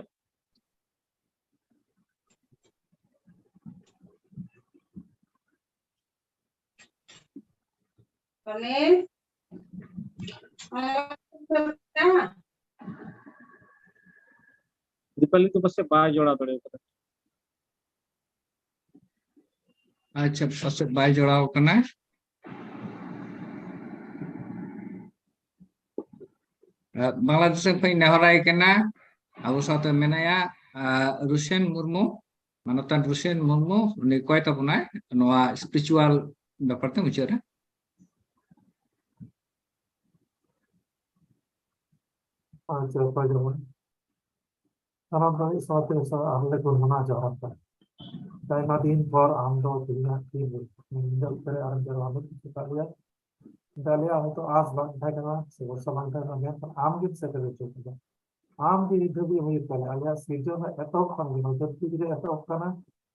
ᱚᱱᱮ ᱫᱤᱯᱟᱞᱤ ᱫᱚ ᱯᱟᱥᱮᱡ ᱵᱟᱭ ᱡᱚᱲᱟᱣ ᱫᱟᱲᱮ ᱠᱟᱫᱟ᱾ ᱟᱪᱪᱷᱟ, ᱯᱟᱥᱮᱡ ᱵᱟᱭ ᱡᱚᱲᱟᱣ ᱠᱟᱱᱟ᱾ ᱟᱨ ᱵᱟᱝᱞᱟᱫᱮᱥ ᱠᱷᱚᱱ ᱱᱮᱦᱚᱨᱟᱭ ᱠᱟᱱᱟ, ᱟᱵᱚ ᱥᱟᱶᱛᱮ ᱢᱮᱱᱟᱭᱟ, ᱟᱨ ᱨᱩᱥᱮᱱ ᱢᱩᱨᱢᱩ, ᱢᱟᱱᱚᱛᱟᱱ ᱨᱩᱥᱮᱱ ᱢᱩᱨᱢᱩ, ᱩᱱᱤ ᱠᱚᱭ ᱛᱟᱵᱚᱱᱟᱭ ᱱᱚᱣᱟ ᱥᱯᱤᱨᱤᱪᱩᱣᱟᱞ ᱵᱮᱯᱟᱨ ᱛᱮ ᱢᱩᱪᱟᱹᱫ ᱨᱮ᱾ ᱟᱪᱪᱷᱟ, ᱚᱠᱚᱭ ᱡᱮᱢᱚᱱ ᱥᱟᱱᱟᱢ ᱠᱚ ᱢᱤᱫ ᱥᱟᱶᱛᱮ ᱥᱟᱶ ᱟᱦᱞᱮ ᱠᱚ ᱢᱟᱱᱟᱣ ᱡᱚᱦᱟᱨ ᱠᱟᱱᱟ᱾ ᱟᱭᱢᱟ ᱫᱤᱱ ᱯᱚᱨ ᱟᱢ ᱫᱚ ᱛᱮᱦᱮᱧᱟᱜ ᱫᱤᱱ ᱨᱮ ᱧᱤᱫᱟᱹ ᱚᱠᱛᱚ ᱨᱮ ᱟᱨᱮᱢ ᱡᱟᱨᱣᱟ ᱞᱟᱹᱜᱤᱫ ᱪᱮᱫᱟᱜ ᱞᱟᱹᱭᱟ? ᱪᱮᱫᱟᱜ ᱞᱟᱹᱭᱟ? ᱦᱚᱭᱛᱳ ᱟᱸᱥ ᱵᱟᱝ ᱛᱟᱦᱮᱸ ᱠᱟᱱᱟ ᱥᱮ ᱵᱷᱚᱨᱥᱟ ᱵᱟᱝ ᱛᱟᱦᱮᱸ ᱠᱟᱱᱟ, ᱢᱮᱱᱠᱷᱟᱱ ᱟᱢ ᱜᱮᱢ ᱥᱮᱴᱮᱨ ᱦᱚᱪᱚ ᱠᱮᱫᱟ᱾ ᱟᱢ ᱜᱮ ᱱᱤᱛ ᱫᱷᱟᱹᱵᱤᱡ ᱦᱩᱭᱩᱜ ᱠᱟᱱᱟ᱾ ᱟᱞᱮᱭᱟᱜ ᱥᱤᱨᱡᱚᱱ ᱨᱮ ᱮᱛᱚᱦᱚᱵ ᱠᱷᱚᱱ ᱜᱮ, ᱱᱚᱣᱟ ᱫᱷᱟᱹᱨᱛᱤ ᱨᱮ ᱮᱛᱚᱦᱚᱵ ᱠᱟᱱᱟ,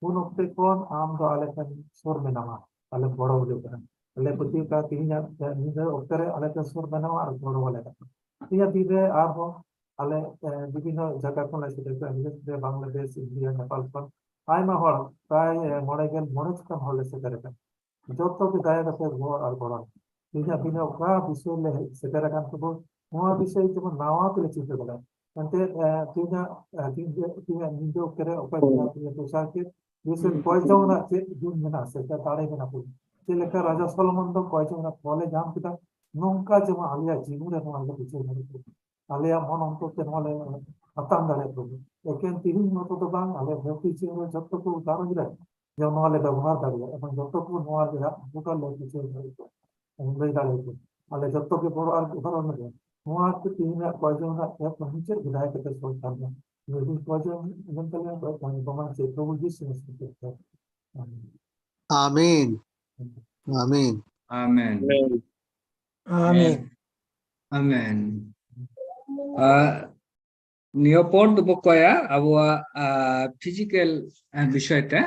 ᱩᱱ ᱚᱠᱛᱮ ᱠᱷᱚᱱ ᱟᱢ ᱫᱚ ᱟᱞᱮ ᱴᱷᱮᱱ ᱥᱩᱨ ᱢᱮᱱᱟᱢᱟ, ᱟᱞᱮ ᱜᱚᱲᱚ ᱦᱩᱭᱩᱜ ᱠᱟᱱᱟ᱾ ᱟᱞᱮ ᱯᱟᱹᱛᱭᱟᱹᱣ ᱠᱟᱱᱟ ᱛᱮᱦᱮᱧᱟᱜ ᱧᱤᱫᱟᱹ ᱚᱠᱛᱮ ᱨᱮ ᱟᱞᱮ ᱴᱷᱮᱱ ᱥᱩᱨ ᱢᱮᱱᱟᱢᱟ ᱟᱨ ᱜᱚᱲᱚ ᱟᱞᱮ ᱠᱟᱱᱟ᱾ ᱛᱮᱦᱮᱧᱟᱜ ᱫᱤᱱ ᱨᱮ ᱟᱨᱦᱚᱸ ᱟᱞᱮ, ᱮ, ᱵᱤᱵᱷᱤᱱᱱᱚ ᱡᱟᱭᱜᱟ ᱠᱷᱚᱱ ᱞᱮ ᱥᱮᱴᱮᱨ ᱠᱟᱱᱟ, ᱵᱤᱥᱮᱥ ᱠᱚᱨᱮ ᱵᱟᱝᱞᱟᱫᱮᱥ, ᱤᱱᱰᱤᱭᱟ, ᱱᱮᱯᱟᱞ ᱠᱷᱚᱱ ᱟᱭᱢᱟ ᱦᱚᱲ, ᱯᱨᱟᱭ, ᱮ, ᱢᱚᱬᱮ ᱜᱮᱞ ᱢᱚᱬᱮ ᱪᱮᱛᱟᱱ ᱦᱚᱲ ᱞᱮ ᱥᱮᱴᱮᱨ ᱟᱠᱟᱱᱟ᱾ ᱡᱚᱛᱚ ᱜᱮ ᱫᱟᱭᱟ ᱠᱟᱛᱮ ᱜᱚᱲ ᱟᱨ ᱜᱚᱲᱚ᱾ ᱛᱮᱦᱮᱧᱟᱜ ᱫᱤᱱ ᱨᱮ ᱚᱠᱟ ᱵᱤᱥᱚᱭ ᱞᱮ ᱦᱮᱡ ᱥᱮᱴᱮᱨ ᱟᱠᱟᱱ ᱛᱟᱵᱚᱱ, ᱱᱚᱣᱟ ᱵᱤᱥᱚᱭ ᱡᱮᱢᱚᱱ ᱱᱟᱣᱟ ᱛᱮᱞᱮ ᱪᱤᱱᱛᱟᱹ ᱫᱟᱲᱮᱭᱟᱜ᱾ ᱮᱱᱛᱮ, ᱮ, ᱛᱮᱦᱮᱧᱟᱜ, ᱮ, ᱛᱮᱦᱮᱧ ᱫᱚ, ᱛᱮᱦᱮᱧᱟᱜ ᱧᱤᱫᱟᱹ ᱚᱠᱛᱮ ᱨᱮ ᱚᱠᱚᱭ ᱦᱩᱸ᱾ ᱵᱚᱸᱜᱟ ᱵᱩᱨᱩ ᱫᱚᱥᱟᱨ ᱠᱮᱫ, ᱵᱤᱥᱚᱭ ᱦᱩᱸ᱾ ᱠᱚᱭ ᱡᱚᱝ ᱨᱮᱱᱟᱜ ᱪᱮᱫ ᱜᱩᱱ ᱢᱮᱱᱟᱜᱼᱟ ᱥᱮ ᱪᱮᱫ ᱫᱟᱲᱮ ᱢᱮᱱᱟᱜᱼᱟ ᱵᱚᱱ? ᱪᱮᱫ ᱞᱮᱠᱟ ᱨᱟᱡᱟ ᱥᱚᱞᱚᱢᱚᱱ ᱫᱚ ᱠᱚᱭ ᱡᱚᱝ ᱨᱮᱱᱟᱜ ᱯᱷᱚᱞᱮ ᱧᱟᱢ ᱠᱮᱫᱟ, ᱱᱚᱝᱠᱟ ᱡᱮᱢᱚᱱ ᱟᱞᱮᱭᱟᱜ ᱡᱤᱵᱚᱱ ᱨᱮ ᱱᱚᱣᱟ ᱞᱮ ᱵᱤᱪᱟᱹᱨ ᱫᱟᱲᱮᱭᱟᱜ ᱠᱟᱱᱟ᱾ ᱟᱞᱮᱭᱟᱜ ᱢᱚᱱ ᱚᱱᱛᱚᱨ ᱛᱮ ᱱᱚᱣᱟ ᱞᱮ ᱟᱛᱟᱝ ᱫᱟᱲᱮᱭᱟᱜ ᱠᱟᱱᱟ᱾ ᱮᱠᱮᱱ ᱛᱮᱦᱮᱧ ᱢᱚᱛᱚ ᱫᱚ ᱵᱟᱝ, ᱟᱞᱮ ᱫᱷᱟᱹᱨᱛᱤ ᱪᱮᱫ ᱨᱮ ᱡᱚᱛᱚ ᱠᱚ ᱜᱷᱟᱨᱚᱸᱡᱽ ᱨᱮ ᱡᱮ ᱱᱚᱣᱟ ᱞᱮ ᱵᱮᱵᱚᱦᱟᱨ ᱫᱟᱲᱮᱭᱟᱜᱼᱟ ᱮᱵᱚᱝ ᱡᱚᱛᱚ ᱠᱚ ᱱᱚᱣᱟ ᱨᱮᱭᱟᱜ ᱩᱯᱚᱠᱟᱨ ᱞᱮ ᱵᱩᱡᱷᱟᱹᱣ ᱫᱟᱲᱮᱭᱟᱜᱼᱟ, ᱞᱟᱹᱭ ᱫᱟᱲᱮᱭᱟᱜᱼᱟ᱾ ᱟᱞᱮ ᱡᱚᱛᱚ ᱜᱮ ᱵᱚᱲᱚ ᱟᱨ ᱜᱚᱦᱚᱨ ᱨᱮ ᱱᱚᱣᱟ ᱠᱚ ᱛᱮᱦᱮᱧᱟᱜ ᱠᱚᱭᱡᱚᱱ ᱨᱮᱱᱟᱜ ᱠᱷᱮᱛ ᱢᱩᱪᱟᱹᱫ ᱵᱮᱲᱟᱭ ᱠᱟᱛᱮ ᱥᱚᱨᱠᱟᱨ ᱫᱚ ᱱᱤᱭᱟᱹ ᱠᱚᱭᱡᱚᱱ ᱮᱢᱮᱱ ᱛᱟᱞᱮ ᱠᱚᱭ ᱠᱟᱹᱢᱤ ᱵᱟᱢᱟ ᱪᱮᱫ ᱵᱟᱵᱩ ᱡᱤᱥᱩ ᱢᱟᱥᱤ ᱛᱮ᱾ ᱟᱢᱤᱱ᱾ ᱟᱢᱤᱱ᱾ ᱟᱢᱮᱱ᱾ ᱟᱢᱮᱱ᱾ ᱟᱢᱮᱱ᱾ ᱟᱨ ᱱᱤᱭᱟᱹ ᱯᱚᱨ ᱫᱚᱵᱚ ᱠᱚᱭᱟ ᱟᱵᱚᱣᱟᱜ, ᱟ, ᱯᱷᱤᱡᱤᱠᱮᱞ, ᱟ, ᱵᱤᱥᱚᱭ ᱛᱮ᱾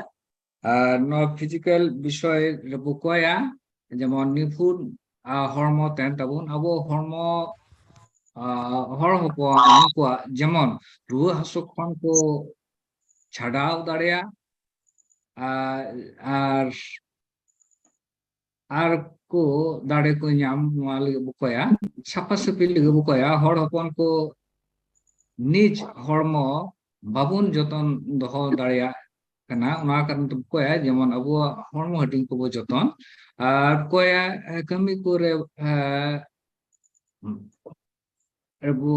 ᱟᱨ ᱱᱚᱣᱟ ᱯᱷᱤᱡᱤᱠᱮᱞ ᱵᱤᱥᱚᱭ ᱨᱮᱵᱚ ᱠᱚᱭᱟ, ᱡᱮᱢᱚᱱ ᱱᱤᱯᱷᱩᱴ, ᱟ, ᱦᱚᱲᱢᱚ ᱛᱟᱦᱮᱱ ᱛᱟᱵᱚᱱ᱾ ᱟᱵᱚ ᱦᱚᱲᱢᱚ, ᱟ, ᱦᱚᱲ ᱦᱚᱯᱚᱱ ᱠᱚᱣᱟᱜ ᱡᱮᱢᱚᱱ ᱨᱩᱣᱟᱹ ᱦᱟᱹᱥᱩ ᱠᱷᱚᱱ ᱠᱚ ᱪᱷᱟᱰᱟᱣ ᱫᱟᱲᱮᱭᱟᱜ, ᱟ, ᱟᱨ ᱟᱨ ᱠᱚ ᱫᱟᱲᱮ ᱠᱚ ᱧᱟᱢ, ᱱᱚᱣᱟ ᱞᱟᱹᱜᱤᱫ ᱵᱚ ᱠᱚᱭᱟ, ᱥᱟᱯᱷᱟ ᱥᱟᱹᱯᱷᱤ ᱞᱟᱹᱜᱤᱫ ᱵᱚ ᱠᱚᱭᱟ᱾ ᱦᱚᱲ ᱦᱚᱯᱚᱱ ᱠᱚ ᱱᱤᱡ ᱦᱚᱲᱢᱚ ᱵᱟᱵᱚᱱ ᱡᱚᱛᱚᱱ ᱫᱚᱦᱚ ᱫᱟᱲᱮᱭᱟᱜ ᱠᱟᱱᱟ, ᱚᱱᱟ ᱠᱟᱨᱚᱱ ᱛᱮᱵᱚ ᱠᱚᱭᱟ ᱡᱮᱢᱚᱱ ᱟᱵᱚᱣᱟᱜ ᱦᱚᱲᱢᱚ ᱦᱟᱹᱴᱤᱧ ᱠᱚᱵᱚ ᱡᱚᱛᱚᱱ ᱟᱨ ᱠᱚᱭᱟ, ᱮ, ᱠᱟᱹᱢᱤ ᱠᱚᱨᱮ, ᱮ, ᱨᱮᱵᱚ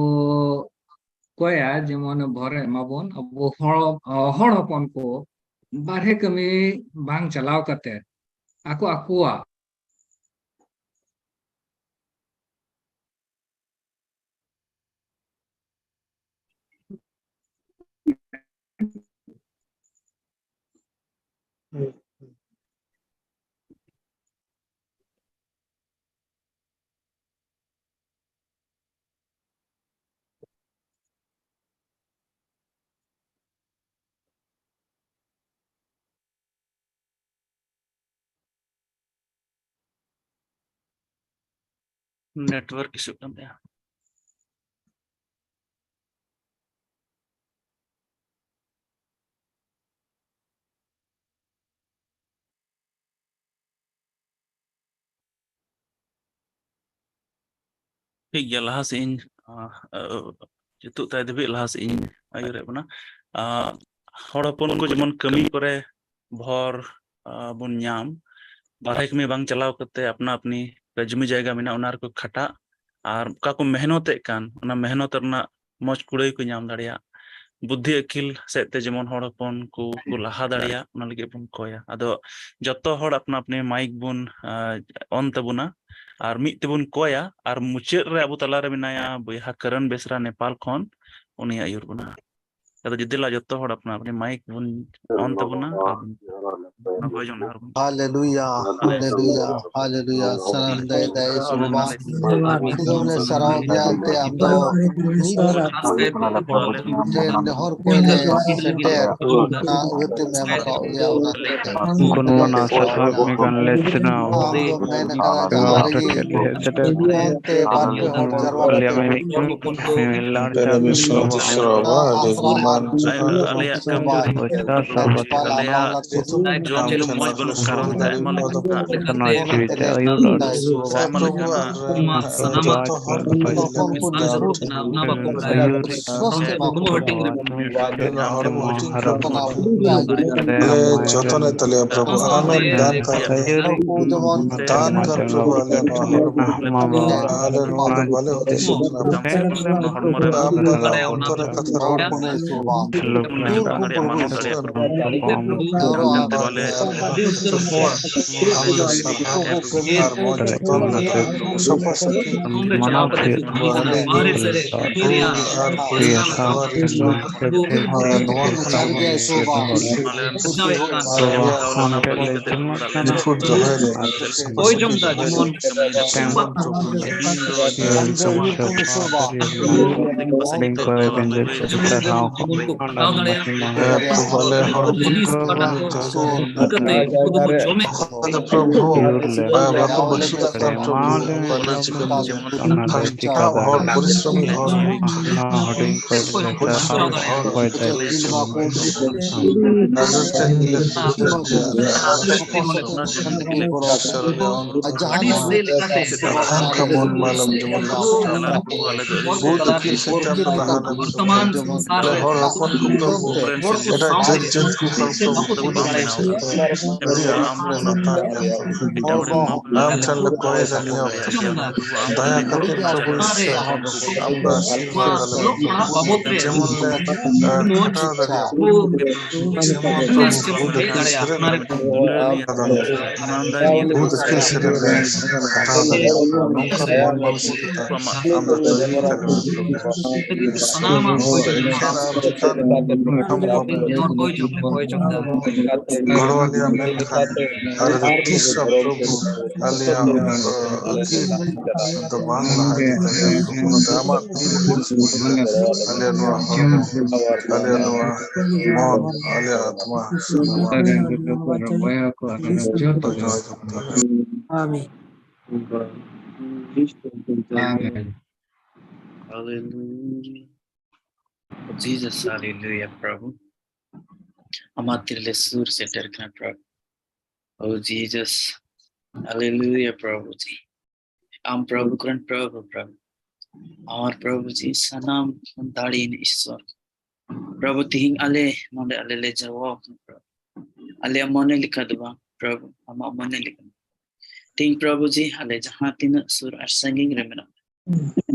ᱠᱚᱭᱟ, ᱡᱮᱢᱚᱱ ᱵᱷᱚᱨᱮ ᱮᱢᱟᱵᱚᱱ ᱟᱵᱚ ᱦᱚᱲ, ᱦᱚᱲ ᱦᱚᱯᱚᱱ ᱠᱚ ᱵᱟᱨᱦᱮ ᱠᱟᱹᱢᱤ ᱵᱟᱝ ᱪᱟᱞᱟᱣ ᱠᱟᱛᱮ ᱟᱠᱚ ᱟᱠᱚᱣᱟᱜ Network issue ᱠᱟᱱ ᱛᱟᱭᱟ᱾ ᱴᱷᱤᱠ ᱜᱮᱭᱟ, ᱞᱟᱦᱟ ᱥᱮᱫ ᱤᱧ ᱡᱩᱛᱩᱜ ᱛᱟᱭ ᱫᱷᱟᱹᱵᱤᱡ ᱞᱟᱦᱟ ᱥᱮᱫ ᱤᱧ ᱟᱹᱭᱩᱨᱮᱫ ᱵᱚᱱᱟ᱾ ᱦᱚᱲ ᱦᱚᱯᱚᱱ ᱠᱚ ᱡᱮᱢᱚᱱ ᱠᱟᱹᱢᱤ ᱠᱚᱨᱮ ᱵᱷᱚᱨ ᱵᱚᱱ ᱧᱟᱢ, ᱵᱟᱨᱦᱮ ᱠᱟᱹᱢᱤ ᱵᱟᱝ ᱪᱟᱞᱟᱣ ᱠᱟᱛᱮ ᱟᱯᱱᱟ ᱟᱯᱱᱤ ᱡᱩᱢᱤ ᱡᱟᱭᱜᱟ ᱢᱮᱱᱟᱜᱼᱟ, ᱚᱱᱟ ᱨᱮᱠᱚ ᱠᱷᱟᱴᱟᱜ, ᱟᱨ ᱚᱠᱟ ᱠᱚ ᱢᱮᱦᱱᱚᱛᱮᱫ ᱠᱟᱱ, ᱚᱱᱟ ᱢᱮᱦᱱᱚᱛ ᱨᱮᱱᱟᱜ ᱢᱚᱡᱽ ᱠᱩᱲᱟᱹᱭ ᱠᱚ ᱧᱟᱢ ᱫᱟᱲᱮᱭᱟᱜ, ᱵᱩᱫᱽᱫᱷᱤ ᱟᱹᱠᱤᱞ ᱥᱮᱫ ᱛᱮ ᱡᱮᱢᱚᱱ ᱦᱚᱲ ᱦᱚᱯᱚᱱ ᱠᱚ ᱠᱚ ᱞᱟᱦᱟ ᱫᱟᱲᱮᱭᱟᱜ, ᱚᱱᱟ ᱞᱟᱹᱜᱤᱫ ᱵᱚᱱ ᱠᱚᱭᱟ᱾ ᱟᱫᱚ ᱡᱚᱛᱚ ᱦᱚᱲ ᱟᱯᱱᱟ ᱟᱯᱱᱤ ᱢᱟᱭᱤᱠ ᱵᱚᱱ ᱚᱱ ᱛᱟᱵᱚᱱᱟ ᱟᱨ ᱢᱤᱫ ᱛᱮᱵᱚᱱ ᱠᱚᱭᱟ, ᱟᱨ ᱢᱩᱪᱟᱹᱫ ᱨᱮ ᱟᱵᱚ ᱛᱟᱞᱟᱨᱮ ᱢᱮᱱᱟᱭᱟ ᱵᱚᱭᱦᱟ ᱠᱟᱨᱟᱱ ᱵᱮᱥᱨᱟ ᱱᱮᱯᱟᱞ ᱠᱷᱚᱱ, ᱩᱱᱤ ᱟᱹᱭᱩᱨ ᱵᱚᱱᱟ᱾ ᱟᱫᱚ ᱡᱩᱫᱤ ᱞᱟ ᱡᱚᱛᱚ ᱦᱚᱲ ᱟᱯᱱᱟ ᱟᱯᱱᱤ ᱢᱟᱭᱤᱠ ᱵᱚᱱ ᱚᱱ ᱛᱟᱵᱚᱱᱟ ᱟᱨ ᱵᱚᱱ ᱚᱱᱟ ᱠᱚᱭ ᱡᱚᱝ ᱟᱨ ᱵᱚᱱ ᱦᱟᱞᱮᱞᱩᱭᱟ, ᱦᱟᱞᱮᱞᱩᱭᱟ, ᱦᱟᱞᱮᱞᱩᱭᱟ᱾ ᱥᱟᱱᱟᱢ ᱫᱟᱭ ᱫᱟᱭ ᱥᱩᱵᱟ ᱤᱧ ᱫᱚ ᱵᱚᱞᱮ ᱥᱟᱨᱦᱟᱣ ᱜᱮᱭᱟ ᱮᱱᱛᱮ ᱟᱢ ᱫᱚ ᱢᱤᱫ ᱦᱚᱲ ᱴᱷᱮᱱ ᱱᱮᱦᱚᱨ ᱠᱚᱭ ᱞᱮ ᱥᱮᱴᱮᱨ ᱚᱱᱟ ᱟᱹᱣᱨᱤ ᱛᱮᱢ ᱮᱢ ᱟᱠᱟᱫ ᱞᱮᱭᱟ, ᱚᱱᱟ ᱛᱮ ᱩᱱᱠᱩ ᱱᱚᱣᱟ ᱱᱟᱥᱟ ᱥᱟᱦᱟᱵ ᱢᱤᱫ ᱜᱟᱱ ᱞᱮ ᱥᱮᱱᱟᱣ ᱟᱢ ᱫᱚ ᱢᱮᱱ ᱟᱠᱟᱫᱟ ᱡᱟᱦᱟᱸ ᱨᱮᱜᱮ ᱴᱷᱮᱱ ᱞᱮ ᱦᱮᱡ ᱥᱮᱴᱮᱨ ᱮᱱᱛᱮ ᱵᱟᱨ ᱯᱮ ᱦᱚᱲ ᱡᱟᱨᱣᱟ ᱟᱞᱮᱭᱟᱜ ᱠᱟᱛᱮ ᱢᱤᱢᱤᱫ ᱠᱚ ᱢᱤᱢᱤᱫ ᱞᱟᱲ ᱟᱯᱮ ᱪᱟᱸᱫ ᱵᱤᱥᱣᱟᱥ ᱵᱟᱵᱟ ᱥᱨᱟᱵᱟ ᱟᱹᱰᱤ ᱜᱩᱱᱢᱟᱱ ᱡᱚᱦᱟᱨ᱾ ᱟᱞᱮᱭᱟᱜ ᱠᱟᱹᱢᱤ ᱵᱚᱪᱷᱟ ᱥᱟᱵ ᱟᱞᱮᱭᱟᱜ ᱡᱚᱢ ᱧᱩ ᱢᱚᱡᱽ ᱵᱟᱹᱱᱩᱜ ᱠᱟᱨᱚᱱ ᱛᱮ ᱟᱭᱢᱟ ᱞᱮᱠᱟᱱᱟᱜ ᱥᱟᱱᱟᱢ ᱡᱤᱣᱤ ᱛᱮ ᱟᱹᱭᱩᱨ ᱟᱨ ᱟᱭᱢᱟ ᱞᱮᱠᱟᱱᱟᱜ ᱡᱚᱛᱚ ᱦᱚᱲ ᱟᱹᱭᱩᱨ ᱟᱹᱭᱩᱨ ᱟᱞᱮ ᱦᱚᱲᱢᱚ ᱦᱟᱹᱴᱤᱧ ᱦᱟᱨᱟ ᱵᱩᱨᱩ ᱟᱞᱮ ᱢᱟᱭᱟ ᱡᱚᱛᱚᱱᱮ ᱛᱟᱞᱮᱭᱟ ᱯᱨᱚᱵᱷᱩ, ᱟᱢᱮᱢ ᱫᱟᱱ ᱠᱟᱜ ᱞᱮᱭᱟ᱾ ᱟᱹᱭᱩᱨᱤᱡ ᱟᱢ ᱪᱟᱸᱫᱟ ᱵᱚᱸᱜᱟ ᱟᱞᱮ ᱱᱚᱣᱟ ᱦᱚᱲᱢᱚ ᱟᱞᱮ ᱱᱚᱣᱟ ᱫᱚ ᱵᱟᱞᱮ ᱦᱩᱫᱤᱥᱚᱜ ᱠᱟᱱᱟ ᱯᱨᱚᱵᱷᱩ, ᱟᱢ ᱫᱚ ᱟᱢ ᱫᱚ ᱚᱠᱛᱚ ᱨᱮ ᱠᱟᱛᱷᱟ ᱨᱚᱲ ᱢᱮ᱾ ᱠᱷᱮᱞᱳᱰ ᱢᱮ ᱟᱨ ᱟᱢ ᱫᱚ ᱟᱢ ᱫᱚ ᱟᱢ ᱫᱚ ᱥᱟᱨᱦᱟᱣ ᱟᱨ ᱢᱚᱡᱽ ᱡᱚᱛᱚᱱ ᱞᱟᱹᱜᱤᱫ ᱥᱟᱯᱷᱟ ᱥᱟᱹᱯᱷᱤ ᱢᱟᱱᱟᱣ ᱦᱩᱭᱩᱜ ᱛᱟᱢᱟ᱾ ᱟᱨ ᱯᱮᱭᱟ ᱥᱟᱶ ᱛᱮ ᱱᱚᱣᱟ ᱠᱷᱮᱞ ᱛᱮ ᱱᱚᱣᱟ ᱠᱷᱮᱞ ᱛᱮ ᱠᱷᱟᱱ ᱜᱮ ᱥᱮ ᱵᱟᱝ? ᱟᱢ ᱴᱷᱮᱱ ᱞᱮ ᱡᱚᱢᱟᱜ ᱠᱟᱱᱟ᱾ ᱱᱤᱯᱷᱩᱴ ᱫᱚᱦᱚᱭ ᱨᱮ ᱟᱨ ᱥᱟᱯᱷᱟ ᱥᱟᱹᱯᱷᱤ ᱫᱚᱦᱚᱭ ᱨᱮ᱾ ᱢᱤᱫᱴᱟᱝ ᱵᱤᱝᱠᱚ ᱵᱮᱸᱡᱮᱫ ᱥᱟᱨᱦᱟᱣ ᱠᱚ ᱠᱚ ᱠᱷᱟᱴᱟᱣ ᱫᱟᱲᱮᱭᱟᱜ ᱢᱟ᱾ ᱦᱮᱸ, ᱯᱨᱚᱵᱷᱩ, ᱟᱞᱮ ᱦᱚᱲ ᱠᱚ ᱞᱤᱥ ᱠᱟᱴᱟ ᱠᱚ ᱟᱹᱜᱩ ᱠᱟᱛᱮ ᱩᱱᱠᱩ ᱫᱚᱠᱚ ᱡᱚᱢᱮᱫ ᱠᱚᱣᱟ᱾ ᱯᱨᱚᱵᱷᱩ, ᱵᱟᱵᱟ ᱠᱚ ᱵᱟᱹᱥᱩ ᱫᱟᱠᱟ ᱯᱨᱚᱵᱷᱩ, ᱵᱟᱵᱟ ᱪᱤᱠᱟᱹᱢ ᱡᱮᱢᱚᱱ ᱚᱱᱟ ᱫᱚ ᱪᱤᱠᱟ ᱦᱚᱲ, ᱯᱚᱨᱤᱥᱨᱚᱢᱤ ᱦᱚᱲ, ᱦᱚᱲ ᱦᱚᱸ ᱦᱩᱰᱤᱧ ᱠᱷᱚᱱ ᱞᱮᱠᱟ ᱚᱠᱚᱭ ᱫᱚ ᱚᱠᱚᱭ ᱫᱚ ᱟᱹᱰᱤ ᱥᱮ ᱞᱮᱠᱟᱛᱮ ᱵᱚᱦᱩᱛ ᱠᱤᱪᱷᱩ ᱛᱮ ᱟᱯᱮ ᱞᱟᱦᱟ ᱨᱮ ᱵᱚᱨᱛᱚᱢᱟᱱ ᱥᱚᱝᱥᱟᱨ ᱟᱞᱮ ᱦᱚᱲ ᱦᱚᱯᱚᱱ ᱠᱚ ᱯᱨᱚᱵᱷᱩ, ᱮᱴᱟᱜ ᱡᱟᱹᱛ ᱡᱟᱹᱛ ᱠᱚ ᱯᱨᱚᱵᱷᱩ, ᱟᱹᱰᱤ ᱟᱢ ᱞᱮ ᱞᱟᱛᱟᱨ ᱜᱮᱭᱟ ᱯᱨᱚᱵᱷᱩ᱾ ᱟᱢ ᱴᱷᱮᱱ ᱞᱮ ᱠᱚᱭᱮᱫᱟ ᱱᱤᱭᱟᱹ ᱚᱠᱛᱚ, ᱫᱟᱭᱟ ᱠᱟᱛᱮ ᱯᱨᱚᱵᱷᱩ ᱤᱥᱚᱨ, ᱟᱢ ᱫᱚ ᱟᱥᱤᱨᱵᱟᱫ ᱟᱞᱮ ᱢᱮ ᱯᱨᱚᱵᱷᱩ, ᱡᱮᱢᱚᱱ ᱞᱮ ᱠᱷᱟᱴᱟᱣ ᱫᱟᱲᱮᱭᱟᱜ ᱯᱨᱚᱵᱷᱩ, ᱡᱮᱢᱚᱱ ᱯᱨᱚᱵᱷᱩ ᱵᱩᱫᱷ ᱟᱹᱠᱤᱞ ᱥᱮᱨᱮᱧ ᱨᱮ ᱵᱩᱫᱷ ᱟᱹᱠᱤᱞ ᱥᱮᱨᱮᱧ ᱨᱮ ᱠᱷᱟᱴᱟᱣ ᱫᱟᱲᱮᱭᱟᱜ ᱯᱨᱚᱵᱷᱩ, ᱱᱚᱝᱠᱟᱱ ᱢᱚᱱ ᱢᱟᱱᱥᱤᱠ ᱟᱢ ᱫᱚ ᱛᱚᱭᱨᱤ ᱠᱟᱜ ᱞᱮ ᱯᱨᱚᱵᱷᱩ᱾ ᱥᱟᱱᱟᱢᱟᱜ ᱠᱚ ᱤᱥᱚᱨ ᱟᱢ ᱪᱮᱛᱟᱱ ᱨᱮ ᱟᱢ ᱵᱟᱵᱚᱱ ᱜᱚᱲᱚ ᱟᱞᱮᱭᱟ, ᱢᱮᱱᱠᱷᱟᱱ ᱟᱞᱮ ᱫᱚ ᱛᱤᱥ ᱦᱚᱸ ᱯᱨᱚᱵᱷᱩ ᱟᱞᱮᱭᱟᱜ, ᱟᱹ, ᱟᱹᱠᱤᱞ ᱫᱚ ᱵᱟᱝ ᱞᱟᱦᱟ ᱤᱫᱤ ᱫᱟᱲᱮᱭᱟᱜᱼᱟ ᱯᱨᱚᱵᱷᱩ᱾ ᱚᱱᱟᱛᱮ ᱟᱢᱟᱜ ᱛᱤ ᱨᱮ ᱥᱩᱨ ᱨᱮ ᱟᱞᱮᱭᱟᱜ ᱱᱚᱣᱟ ᱦᱚᱲᱢᱚ, ᱟᱞᱮᱭᱟᱜ ᱱᱚᱣᱟ ᱢᱚᱱ, ᱟᱞᱮᱭᱟᱜ ᱟᱛᱢᱟ ᱥᱟᱱᱟᱢᱟᱜ ᱫᱚᱦᱚᱭ ᱛᱟᱵᱚᱱᱟ᱾ ᱟᱢᱮᱱ᱾ ᱟᱢᱮᱱ᱾ Hallelujah. Jesus, hallelujah, ᱯᱨᱚᱵᱷᱩ᱾ ᱟᱢᱟᱜ ᱛᱤᱨᱮ ᱞᱮ ᱥᱩᱨ ᱥᱮᱴᱮᱨ ᱠᱟᱱᱟ, ᱯᱨᱚᱵᱷᱩ᱾ Oh, Jesus, hallelujah, ᱯᱨᱚᱵᱷᱩ ᱡᱤ᱾ ᱟᱢ ᱯᱨᱚᱵᱷᱩ ᱠᱚᱨᱮᱱ ᱯᱨᱚᱵᱷᱩ, ᱯᱨᱚᱵᱷᱩ᱾ ᱟᱢᱟᱨ ᱯᱨᱚᱵᱷᱩ ᱡᱤ, ᱥᱟᱱᱟᱢ ᱫᱟᱲᱮᱭᱟᱱ ᱤᱥᱚᱨ᱾ ᱯᱨᱚᱵᱷᱩ, ᱛᱤᱦᱤᱧ ᱟᱞᱮ ᱱᱚᱰᱮ ᱟᱞᱮ ᱞᱮ ᱡᱟᱨᱣᱟ ᱟᱠᱟᱱᱟ, ᱯᱨᱚᱵᱷᱩ᱾ ᱟᱞᱮᱭᱟᱜ ᱢᱚᱱᱮ ᱞᱮᱠᱟ ᱫᱚ ᱵᱟᱝ, ᱯᱨᱚᱵᱷᱩ, ᱟᱢᱟᱜ ᱢᱚᱱᱮ ᱞᱮᱠᱟ᱾ ᱛᱤᱦᱤᱧ ᱯᱨᱚᱵᱷᱩ ᱡᱤ, ᱟᱞᱮ ᱡᱟᱦᱟᱸ ᱛᱤᱱᱟᱹᱜ ᱥᱩᱨ ᱟᱨ ᱥᱟᱺᱜᱤᱧ ᱨᱮ ᱢᱮᱱᱟᱜ ᱞᱮ,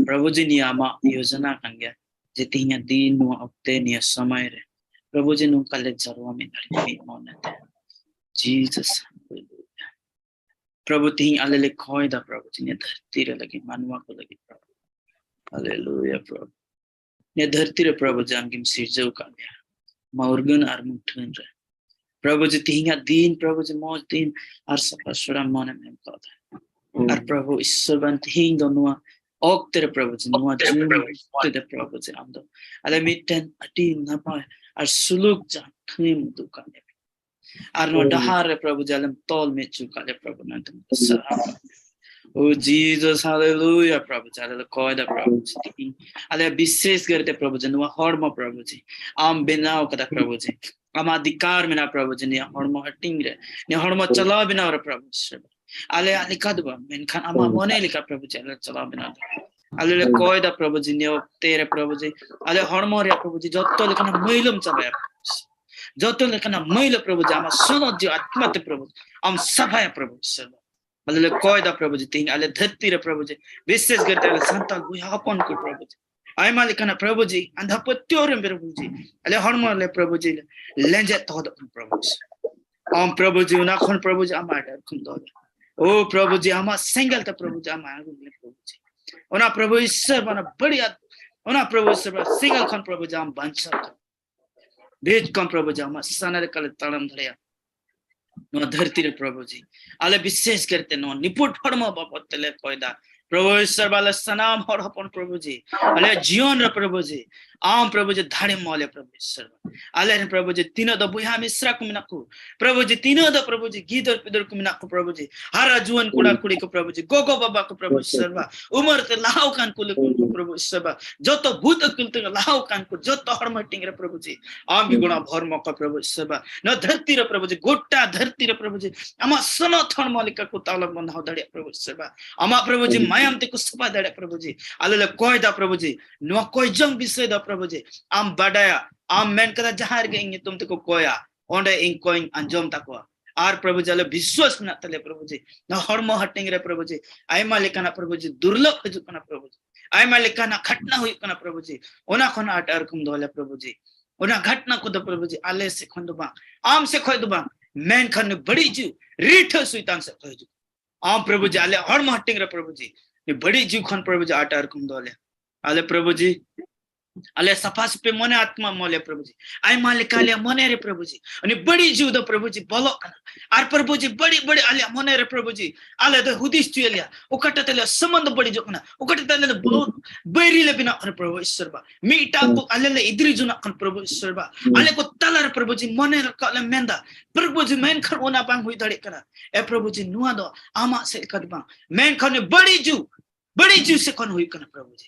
ᱯᱨᱚᱵᱷᱩ ᱡᱤ, ᱱᱤᱭᱟᱹ ᱟᱢᱟᱜ ᱭᱳᱡᱚᱱᱟ ᱠᱟᱱ ᱜᱮᱭᱟ, ᱡᱮ ᱛᱤᱦᱤᱧᱟᱜ ᱫᱤᱱ, ᱱᱚᱣᱟ ᱚᱠᱛᱮ, ᱱᱤᱭᱟᱹ ᱥᱚᱢᱚᱭ ᱨᱮ, ᱯᱨᱚᱵᱷᱩ ᱡᱤ, ᱱᱚᱝᱠᱟ ᱞᱮ ᱡᱟᱨᱣᱟ ᱢᱤᱫ ᱫᱟᱲᱮᱭᱟᱜ ᱢᱤᱫ ᱢᱚᱱᱮ ᱛᱮ᱾ Jesus, ᱦᱟᱞᱮᱞᱩᱭᱟ᱾ ᱯᱨᱚᱵᱷᱩ, ᱛᱤᱦᱤᱧ ᱟᱞᱮ ᱞᱮ ᱠᱷᱚᱭ ᱫᱟ, ᱯᱨᱚᱵᱷᱩ ᱡᱤ, ᱱᱤᱭᱟᱹ ᱫᱷᱟᱹᱨᱛᱤ ᱨᱮ ᱞᱟᱹᱜᱤᱫ, ᱢᱟᱱᱣᱟ ᱠᱚ ᱞᱟᱹᱜᱤᱫ, ᱯᱨᱚᱵᱷᱩ᱾ ᱦᱟᱞᱮᱞᱩᱭᱟ, ᱯᱨᱚᱵᱷᱩ᱾ ᱱᱤᱭᱟᱹ ᱫᱷᱟᱹᱨᱛᱤ ᱨᱮ, ᱯᱨᱚᱵᱷᱩ ᱡᱤ, ᱟᱢ ᱜᱮᱢ ᱥᱤᱨᱡᱟᱹᱣ ᱟᱠᱟᱫ ᱞᱮᱭᱟ, ᱟᱢᱟᱜ ᱩᱨᱜᱟᱹᱱ ᱟᱨ ᱢᱩᱴᱷᱟᱹᱱ ᱨᱮ᱾ ᱯᱨᱚᱵᱷᱩ ᱡᱤ, ᱛᱤᱦᱤᱧᱟᱜ ᱫᱤᱱ, ᱯᱨᱚᱵᱷᱩ ᱡᱤ, ᱢᱚᱡᱽ ᱫᱤᱱ ᱟᱨ ᱥᱟᱯᱷᱟ ᱥᱩᱲᱟ ᱢᱚᱱᱮᱢ ᱮᱢ ᱠᱟᱣᱫᱟ᱾ ᱟᱨ ᱯᱨᱚᱵᱷᱩ ᱤᱥᱥᱚᱨ ᱵᱟᱝ, ᱛᱤᱦᱤᱧ ᱫᱚ ᱱᱚᱣᱟ ᱚᱠᱛᱮ ᱨᱮ ᱯᱨᱚᱵᱷᱩ ᱡᱤ, ᱱᱚᱣᱟ ᱡᱤᱭᱚᱱ ᱚᱠᱛᱮ ᱨᱮ ᱯᱨᱚᱵᱷᱩ ᱡᱤ, ᱟᱢ ᱫᱚ ᱟᱞᱮ ᱢᱤᱫᱴᱮᱱ ᱟᱹᱰᱤ ᱱᱟᱯᱟᱭ ᱟᱨ ᱥᱩᱞᱩᱠ ᱡᱟᱦᱟᱸ ᱴᱷᱟᱹᱭᱮᱢ ᱩᱫᱩᱜ ᱠᱟᱜ ᱞᱮᱭᱟ᱾ ᱟᱨ ᱱᱚᱣᱟ ᱰᱟᱦᱟᱨ ᱨᱮ ᱯᱨᱚᱵᱷᱩ ᱡᱤ ᱟᱞᱮᱢ ᱛᱚᱞ ᱢᱤᱫ ᱦᱚᱪᱚ ᱠᱟᱜ ᱞᱮᱭᱟ ᱯᱨᱚᱵᱷᱩ, ᱱᱚᱣᱟ ᱛᱮᱢ ᱥᱟᱨᱦᱟᱣ᱾ ᱳ ᱡᱤᱥᱟᱥ, ᱦᱟᱞᱮᱞᱩᱭᱟ ᱯᱨᱚᱵᱷᱩ ᱡᱤ, ᱟᱞᱮ ᱞᱮ ᱠᱚᱭ ᱫᱟ ᱯᱨᱚᱵᱷᱩ ᱡᱤ, ᱛᱤᱦᱤᱧ ᱟᱞᱮ ᱵᱤᱥᱮᱥ ᱠᱟᱨᱛᱮ ᱯᱨᱚᱵᱷᱩ ᱡᱤ ᱱᱚᱣᱟ ᱦᱚᱲᱢᱚ ᱯᱨᱚᱵᱷᱩ ᱡᱤ ᱟᱢ ᱵᱮᱱᱟᱣ ᱠᱟᱫᱟ ᱯᱨᱚᱵᱷᱩ ᱡᱤ, ᱟᱢᱟᱜ ᱚᱫᱷᱤᱠᱟᱨ ᱢᱮᱱᱟᱜᱼᱟ ᱯᱨᱚᱵᱷᱩ ᱡᱤ ᱱᱤᱭᱟᱹ ᱦᱚᱲᱢᱚ ᱦᱟᱹᱴᱤᱧ ᱨᱮ, ᱱᱤᱭᱟᱹ ᱦᱚᱲᱢᱚ ᱪᱟᱞᱟᱣ ᱵᱮᱱᱟᱣ ᱨᱮ ᱯᱨᱚᱵᱷᱩ ᱡᱤ᱾ ᱟᱞᱮᱭᱟᱜ ᱞᱮᱠᱟ ᱫᱚ ᱵᱟᱝ, ᱢᱮᱱᱠᱷᱟᱱ ᱟᱢᱟᱜ ᱢᱚᱱᱮ ᱞᱮᱠᱟ ᱯᱨᱚᱵᱷᱩ ᱡᱤ ᱟᱞᱮ ᱪᱟᱞᱟᱣ ᱵᱮᱱᱟᱣ ᱫᱟ᱾ ᱟᱞᱮ ᱞᱮ ᱠᱚᱭ ᱫᱟ ᱯᱨᱚᱵᱷᱩ ᱡᱤ ᱱᱤᱭᱟᱹ ᱚᱠᱛᱮ ᱨᱮ ᱯᱨᱚᱵᱷᱩ ᱡᱤ ᱟᱞᱮ ᱦᱚᱲᱢᱚ ᱨᱮᱭᱟᱜ ᱯᱨᱚᱵᱷᱩ ᱡᱤ ᱡᱚᱛᱚ ᱞᱮᱠᱟᱱᱟᱜ ᱢᱟᱹᱭᱞᱟᱹᱢ ᱪᱟᱵᱟᱭᱟ ᱯᱨᱚᱵᱷᱩ ᱡᱤ᱾ ᱡᱚᱛᱚ ᱞᱮᱠᱟᱱᱟᱜ ᱢᱟᱹᱭᱞᱟᱹ ᱯᱨᱚᱵᱷᱩ ᱡᱤ ᱟᱢᱟᱜ ᱥᱚᱱᱚᱛ ᱡᱤᱣᱤ ᱟᱛᱢᱟ ᱛᱮ ᱯᱨᱚᱵᱷᱩ ᱟᱢ ᱥᱟᱯᱷᱟᱭᱟ ᱯᱨᱚᱵᱷᱩ ᱤᱥᱚᱨ᱾ ᱟᱞᱮ ᱞᱮ ᱠᱚᱭ ᱫᱟ ᱯᱨᱚᱵᱷᱩ ᱡᱤ ᱛᱤᱦᱤᱧ ᱟᱞᱮ ᱫᱷᱟᱹᱨᱛᱤ ᱨᱮ ᱯᱨᱚᱵᱷᱩ ᱡᱤ, ᱵᱤᱥᱮᱥ ᱠᱟᱨᱛᱮ ᱟᱞᱮ ᱥᱟᱱᱛᱟᱲ ᱵᱚᱭᱦᱟ ᱦᱚᱯᱚᱱ ᱠᱚ ᱯᱨᱚᱵᱷᱩ ᱡᱤ ᱟᱭᱢᱟ ᱞᱮᱠᱟᱱᱟᱜ ᱯᱨᱚᱵᱷᱩ ᱡᱤ ᱟᱸᱫᱷᱟ ᱯᱟᱹᱛᱭᱟᱹᱣ ᱨᱮ ᱯᱨᱚᱵᱷᱩ ᱡᱤ ᱟᱞᱮ ᱦᱚᱲᱢᱚ ᱞᱮ ᱯᱨᱚᱵᱷᱩ ᱡᱤ ᱞᱮᱸᱡᱮᱫ ᱛᱚᱦᱚᱫᱚᱜ ᱠᱟᱱᱟ ᱯᱨᱚᱵᱷᱩ ᱡᱤ᱾ ᱟᱢ ᱯᱨᱚᱵᱷᱩ ᱡᱤ ᱚᱱᱟ ᱠᱷᱚᱱ ᱯᱨᱚᱵᱷᱩ ᱡᱤ ᱟᱢ ᱟᱰᱟᱨ ᱠᱷᱚᱱ ᱫᱚ ᱳ ᱯᱨᱚᱵᱷᱩ ᱡᱤ ᱟᱢᱟᱜ ᱥᱮᱸᱜᱮᱞ ᱛᱮ ᱯᱨᱚᱵᱷᱩ ᱡᱤ ᱟᱢ ᱟᱬᱜᱚ ᱞᱮ ᱯᱨᱚᱵᱷᱩ ᱡᱤ᱾ ᱚᱱᱟ ᱯᱨᱚᱵᱷᱩ ᱤᱥᱚᱨ ᱵᱟᱱᱟ ᱵᱟᱹᱲᱤᱡ ᱟᱛ-, ᱚᱱᱟ ᱯᱨᱚᱵᱷᱩ ᱤᱥᱚᱨ ᱵᱟᱱᱟ ᱥᱮᱸᱜᱮᱞ ᱠᱷᱚᱱ ᱯᱨᱚᱵᱷᱩ ᱡᱤ ᱟᱢ ᱵᱟᱧᱪᱟᱣ ᱠᱚ᱾ ᱵᱷᱮᱡᱽ ᱠᱚᱢ ᱯᱨᱚᱵᱷᱩ ᱡᱤ ᱟᱢᱟᱜ ᱥᱟᱱᱟ ᱞᱮᱠᱟ ᱞᱮ ᱛᱟᱲᱟᱢ ᱫᱟᱲᱮᱭᱟᱜ ᱱᱚᱣᱟ ᱫᱷᱟᱹᱨᱛᱤ ᱨᱮ ᱯᱨᱚᱵᱷᱩ ᱡᱤ᱾ ᱟᱞᱮ ᱵᱤᱥᱮᱥ ᱠᱟᱨᱛᱮ ᱱᱚᱣᱟ ᱱᱤᱯᱩᱴ ᱦᱚᱲᱢᱚ ᱵᱟᱵᱚᱫ ᱛᱮᱞᱮ ᱠᱚᱭ ᱫᱟ ᱯᱨᱚᱵᱷᱩ ᱤᱥᱚᱨ ᱵᱟᱞᱮ ᱥᱟᱱᱟᱢ ᱦᱚᱲ ᱦᱚᱯᱚᱱ ᱯᱨᱚᱵᱷᱩ ᱡᱤ ᱟᱞᱮᱭᱟᱜ ᱡᱤᱭᱚᱱ ᱨᱮ ᱯᱨᱚᱵᱷᱩ ᱡᱤ ᱟᱢ ᱯᱨᱚᱵᱷᱩ ᱡᱤ ᱫᱟᱲᱮᱢ ᱮᱢᱟ ᱞᱮᱭᱟ ᱯᱨᱚᱵᱷᱩ ᱤᱥᱚᱨ᱾ ᱟᱞᱮ ᱨᱮᱱ ᱯᱨᱚᱵᱷᱩ ᱡᱤ ᱛᱤᱱᱟᱹᱜ ᱫᱚ ᱵᱚᱭᱦᱟ ᱢᱤᱥᱨᱟ ᱠᱚ ᱢᱮᱱᱟᱜ ᱠᱚ ᱯᱨᱚᱵᱷᱩ ᱡᱤ, ᱛᱤᱱᱟᱹᱜ ᱫᱚ ᱯᱨᱚᱵᱷᱩ ᱡᱤ ᱜᱤᱫᱟᱹᱨ ᱯᱤᱫᱟᱹᱨ ᱠᱚ ᱢᱮᱱᱟᱜ ᱠᱚ ᱯᱨᱚᱵᱷᱩ ᱡᱤ, ᱦᱟᱨᱟ ᱡᱩᱣᱟᱹᱱ ᱠᱚᱲᱟ ᱠᱩᱲᱤ ᱠᱚ ᱯᱨᱚᱵᱷᱩ ᱡᱤ, ᱜᱚᱜᱚ ᱵᱟᱵᱟ ᱠᱚ ᱯᱨᱚᱵᱷᱩ ᱤᱥᱚᱨ ᱵᱟ, ᱩᱢᱟᱹᱨ ᱛᱮ ᱞᱟᱦᱟᱣ ᱠᱟᱱ ᱠᱚ ᱞᱟᱹᱜᱤᱫ ᱠᱚ ᱯᱨᱚᱵᱷᱩ ᱤᱥᱚᱨ ᱵᱟ, ᱡᱚᱛᱚ ᱵᱩᱫ ᱟᱹᱠᱤᱞ ᱛᱮ ᱞᱟᱦᱟᱣ ᱠᱟᱱ ᱠᱚ ᱡᱚᱛᱚ ᱦᱚᱲᱢᱚ ᱦᱟᱹᱴᱤᱧ ᱨᱮ ᱯᱨᱚᱵᱷᱩ ᱡᱤ ᱟᱢ ᱜᱮ ᱜᱚᱲᱟ ᱦᱚᱲᱢᱚ ᱠᱚ ᱯᱨᱚᱵᱷᱩ ᱤᱥᱚᱨ ᱵᱟ᱾ ᱱᱚᱣᱟ ᱫᱷᱟᱹᱨᱛᱤ ᱨᱮ ᱯᱨᱚᱵᱷᱩ ᱡᱤ, ᱜᱚᱴᱟ ᱫᱷᱟᱹᱨᱛᱤ ᱨᱮ ᱯᱨᱚᱵᱷᱩ ᱡᱤ ᱟᱢᱟᱜ ᱥᱚᱱᱚᱛ ᱦᱚᱲᱢᱚ ᱞᱮᱠᱟ ᱠᱚ ᱛᱟᱞᱚᱢ ᱵᱚᱱᱫᱷᱟᱣ ᱫᱟᱲᱮᱭᱟᱜ ᱯᱨᱚᱵᱷᱩ ᱤᱥᱚᱨ ᱵᱟ᱾ ᱟᱢᱟᱜ ᱯᱨᱚᱵᱷᱩ ᱡᱤ ᱢᱟᱭᱟᱢ ᱛᱮᱠᱚ ᱥᱟᱯᱷᱟ ᱫᱟᱲᱮᱭᱟᱜ ᱯᱨᱚᱵᱷᱩ ᱡᱤ᱾ ᱟᱞᱮ ᱞᱮ ᱠᱚᱭ ᱫᱟ ᱯᱨᱚᱵᱷᱩ ᱡᱤ ᱱᱚᱣᱟ ᱠᱚᱭ ᱡᱚᱝ ᱵᱤᱥᱚᱭ ᱫᱚ ᱯᱨᱚᱵᱷᱩ ᱡᱤ ᱟᱢ ᱵᱟᱰᱟᱭᱟ, ᱟᱢ ᱢᱮᱱ ᱠᱟᱫᱟ ᱡᱟᱦᱟᱸ ᱨᱮᱜᱮ ᱤᱧ ᱧᱩᱛᱩᱢ ᱛᱮᱠᱚ ᱠᱚᱭᱟ ᱚᱸᱰᱮ ᱤᱧ ᱠᱚᱧ ᱟᱸᱡᱚᱢ ᱛᱟᱠᱚᱣᱟ᱾ ᱟᱨ ᱯᱨᱚᱵᱷᱩ ᱡᱤ ᱟᱞᱮ ᱵᱤᱥᱣᱟᱥ ᱢᱮᱱᱟᱜ ᱛᱟᱞᱮᱭᱟ ᱯᱨᱚᱵᱷᱩ ᱡᱤ ᱱᱚᱣᱟ ᱦᱚᱲᱢᱚ ᱦᱟᱹᱴᱤᱧ ᱨᱮ ᱯᱨᱚᱵᱷᱩ ᱡᱤ ᱟᱭᱢᱟ ᱞᱮᱠᱟᱱᱟᱜ ᱯᱨᱚᱵᱷᱩ ᱡᱤ ᱫᱩᱨᱞᱚᱵᱷ ᱦᱤᱡᱩᱜ ᱠᱟᱱᱟ ᱯᱨᱚᱵᱷᱩ ᱡᱤ, ᱟᱭᱢᱟ ᱞᱮᱠᱟᱱᱟᱜ ᱜᱷᱟᱴᱱᱟ ᱦᱩᱭᱩᱜ ᱠᱟᱱᱟ ᱯᱨᱚᱵᱷᱩ ᱡᱤ, ᱚᱱᱟ ᱠᱷᱚᱱ ᱟᱴ ᱟᱨᱠᱚᱢ ᱫᱚᱦᱚ ᱞᱮ ᱯᱨᱚᱵᱷᱩ ᱡᱤ᱾ ᱚᱱᱟ ᱜᱷᱟᱴᱱᱟ ᱠᱚᱫᱚ ᱯᱨᱚᱵᱷᱩ ᱡᱤ ᱟᱞᱮ ᱥᱮᱫ ᱠᱷᱚᱱ ᱫᱚ ᱵᱟᱝ, ᱟᱢ ᱥᱮᱫ ᱠᱷᱚᱱ ᱫᱚ ᱵᱟᱝ, ᱢᱮᱱᱠᱷᱟᱱ ᱱᱩᱭ ᱵᱟᱹᱲᱤᱡ ᱡᱤᱣᱤ ᱨᱤᱴᱷᱟᱹ ᱥᱩᱭᱛᱟᱱ ᱥᱮᱫ ᱠᱷᱚᱱ ᱦᱤᱡᱩᱜ᱾ ᱟᱢ ᱯᱨᱚᱵᱷᱩ ᱡᱤ ᱟᱞᱮ ᱦᱚᱲᱢᱚ ᱦᱟᱹᱴᱤᱧ ᱨᱮ ᱯᱨᱚᱵᱷᱩ ᱡᱤ ᱱᱩᱭ ᱵᱟᱹᱲᱤᱡ ᱡᱤᱣᱤ ᱠᱷᱚᱱ ᱯᱨᱚᱵᱷᱩ ᱡᱤ ᱟᱴ ᱟᱨᱠᱚᱢ ᱫᱚᱦᱚ ᱞᱮ᱾ ᱟᱞᱮ ᱯᱨᱚᱵᱷᱩ ᱡᱤ ᱟᱞᱮ ᱥᱟᱯᱷᱟ ᱥᱟᱹᱯᱷᱤ ᱢᱚᱱᱮ ᱟᱛᱢᱟ ᱢᱚᱞᱮ ᱯᱨᱚᱵᱷᱩ ᱡᱤ᱾ ᱟᱭᱢᱟ ᱞᱮᱠᱟ ᱟᱞᱮᱭᱟᱜ ᱢᱚᱱᱮ ᱨᱮ ᱯᱨᱚᱵᱷᱩ ᱡᱤ ᱩᱱᱤ ᱵᱟᱹᱲᱤᱡ ᱡᱤᱣᱤ ᱫᱚ ᱯᱨᱚᱵᱷᱩ ᱡᱤ ᱵᱚᱞᱚᱜ ᱠᱟᱱᱟ᱾ ᱟᱨ ᱯᱨᱚᱵᱷᱩ ᱡᱤ ᱵᱟᱹᱲᱤᱡ ᱵᱟᱹᱲᱤᱡ ᱟᱞᱮᱭᱟᱜ ᱢᱚᱱᱮ ᱨᱮ ᱯᱨᱚᱵᱷᱩ ᱡᱤ ᱟᱞᱮ ᱫᱚ ᱦᱩᱫᱤᱥ ᱦᱚᱪᱚᱭᱮᱫ ᱞᱮᱭᱟ, ᱚᱠᱟᱴᱟᱜ ᱛᱮ ᱟᱞᱮᱭᱟᱜ ᱥᱚᱢᱵᱚᱱᱫᱷ ᱵᱟᱹᱲᱤᱡᱚᱜ ᱠᱟᱱᱟ, ᱚᱠᱟᱴᱟᱜ ᱛᱮ ᱟᱞᱮ ᱫᱚ ᱵᱚᱦᱩᱛ ᱵᱟᱹᱭᱨᱤ ᱞᱮ ᱵᱮᱱᱟᱜ ᱠᱟᱱᱟ ᱯᱨᱚᱵᱷᱩ ᱤᱥᱥᱚᱨ ᱵᱟ᱾ ᱢᱤᱫᱴᱟᱝ ᱠᱚ ᱟᱞᱮ ᱞᱮ ᱤᱫᱨᱤ ᱡᱚᱱᱟᱜ ᱠᱟᱱᱟ ᱯᱨᱚᱵᱷᱩ ᱤᱥᱥᱚᱨ ᱵᱟ᱾ ᱟᱞᱮ ᱠᱚ ᱛᱟᱞᱟ ᱨᱮ ᱯᱨᱚᱵᱷᱩ ᱡᱤ ᱢᱚᱱᱮ ᱨᱟᱠᱟᱵ ᱞᱮ ᱢᱮᱱᱫᱟ ᱯᱨᱚᱵᱷᱩ ᱡᱤ, ᱢᱮᱱᱠᱷᱟᱱ ᱚᱱᱟ ᱵᱟᱝ ᱦᱩᱭ ᱫᱟᱲᱮᱭᱟᱜ ᱠᱟᱱᱟ᱾ ᱮ ᱯᱨᱚᱵᱷᱩ ᱡᱤ, ᱱᱚᱣᱟ ᱫᱚ ᱟᱢᱟᱜ ᱥᱮᱫ ᱠᱷᱚᱱ ᱵᱟᱝ, ᱢᱮᱱᱠᱷᱟᱱ ᱩᱱᱤ ᱵᱟᱹᱲᱤᱡ ᱡᱤᱣᱤ ᱵᱟᱹᱲᱤᱡ ᱡᱤᱣᱤ ᱥᱮᱫ ᱠᱷᱚᱱ ᱦᱩᱭᱩᱜ ᱠᱟᱱᱟ ᱯᱨᱚᱵᱷᱩ ᱡᱤ᱾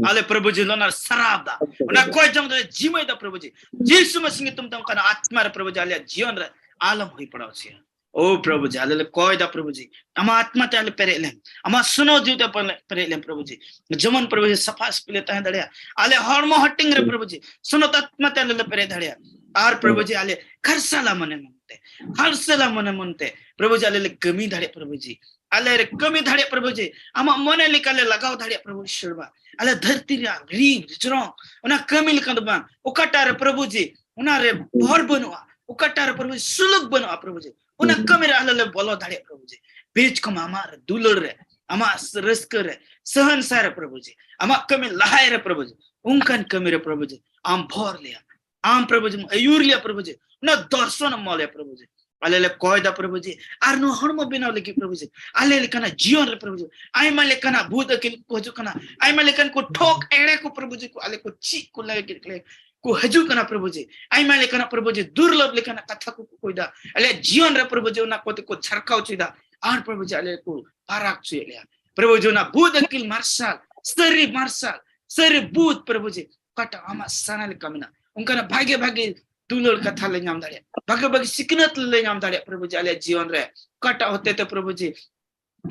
ᱟᱞᱮ ᱯᱨᱚᱵᱷᱩ ᱡᱤ ᱞᱚᱱᱟ ᱥᱟᱨᱟᱯ ᱫᱟ, ᱚᱱᱟ ᱠᱚᱭ ᱡᱚᱝ ᱫᱚ ᱡᱤᱢᱟᱹᱭ ᱫᱟ ᱯᱨᱚᱵᱷᱩ ᱡᱤ᱾ ᱡᱤᱥᱩ ᱢᱟᱥᱤ ᱧᱩᱛᱩᱢ ᱛᱮ ᱚᱱᱠᱟᱱᱟᱜ ᱟᱛᱢᱟ ᱨᱮ ᱯᱨᱚᱵᱷᱩ ᱡᱤ ᱟᱞᱮᱭᱟᱜ ᱡᱤᱭᱚᱱ ᱨᱮ ᱟᱞᱚᱢ ᱦᱩᱭ ᱯᱟᱲᱟᱣ ᱦᱚᱪᱚᱭᱟ᱾ ᱳ ᱯᱨᱚᱵᱷᱩ ᱡᱤ, ᱟᱞᱮ ᱞᱮ ᱠᱚᱭ ᱫᱟ ᱯᱨᱚᱵᱷᱩ ᱡᱤ, ᱟᱢᱟᱜ ᱟᱛᱢᱟ ᱛᱮ ᱟᱞᱮ ᱯᱮᱨᱮᱡ ᱞᱮᱢ, ᱟᱢᱟᱜ ᱥᱩᱱᱚ ᱡᱤᱣᱤ ᱛᱮ ᱯᱮᱨᱮᱡ ᱞᱮᱢ ᱯᱨᱚᱵᱷᱩ ᱡᱤ᱾ ᱡᱮᱢᱚᱱ ᱯᱨᱚᱵᱷᱩ ᱡᱤ ᱥᱟᱯᱷᱟ ᱥᱟᱹᱯᱷᱤ ᱞᱮ ᱛᱟᱦᱮᱸ ᱫᱟᱲᱮᱭᱟᱜ, ᱟᱞᱮ ᱦᱚᱲᱢᱚ ᱦᱟᱹᱴᱤᱧ ᱨᱮ ᱯᱨᱚᱵᱷᱩ ᱡᱤ ᱥᱩᱱᱚ ᱟᱛᱢᱟ ᱛᱮ ᱟᱞᱮ ᱞᱮ ᱯᱮᱨᱮᱡ ᱫᱟᱲᱮᱭᱟᱜ᱾ ᱟᱨ ᱯᱨᱚᱵᱷᱩ ᱡᱤ ᱟᱞᱮ ᱠᱷᱟᱨᱥᱟᱞᱟ ᱢᱚᱱᱮ ᱢᱚᱱᱛᱮ, ᱠᱷᱟᱨᱥᱟᱞᱟ ᱢᱚᱱᱮ ᱢᱚᱱᱛᱮ ᱯᱨᱚᱵᱷᱩ ᱡᱤ ᱟᱞᱮ ᱞᱮ ᱠᱟᱹᱢᱤ ᱫᱟᱲᱮᱭᱟᱜ ᱯᱨᱚᱵᱷᱩ ᱡᱤ᱾ ᱟᱞᱮ ᱨᱮ ᱠᱟᱹᱢᱤ ᱫᱟᱲᱮᱭᱟᱜ ᱯᱨᱚᱵᱷᱩ ᱡᱤ, ᱟᱢᱟᱜ ᱢᱚᱱᱮ ᱞᱮᱠᱟ ᱞᱮ ᱞᱟᱜᱟᱣ ᱫᱟᱲᱮᱭᱟᱜ ᱯᱨᱚᱵᱷᱩ ᱤᱥᱥᱚᱨ ᱵᱟ᱾ ᱟᱞᱮ ᱫᱷᱟᱹᱨᱛᱤ ᱨᱮᱭᱟᱜ ᱨᱤᱝ ᱨᱚᱪᱨᱚᱝ ᱚᱱᱟ ᱠᱟᱹᱢᱤ ᱞᱮᱠᱟ ᱫᱚ ᱵᱟᱝ, ᱚᱠᱟᱴᱟᱜ ᱨᱮ ᱯᱨᱚᱵᱷᱩ ᱡᱤ ᱚᱱᱟ ᱨᱮ ᱵᱷᱚᱨ ᱵᱟᱹᱱᱩᱜᱼᱟ, ᱚᱠᱟᱴᱟᱜ ᱨᱮ ᱯᱨᱚᱵᱷᱩ ᱡᱤ ᱥᱩᱞᱩᱠ ᱵᱟᱹᱱᱩᱜᱼᱟ ᱯᱨᱚᱵᱷᱩ ᱡᱤ, ᱚᱱᱟ ᱠᱟᱹᱢᱤ ᱨᱮ ᱟᱞᱮ ᱞᱮ ᱵᱚᱞᱚ ᱫᱟᱲᱮᱭᱟᱜ ᱯᱨᱚᱵᱷᱩ ᱡᱤ᱾ ᱵᱤᱪ ᱠᱚᱢᱟ ᱟᱢᱟᱜ ᱨᱮ ᱫᱩᱞᱟᱹᱲ ᱨᱮ, ᱟᱢᱟᱜ ᱨᱟᱹᱥᱠᱟᱹ ᱨᱮ, ᱥᱟᱦᱟᱱ ᱥᱟᱭ ᱨᱮ ᱯᱨᱚᱵᱷᱩ ᱡᱤ, ᱟᱢᱟᱜ ᱠᱟᱹᱢᱤ ᱞᱟᱦᱟᱭ ᱨᱮ ᱯᱨᱚᱵᱷᱩ ᱡᱤ, ᱚᱱᱠᱟᱱ ᱠᱟᱹᱢᱤ ᱨᱮ ᱯᱨᱚᱵᱷᱩ ᱡᱤ ᱟᱢ ᱵᱷᱚᱨ ᱞᱮᱭᱟ, ᱟᱢ ᱯᱨᱚᱵᱷᱩ ᱡᱤ ᱟᱹᱭᱩᱨ ᱞᱮᱭᱟ ᱯᱨᱚᱵᱷᱩ ᱡᱤ, ᱚᱱᱟ ᱫᱚᱨᱥᱚᱱ ᱮᱢ ᱮᱢᱟ ᱞᱮᱭᱟ ᱯᱨᱚᱵᱷᱩ ᱡᱤ᱾ ᱟᱞᱮ ᱞᱮ ᱠᱚᱭ ᱫᱟ ᱯᱨᱚᱵᱷᱩ ᱡᱤ, ᱟᱨ ᱱᱚᱣᱟ ᱦᱚᱲᱢᱚ ᱵᱮᱱᱟᱣ ᱞᱟᱹᱜᱤᱫ ᱯᱨᱚᱵᱷᱩ ᱡᱤ, ᱟᱞᱮ ᱞᱮᱠᱟᱱᱟᱜ ᱡᱤᱭᱚᱱ ᱨᱮ ᱯᱨᱚᱵᱷᱩ ᱡᱤ ᱟᱭᱢᱟ ᱞᱮᱠᱟᱱᱟᱜ ᱵᱩᱫ ᱟᱹᱠᱤᱞ ᱠᱚ ᱦᱤᱡᱩᱜ ᱠᱟᱱᱟ, ᱟᱭᱢᱟ ᱞᱮᱠᱟᱱ ᱠᱚ ᱴᱷᱚᱠ ᱮᱲᱮ ᱠᱚ ᱯᱨᱚᱵᱷᱩ ᱡᱤ ᱠᱚ ᱟᱞᱮ ᱠᱚ ᱪᱮᱫ ᱠᱚ ᱞᱟᱹᱜᱤᱫ ᱞᱮ ᱠᱚ ᱦᱤᱡᱩᱜ ᱠᱟᱱᱟ ᱯᱨᱚᱵᱷᱩ ᱡᱤ, ᱟᱭᱢᱟ ᱞᱮᱠᱟᱱᱟᱜ ᱯᱨᱚᱵᱷᱩ ᱡᱤ ᱫᱩᱨᱞᱚᱵᱷ ᱞᱮᱠᱟᱱᱟᱜ ᱠᱟᱛᱷᱟ ᱠᱚ ᱠᱚ ᱠᱚᱭ ᱫᱟ, ᱟᱞᱮᱭᱟᱜ ᱡᱤᱭᱚᱱ ᱨᱮ ᱯᱨᱚᱵᱷᱩ ᱡᱤ ᱚᱱᱟ ᱠᱚᱛᱮ ᱠᱚ ᱡᱷᱟᱨᱠᱟᱣ ᱦᱚᱪᱚᱭᱮᱫᱟ᱾ ᱟᱨ ᱯᱨᱚᱵᱷᱩ ᱡᱤ ᱟᱞᱮ ᱠᱚ ᱯᱟᱨᱟᱠ ᱦᱚᱪᱚᱭᱮᱫ ᱞᱮᱭᱟ ᱯᱨᱚᱵᱷᱩ ᱡᱤ᱾ ᱚᱱᱟ ᱵᱩᱫ ᱟᱹᱠᱤᱞ ᱢᱟᱨᱥᱟᱞ, ᱥᱟᱹᱨᱤ ᱢᱟᱨᱥᱟᱞ, ᱥᱟᱹᱨᱤ ᱵᱩᱫ ᱯᱨᱚᱵᱷᱩ ᱡᱤ, ᱚᱠᱟᱴᱟᱜ ᱟᱢᱟᱜ ᱥᱟᱱᱟ ᱞᱮᱠᱟ ᱢᱮᱱᱟᱜ, ᱚᱱᱠᱟᱱᱟᱜ ᱵᱷᱟᱜᱮ ᱵᱷᱟᱜᱮ ᱫᱩᱞᱟᱹᱲ ᱠᱟᱛᱷᱟ ᱞᱮ ᱧᱟᱢ ᱫᱟᱲᱮᱭᱟᱜᱼᱟ, ᱵᱷᱟᱜᱮ ᱵᱷᱟᱜᱮ ᱥᱤᱠᱷᱱᱟᱹᱛ ᱞᱮ ᱧᱟᱢ ᱫᱟᱲᱮᱭᱟᱜᱼᱟ ᱯᱨᱚᱵᱷᱩ ᱡᱤ ᱟᱞᱮᱭᱟᱜ ᱡᱤᱭᱚᱱ ᱨᱮ, ᱚᱠᱟᱴᱟᱜ ᱦᱚᱛᱮ ᱛᱮ ᱯᱨᱚᱵᱷᱩ ᱡᱤ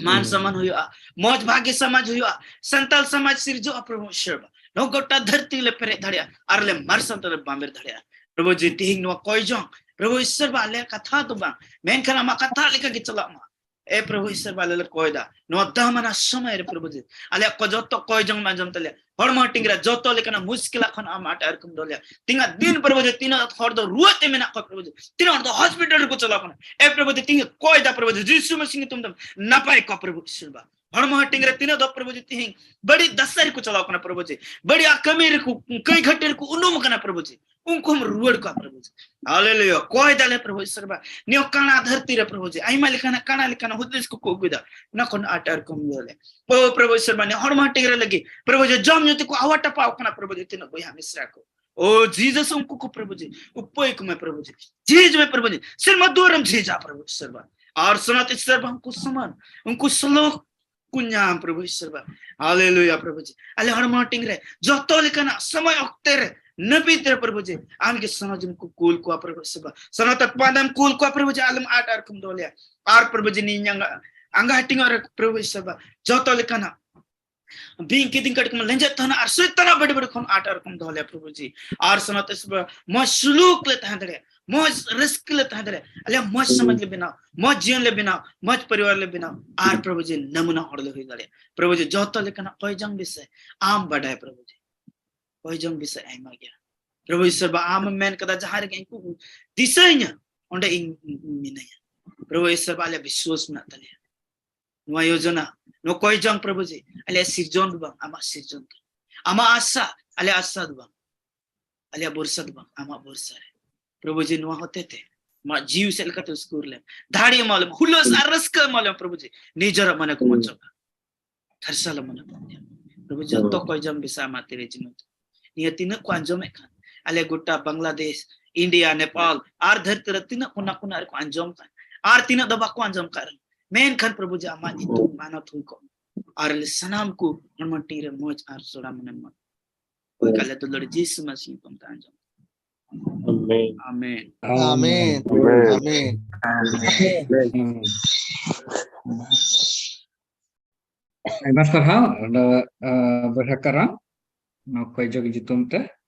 ᱢᱟᱱ ᱥᱚᱢᱢᱟᱱ ᱦᱩᱭᱩᱜᱼᱟ, ᱢᱚᱡᱽ ᱵᱷᱟᱜᱮ ᱥᱚᱢᱟᱡᱽ ᱦᱩᱭᱩᱜᱼᱟ, ᱥᱟᱱᱛᱟᱞ ᱥᱚᱢᱟᱡᱽ ᱥᱤᱨᱡᱟᱹᱜᱼᱟ ᱯᱨᱚᱵᱷᱩ ᱤᱥᱥᱚᱨ ᱵᱟ᱾ ᱱᱚᱣᱟ ᱜᱚᱴᱟ ᱫᱷᱟᱹᱨᱛᱤ ᱞᱮ ᱯᱮᱨᱮᱡ ᱫᱟᱲᱮᱭᱟᱜᱼᱟ ᱟᱨ ᱞᱮ ᱢᱟᱨᱥᱟᱞ ᱛᱮᱞᱮ ᱵᱟᱢᱵᱮᱨ ᱫᱟᱲᱮᱭᱟᱜᱼᱟ ᱯᱨᱚᱵᱷᱩ ᱡᱤ᱾ ᱛᱤᱦᱤᱧ ᱱᱚᱣᱟ ᱠᱚᱭ ᱡᱚᱝ ᱯᱨᱚᱵᱷᱩ ᱤᱥᱥᱚᱨ ᱵᱟ ᱟᱞᱮᱭᱟᱜ ᱠᱟᱛᱷᱟ ᱫᱚ ᱵᱟᱝ, ᱢᱮᱱᱠᱷᱟᱱ ᱟᱢᱟᱜ ᱠᱟᱛᱷᱟ ᱞᱮᱠᱟ ᱜᱮ ᱪᱟᱞᱟᱜ ᱢᱟ᱾ ᱮ ᱯᱨᱚᱵᱷᱩ ᱤᱥᱥᱚᱨ ᱵᱟ, ᱟᱞᱮ ᱞᱮ ᱠᱚᱭ ᱫᱟ, ᱱᱚᱣᱟ ᱫᱟᱢᱟᱱᱟ ᱥᱚᱢᱚᱭ ᱨᱮ ᱯᱨᱚᱵᱷᱩ ᱡᱤ ᱟᱞᱮᱭᱟᱜ ᱠᱚ ᱡᱚᱛᱚ ᱠᱚᱭ ᱡᱚᱝ ᱢᱮ ᱟᱸᱡᱚᱢ ᱛᱟᱞᱮᱭᱟ᱾ ᱦᱚᱲᱢᱚ ᱦᱟᱹᱴᱤᱧ ᱨᱮ ᱡᱚᱛᱚ ᱞᱮᱠᱟᱱᱟᱜ ᱢᱩᱥᱠᱤᱞᱟᱜ ᱠᱷᱚᱱ ᱟᱢ ᱟᱴ ᱟᱨᱠᱚᱢ ᱫᱚᱦᱚ ᱞᱮᱭᱟ᱾ ᱛᱤᱱᱟᱹᱜ ᱫᱤᱱ ᱯᱨᱚᱵᱷᱩ ᱡᱤ ᱛᱤᱱᱟᱹᱜ ᱦᱚᱲ ᱫᱚ ᱨᱩᱣᱟᱹ ᱛᱮ ᱢᱮᱱᱟᱜ ᱠᱚᱣᱟ ᱯᱨᱚᱵᱷᱩ ᱡᱤ, ᱛᱤᱱᱟᱹᱜ ᱦᱚᱲ ᱫᱚ ᱦᱚᱥᱯᱤᱴᱟᱞ ᱨᱮᱠᱚ ᱪᱟᱞᱟᱣ ᱠᱟᱱᱟ᱾ ᱮ ᱯᱨᱚᱵᱷᱩ ᱡᱤ ᱛᱤᱦᱤᱧ ᱠᱚᱭ ᱫᱟ ᱯᱨᱚᱵᱷᱩ ᱡᱤ ᱡᱤᱥᱩ ᱢᱟᱥᱤ ᱧᱩᱛᱩᱢ ᱛᱮᱢ ᱱᱟᱯᱟᱭ ᱠᱚᱣᱟ ᱯᱨᱚᱵᱷᱩ ᱤᱥᱥᱚᱨ ᱵᱟ᱾ ᱦᱚᱲᱢᱚ ᱦᱟᱹᱴᱤᱧ ᱨᱮ ᱛᱤᱱᱟᱹᱜ ᱫᱚ ᱯᱨᱚᱵᱷᱩ ᱡᱤ ᱛᱤᱦᱤᱧ ᱵᱟᱹᱲᱤᱡ ᱫᱟᱥᱟ ᱨᱮᱠᱚ ᱪᱟᱞᱟᱣ ᱠᱟᱱᱟ ᱯᱨᱚᱵᱷᱩ ᱡᱤ, ᱵᱟᱹᱲᱤᱡ ᱠᱟᱹᱢᱤ ᱨᱮᱠᱚ, ᱠᱟᱹᱭ ᱜᱷᱟᱹᱴᱤ ᱨᱮᱠᱚ ᱩᱱᱩᱢ ᱠᱟᱱᱟ ᱯᱨᱚᱵᱷᱩ ᱡᱤ, ᱩᱱᱠᱩ ᱦᱚᱸᱢ ᱨᱩᱣᱟᱹᱲ ᱠᱚᱣᱟ ᱯᱨᱚᱵᱷᱩ ᱡᱤ᱾ ᱦᱟᱞᱮᱞᱩᱭᱟ᱾ ᱠᱚᱭ ᱫᱟᱞᱮ ᱯᱨᱚᱵᱷᱩ ᱤᱥᱚᱨ ᱵᱟ, ᱱᱤᱭᱟᱹ ᱠᱟᱬᱟ ᱫᱷᱟᱹᱨᱛᱤ ᱨᱮ ᱯᱨᱚᱵᱷᱩ ᱡᱤ ᱟᱭᱢᱟ ᱞᱮᱠᱟᱱᱟᱜ ᱠᱟᱬᱟ ᱞᱮᱠᱟᱱᱟᱜ ᱦᱩᱫᱤᱥ ᱠᱚᱠᱚ ᱟᱹᱜᱩᱭᱮᱫᱟ, ᱚᱱᱟ ᱠᱷᱚᱱ ᱟᱴ ᱟᱨ ᱠᱚᱢ ᱤᱭᱟᱹ ᱞᱮ᱾ ᱳ ᱯᱨᱚᱵᱷᱩ ᱤᱥᱚᱨ ᱵᱟ, ᱱᱤᱭᱟᱹ ᱦᱚᱲᱢᱚ ᱦᱟᱹᱴᱤᱧ ᱨᱮ ᱞᱟᱹᱜᱤᱫ ᱯᱨᱚᱵᱷᱩ ᱡᱤ ᱡᱚᱢ ᱧᱩ ᱛᱮᱠᱚ ᱟᱣᱟ ᱴᱟᱯᱟᱣ ᱠᱟᱱᱟ ᱯᱨᱚᱵᱷᱩ ᱡᱤ, ᱛᱤᱱᱟᱹᱜ ᱵᱚᱭᱦᱟ ᱢᱤᱥᱨᱟ ᱠᱚ᱾ ᱳ ᱡᱤᱥᱚᱥ, ᱩᱱᱠᱩ ᱠᱚ ᱯᱨᱚᱵᱷᱩ ᱡᱤ ᱩᱯᱟᱹᱭ ᱠᱚᱢᱮ ᱯᱨᱚᱵᱷᱩ ᱡᱤ, ᱡᱷᱤᱡ ᱢᱮ ᱯᱨᱚᱵᱷᱩ ᱡᱤ, ᱥᱮᱨᱢᱟ ᱫᱩᱣᱟᱹᱨᱮᱢ ᱡᱷᱤᱡᱟ ᱯᱨᱚᱵᱷᱩ ᱤᱥᱚᱨ ᱵᱟ᱾ ᱟᱨ ᱥᱚᱱᱟᱛ ᱤᱥᱚᱨ ᱵᱟ, ᱩᱱᱠᱩ ᱥᱚᱢᱟᱱ, ᱩᱱᱠᱩ ᱥᱞᱳᱠ ᱠᱚ ᱧᱟᱢ ᱯᱨᱚᱵᱷᱩ ᱤᱥᱚᱨ ᱵᱟ᱾ ᱦᱟᱞᱮᱞᱩᱭᱟ ᱯᱨᱚᱵᱷᱩ ᱡᱤ, ᱟᱞᱮ ᱦᱚᱲᱢᱚ ᱦᱟᱹᱴᱤᱧ ᱨᱮ ᱡᱚᱛᱚ ᱞᱮᱠᱟᱱᱟᱜ ᱥᱚᱢᱚᱭ ᱚᱠᱛᱮ ᱨᱮ ᱱᱟᱹᱯᱤᱛ ᱨᱮ ᱯᱨᱚᱵᱷᱩ ᱡᱤ ᱟᱢᱜᱮ ᱥᱚᱱᱟᱡᱚᱢ ᱠᱚ ᱠᱩᱞ ᱠᱚᱣᱟ ᱯᱨᱚᱵᱷᱩ ᱤᱥᱚᱨ ᱵᱟ, ᱥᱚᱱᱟᱛ ᱯᱟᱫᱟᱢ ᱠᱩᱞ ᱠᱚᱣᱟ ᱯᱨᱚᱵᱷᱩ ᱡᱤ, ᱟᱞᱚᱢ ᱟᱴ ᱟᱨ ᱠᱚᱢ ᱫᱚᱦᱚ ᱞᱮᱭᱟ᱾ ᱟᱨ ᱯᱨᱚᱵᱷᱩ ᱡᱤ ᱱᱤᱭᱟᱹ ᱟᱸᱜᱟ, ᱟᱸᱜᱟ ᱦᱟᱹᱴᱤᱧ ᱨᱮ ᱯᱨᱚᱵᱷᱩ ᱤᱥᱚᱨ ᱵᱟ ᱡᱚᱛᱚ ᱞᱮᱠᱟᱱᱟᱜ ᱵᱤᱧ ᱠᱤᱫᱤᱧ ᱠᱟᱹᱴᱤᱡ ᱠᱚ ᱞᱮᱸᱡᱮᱫ ᱛᱟᱦᱮᱱᱟ ᱟᱨ ᱥᱚᱭᱛᱟᱱᱟᱜ ᱵᱟᱹᱰᱤ ᱵᱟᱹᱰᱤ ᱠᱷᱚᱱ ᱟᱴ ᱟᱨ ᱠᱚᱢ ᱫᱚᱦᱚ ᱞᱮᱭᱟ ᱯᱨᱚᱵᱷᱩ ᱡᱤ᱾ ᱟᱨ ᱥᱚᱱᱟᱛ ᱤᱥᱚᱨ ᱵᱟ ᱢᱚᱡᱽ ᱥᱩᱞᱩᱠ ᱞᱮ ᱛᱟᱦᱮᱸ ᱫᱟᱲᱮᱭᱟᱜᱼᱟ, ᱢᱚᱡᱽ ᱨᱟᱹᱥᱠᱟᱹ ᱞᱮ ᱛᱟᱦᱮᱸ ᱫᱟᱲᱮᱭᱟᱜᱼᱟ, ᱟᱞᱮ ᱢᱚᱡᱽ ᱥᱚᱢᱟᱡᱽ ᱞᱮ ᱵᱮᱱᱟᱣ, ᱢᱚᱡᱽ ᱡᱤᱭᱚᱱ ᱞᱮ ᱵᱮᱱᱟᱣ, ᱢᱚᱡᱽ ᱯᱚᱨᱤᱵᱟᱨ ᱞᱮ ᱵᱮᱱᱟᱣ, ᱟᱨ ᱯᱨᱚᱵᱷᱩ ᱡᱤ ᱱᱟᱢᱩᱱᱟ ᱦᱚᱲ ᱞᱮ ᱦᱩᱭ ᱫᱟᱲᱮᱭᱟᱜᱼᱟ᱾ ᱯᱨᱚᱵᱷᱩ ᱡᱤ ᱡᱚᱛᱚ ᱞᱮᱠᱟᱱᱟᱜ ᱠᱚᱭ ᱡᱚᱝ ᱵᱤᱥᱚᱭ ᱟᱢ ᱵᱟᱰᱟᱭ ᱯᱨᱚᱵᱷᱩ ᱡᱤ, ᱠᱚᱭ ᱡᱚᱝ ᱵᱤᱥᱚᱭ ᱟᱭᱢᱟ ᱜᱮᱭᱟ᱾ ᱯᱨᱚᱵᱷᱩ ᱤᱥᱚᱨ ᱵᱟ ᱟᱢ ᱢᱮᱱ ᱠᱟᱫᱟ ᱡᱟᱦᱟᱸ ᱨᱮᱜᱮ ᱤᱧ ᱠᱚ ᱫᱤᱥᱟᱹᱧᱟ ᱚᱸᱰᱮ ᱤᱧ ᱢᱤᱱᱟᱹᱧᱟ᱾ ᱯᱨᱚᱵᱷᱩ ᱤᱥᱚᱨ ᱵᱟ ᱟᱞᱮ ᱵᱤᱥᱣᱟᱥ ᱢᱮᱱᱟᱜ ᱛᱟᱞᱮᱭᱟ᱾ ᱱᱚᱣᱟ ᱭᱳᱡᱚᱱᱟ, ᱱᱚᱣᱟ ᱠᱚᱭ ᱡᱚᱝ ᱯᱨᱚᱵᱷᱩ ᱡᱤ ᱟᱞᱮᱭᱟᱜ ᱥᱤᱨᱡᱚᱱ ᱫᱚ ᱵᱟᱝ, ᱟᱢᱟᱜ ᱥᱤᱨᱡᱚᱱ ᱠᱟᱱᱟ᱾ ᱟᱢᱟᱜ ᱟᱥᱟ, ᱟᱞᱮ ᱟᱥᱟ ᱫᱚ ᱵᱟᱝ, ᱟᱞᱮᱭᱟᱜ ᱵᱷᱚᱨᱥᱟ ᱫᱚ ᱵᱟᱝ, ᱟᱢᱟᱜ ᱵᱷᱚᱨᱥᱟ ᱨᱮ᱾ ᱯᱨᱚᱵᱷᱩ ᱡᱤ ᱱᱚᱣᱟ ᱦᱚᱛᱮ ᱛᱮ ᱟᱢᱟᱜ ᱡᱤᱣᱤ ᱥᱮᱫ ᱞᱮᱠᱟᱛᱮ ᱩᱥᱠᱩᱨ ᱞᱮᱢ, ᱫᱟᱲᱮ ᱮᱢᱟ ᱞᱮᱢ, ᱦᱩᱞᱟᱹᱥ ᱟᱨ ᱨᱟᱹᱥᱠᱟᱹ ᱮᱢᱟ ᱞᱮᱢ ᱯᱨᱚᱵᱷᱩ ᱡᱤ, ᱱᱤᱡᱮᱨᱟᱜ ᱢᱚᱱᱮ ᱠᱚ ᱢᱚᱪᱚᱜᱟ᱾ ᱠᱷᱟᱨᱥᱟ ᱞᱮ ᱢᱚᱱᱮ ᱠᱚ ᱧᱟᱢ᱾ ᱯᱨᱚᱵᱷᱩ ᱡᱚᱛᱚ ᱠᱚᱭ ᱡᱚᱝ ᱵᱤᱥᱟ ᱟᱢᱟᱜ ᱛᱤᱨᱮ ᱡᱤᱢᱟᱹ᱾ ᱱᱤᱭᱟᱹ ᱛᱤᱱᱟᱹᱜ ᱠᱚ ᱟᱸᱡᱚᱢᱮᱫ ᱠᱟᱱ, ᱟᱞᱮ ᱜᱚᱴᱟ ᱵᱟᱝᱞᱟᱫᱮᱥ, ᱤᱱᱰᱤᱭᱟ, ᱱᱮᱯᱟᱞ ᱟᱨ ᱫᱷᱟᱹᱨᱛᱤ ᱨᱮ ᱛᱤᱱᱟᱹᱜ ᱠᱚᱱᱟ ᱠᱚᱱᱟ ᱨᱮᱠᱚ ᱟᱸᱡᱚᱢ ᱠᱟᱱ, ᱟᱨ ᱛᱤᱱᱟᱹᱜ ᱫᱚ ᱵᱟᱠᱚ ᱟᱸᱡᱚᱢ ᱠᱟᱱ ᱨᱮᱦᱚᱸ, ᱢᱮᱱᱠᱷᱟᱱ ᱯᱨᱚᱵᱷᱩ ᱡᱤ ᱟᱢᱟᱜ ᱧᱩᱛᱩᱢ ᱢᱟᱱᱚᱛ ᱦᱩᱭ ᱠᱚᱜ ᱢᱟ᱾ ᱟᱨ ᱟᱞᱮ ᱥᱟᱱᱟᱢ ᱠᱚ ᱦᱚᱲᱢᱚ ᱦᱟᱹᱴᱤᱧ ᱨᱮ ᱢᱚᱡᱽ ᱟᱨ ᱥᱚᱲᱟ ᱢᱚᱱᱮ ᱢᱟ᱾ ᱦᱳᱭ ᱠᱟᱞᱮ ᱫᱩᱞᱟᱹᱲ ᱡᱤᱥᱩ ᱢᱟᱥᱤ ᱧᱩᱛᱩᱢ ᱛᱮ ᱟᱸᱡᱚᱢ᱾ ᱟᱢᱮᱱ᱾ ᱟᱢᱮᱱ᱾ ᱟᱢᱮᱱ᱾ ᱟᱢᱮᱱ᱾ ᱟᱢᱮᱱ᱾ ᱦᱩᱸ᱾ ᱟᱭᱢᱟ ᱥᱟᱨᱦᱟᱣ, ᱱᱚᱰᱮ, ᱟ, ᱵᱚᱭᱦᱟ ᱠᱟᱨᱟᱢ, ᱱᱚᱣᱟ ᱠᱚᱭ ᱡᱚᱝ ᱧᱩᱛᱩᱢ ᱛᱮ᱾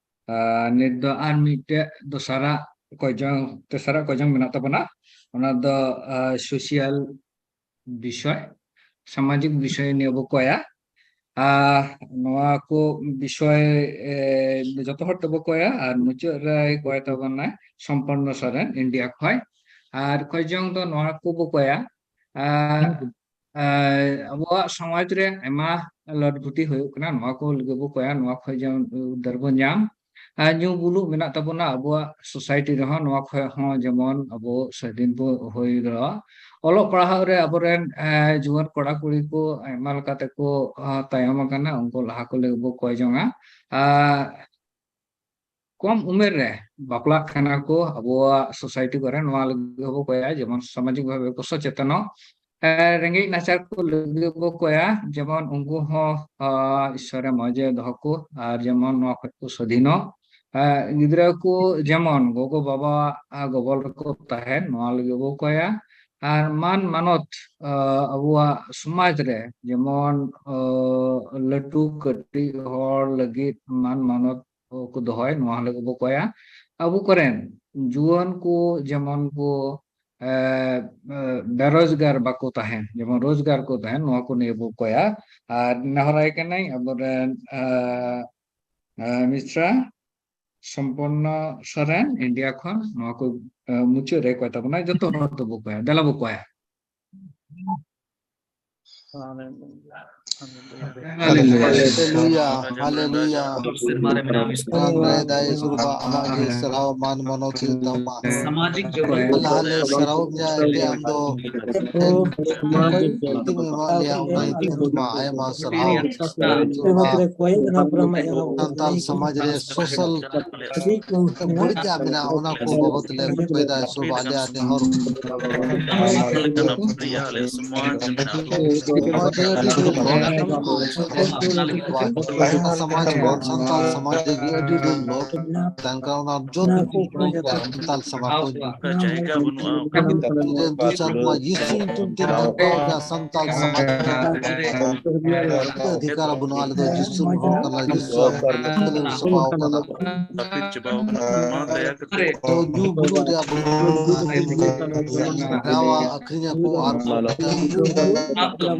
ᱟ, ᱱᱤᱛ ᱫᱚ ᱟᱨ ᱢᱤᱫᱴᱮᱡ ᱫᱚᱥᱟᱨᱟᱜ ᱠᱚᱭ ᱡᱚᱝ, ᱛᱮᱥᱟᱨᱟᱜ ᱠᱚᱭ ᱡᱚᱝ ᱢᱮᱱᱟᱜ ᱛᱟᱵᱚᱱᱟ᱾ ᱚᱱᱟ ᱫᱚ, ᱟ, social ᱵᱤᱥᱚᱭ, ᱥᱟᱢᱟᱡᱤᱠ ᱵᱤᱥᱚᱭ ᱱᱤᱭᱮ ᱵᱚ ᱠᱚᱭᱟ᱾ ᱟ, ᱱᱚᱣᱟ ᱠᱚ ᱵᱤᱥᱚᱭ, ᱮ, ᱡᱚᱛᱚ ᱦᱚᱲ ᱛᱮᱵᱚ ᱠᱚᱭᱟ᱾ ᱟᱨ ᱢᱩᱪᱟᱹᱫ ᱨᱮ ᱠᱚᱭ ᱛᱟᱵᱚᱱᱟᱭ ᱥᱚᱢᱯᱚᱨᱱᱚ ᱥᱚᱨᱮᱱ, ᱤᱱᱰᱤᱭᱟ ᱠᱷᱚᱡ᱾ ᱟᱨ ᱠᱚᱭ ᱡᱚᱝ ᱫᱚ ᱱᱚᱣᱟ ᱠᱚᱵᱚ ᱠᱚᱭᱟ, ᱟ, ᱟᱵᱚᱣᱟᱜ ᱥᱚᱢᱟᱡᱽ ᱨᱮ ᱟᱭᱢᱟ ᱞᱟᱹᱴᱵᱷᱩᱴᱤ ᱦᱩᱭᱩᱜ ᱠᱟᱱᱟ, ᱱᱚᱣᱟ ᱠᱚ ᱞᱟᱹᱜᱤᱫ ᱵᱚ ᱠᱚᱭᱟ, ᱱᱚᱣᱟ ᱠᱷᱚᱱ ᱡᱮᱢᱚᱱ ᱩᱫᱽᱫᱷᱟᱨ ᱵᱚ ᱧᱟᱢ᱾ ᱟᱨ ᱧᱩ ᱵᱩᱞᱩᱜ ᱢᱮᱱᱟᱜ ᱛᱟᱵᱚᱱᱟ ᱟᱵᱚᱣᱟᱜ ᱥᱳᱥᱟᱭᱴᱤ ᱨᱮᱦᱚᱸ, ᱱᱚᱣᱟ ᱠᱷᱚᱱ ᱦᱚᱸ ᱡᱮᱢᱚᱱ ᱟᱵᱚ ᱥᱟᱹᱫᱷᱤᱱ ᱵᱚ ᱦᱩᱭ ᱫᱟᱲᱮᱭᱟᱜᱼᱟ᱾ ᱚᱞᱚᱜ ᱯᱟᱲᱦᱟᱣ ᱨᱮ ᱟᱵᱚᱨᱮᱱ ᱮ, ᱡᱩᱣᱟᱹᱱ ᱠᱚᱲᱟ ᱠᱩᱲᱤ ᱠᱚ ᱟᱭᱢᱟ ᱞᱮᱠᱟ ᱛᱮᱠᱚ ᱟ, ᱛᱟᱭᱚᱢ ᱟᱠᱟᱱᱟ, ᱩᱱᱠᱩ ᱞᱟᱦᱟ ᱠᱚ ᱞᱟᱹᱜᱤᱫ ᱵᱚ ᱠᱚᱭ ᱡᱚᱝᱟ᱾ ᱟᱨ ᱠᱚᱢ ᱩᱢᱮᱨ ᱨᱮ ᱵᱟᱯᱞᱟᱜ ᱠᱟᱱᱟ ᱠᱚ ᱟᱵᱚᱣᱟᱜ ᱥᱳᱥᱟᱭᱴᱤ ᱠᱚᱨᱮ, ᱱᱚᱣᱟ ᱞᱟᱹᱜᱤᱫ ᱦᱚᱸᱵᱚ ᱠᱚᱭᱟ ᱡᱮᱢᱚᱱ ᱥᱟᱢᱟᱡᱤᱠ ᱵᱷᱟᱵᱮ ᱠᱚ ᱥᱚᱪᱮᱛᱚᱱᱚᱜ᱾ ᱮ, ᱨᱮᱸᱜᱮᱡ ᱱᱟᱪᱟᱨ ᱠᱚ ᱞᱟᱹᱜᱤᱫ ᱵᱚ ᱠᱚᱭᱟ ᱡᱮᱢᱚᱱ ᱩᱱᱠᱩ ᱦᱚᱸ ᱟ, ᱤᱥᱥᱚᱨᱮ ᱢᱚᱡᱮ ᱫᱚᱦᱚ ᱠᱚ ᱟᱨ ᱡᱮᱢᱚᱱ ᱱᱚᱣᱟ ᱠᱷᱚᱱ ᱠᱚ ᱥᱟᱹᱫᱷᱤᱱᱚᱜ᱾ ᱮ, ᱜᱤᱫᱽᱨᱟᱹ ᱠᱚ ᱡᱮᱢᱚᱱ ᱜᱚᱜᱚ ᱵᱟᱵᱟ ᱟ, ᱜᱚᱵᱚᱞ ᱨᱮᱠᱚ ᱛᱟᱦᱮᱱ, ᱱᱚᱣᱟ ᱞᱟᱹᱜᱤᱫ ᱵᱚ ᱠᱚᱭᱟ᱾ ᱟᱨ ᱢᱟᱱ ᱢᱟᱱᱚᱛ ᱟ, ᱟᱵᱚᱣᱟᱜ ᱥᱚᱢᱟᱡᱽ ᱨᱮ ᱡᱮᱢᱚᱱ ᱟ, ᱞᱟᱹᱴᱩ ᱠᱟᱹᱴᱤᱡ ᱦᱚᱲ ᱞᱟᱹᱜᱤᱫ ᱢᱟᱱ ᱢᱟᱱᱚᱛ ᱠᱚ ᱫᱚᱦᱚᱭ, ᱱᱚᱣᱟ ᱦᱚᱞᱮ ᱜᱚᱵᱚ ᱠᱚᱭᱟ᱾ ᱟᱵᱚ ᱠᱚᱨᱮᱱ ᱡᱩᱣᱟᱹᱱ ᱠᱚ ᱡᱮᱢᱚᱱ ᱠᱚ, ᱮ, ᱮ, ᱵᱮᱨᱳᱡᱽᱜᱟᱨ ᱵᱟᱠᱚ ᱛᱟᱦᱮᱱ, ᱡᱮᱢᱚᱱ ᱨᱳᱡᱽᱜᱟᱨ ᱠᱚ ᱛᱟᱦᱮᱱ, ᱱᱚᱣᱟ ᱠᱚ ᱱᱤᱭᱮ ᱵᱚ ᱠᱚᱭᱟ᱾ ᱟᱨ ᱱᱮᱦᱚᱨᱟᱭ ᱠᱟᱹᱱᱟᱹᱧ ᱟᱵᱚᱨᱮᱱ, ᱮ, ᱮ, ᱢᱤᱥᱨᱟ ᱥᱚᱢᱯᱚᱨᱱᱚ ᱥᱚᱨᱮᱱ ᱤᱱᱰᱤᱭᱟ ᱠᱷᱚᱱ ᱱᱚᱣᱟ ᱠᱚ, ᱮ, ᱢᱩᱪᱟᱹᱫ ᱨᱮ ᱠᱚᱭ ᱛᱟᱵᱚᱱᱟ, ᱡᱚᱛᱚ ᱦᱚᱲ ᱛᱮᱵᱚ ᱠᱚᱭᱟ, ᱫᱮᱞᱟ ᱵᱚ ᱠᱚᱭᱟ᱾ Hallelujah. Hallelujah. Hallelujah. Hallelujah. ᱥᱮᱨᱢᱟ ᱨᱮ ᱢᱮᱱᱟᱜ ᱢᱮ᱾ ᱟᱢ ᱫᱟᱭᱟ ᱥᱩᱨ ᱵᱟ, ᱟᱢᱟᱜ ᱜᱮ ᱥᱟᱨᱦᱟᱣ ᱢᱟᱱ ᱢᱟᱱᱚᱛ ᱦᱩᱭᱩᱜ ᱛᱟᱢᱟ᱾ ᱥᱟᱢᱟᱡᱤᱠ ᱡᱚᱜᱚᱛ ᱟᱞᱮ ᱦᱚᱸᱞᱮ ᱥᱟᱨᱦᱟᱣ ᱢᱮᱭᱟ ᱡᱮ ᱟᱢ ᱫᱚ ᱮᱠᱫᱚᱢ ᱮᱢᱟᱜ ᱞᱮᱭᱟ, ᱚᱱᱟ ᱤᱫᱤ ᱠᱟᱛᱮ ᱢᱟ ᱟᱭᱢᱟ ᱥᱟᱨᱦᱟᱣ᱾ ᱥᱟᱱᱛᱟᱲ ᱥᱚᱢᱟᱡᱽ ᱨᱮ ᱥᱳᱥᱟᱞ ᱵᱟᱹᱲᱤᱡᱟᱜ ᱢᱮᱱᱟᱜᱼᱟ, ᱚᱱᱟ ᱠᱚ ᱵᱟᱵᱚᱛ ᱞᱮ ᱨᱤᱠᱣᱮᱥᱴ ᱮᱫᱟ, ᱥᱚᱵ ᱟᱞᱮᱭᱟᱜ ᱱᱮᱦᱚᱨ᱾ ᱟᱭᱢᱟ ᱞᱮᱠᱟᱱ ᱯᱨᱤᱭᱟ ᱟᱞᱮ ᱥᱚᱢᱟᱡᱽ ᱢᱮᱱᱟᱜᱼᱟ᱾ ᱱᱚᱣᱟ ᱫᱚ ᱟᱹᱰᱤ ᱰᱷᱮᱨ ᱞᱚ ᱢᱮᱱᱟᱜᱼᱟ᱾ ᱡᱟᱦᱟᱸ ᱥᱚᱢᱟᱡᱽ ᱦᱚᱲ, ᱥᱟᱱᱛᱟᱲ ᱥᱚᱢᱟᱡᱽ ᱨᱮᱜᱮ ᱟᱹᱰᱤ ᱰᱷᱮᱨ ᱞᱚ ᱛᱟᱦᱮᱸᱱ ᱠᱟᱱᱟ, ᱚᱱᱟ ᱡᱚᱛᱚ ᱥᱟᱱᱛᱟᱲ ᱥᱚᱢᱟᱡᱽ ᱠᱚ ᱚᱱᱠᱟ ᱡᱟᱭᱜᱟ ᱵᱟᱹᱱᱩᱜᱼᱟ, ᱚᱱᱠᱟ ᱨᱮᱱ ᱫᱩ ᱪᱟᱨ ᱠᱚᱢᱟ ᱡᱤᱥᱩ ᱧᱩᱛᱩᱢ ᱛᱮ ᱱᱚᱝᱠᱟ ᱚᱱᱟ ᱥᱟᱱᱛᱟᱲ ᱥᱚᱢᱟᱡᱽ ᱨᱮ ᱚᱫᱷᱤᱠᱟᱨ ᱵᱟᱹᱱᱩᱜᱼᱟ᱾ ᱟᱞᱮ ᱫᱚ ᱡᱤᱥᱩ ᱨᱮᱱ ᱦᱚᱲ ᱠᱟᱱᱟ, ᱡᱤᱥᱩ ᱟᱵᱚ ᱠᱚ ᱥᱟᱯᱷᱟᱣ ᱠᱟᱱᱟ᱾ ᱦᱟᱹᱯᱤᱫ ᱪᱟᱵᱟᱣ ᱠᱟᱱᱟ᱾ ᱢᱟ ᱫᱟᱭᱟ ᱠᱟᱛᱮ ᱛᱚ ᱧᱩ ᱵᱩᱞᱩᱜ ᱨᱮᱭᱟᱜ ᱵᱚᱱ ᱦᱮᱣᱟ ᱟᱹᱠᱷᱨᱤᱧ ᱟᱠᱚ ᱟᱨ ᱠᱚ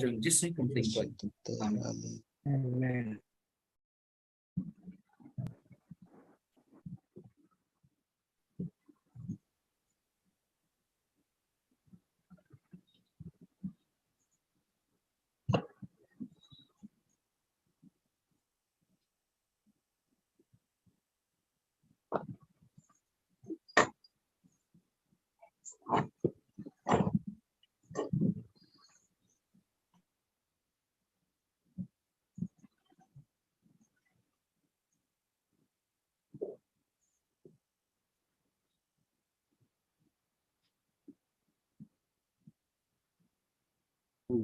ᱡᱚᱱ ᱡᱤᱥᱩ ᱧᱩᱛᱩᱢ ᱛᱮᱧ ᱠᱚᱭ᱾ ᱟᱢᱮᱱ᱾ ᱟᱢᱮᱱ᱾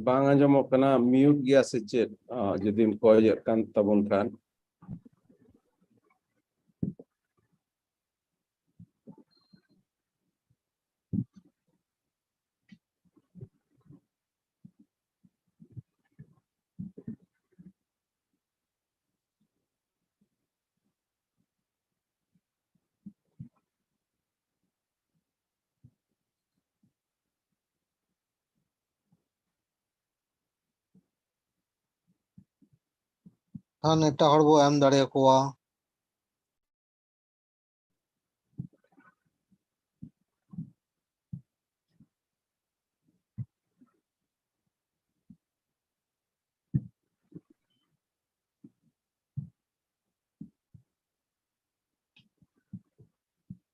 ᱵᱟᱝ ᱟᱸᱡᱚᱢᱚᱜ ᱠᱟᱱᱟ, ᱢᱤᱭᱩᱴ ᱜᱮᱭᱟ ᱥᱮ ᱪᱮᱫ? ᱟᱸ, ᱡᱩᱫᱤᱢ ᱠᱚᱭᱮᱫ ᱠᱟᱱ ᱛᱟᱵᱚᱱ ᱠᱷᱟᱱ᱾ ᱠᱷᱟᱱ ᱮᱴᱟᱜ ᱦᱚᱲ ᱵᱚ ᱮᱢ ᱫᱟᱲᱮ ᱟᱠᱚᱣᱟ᱾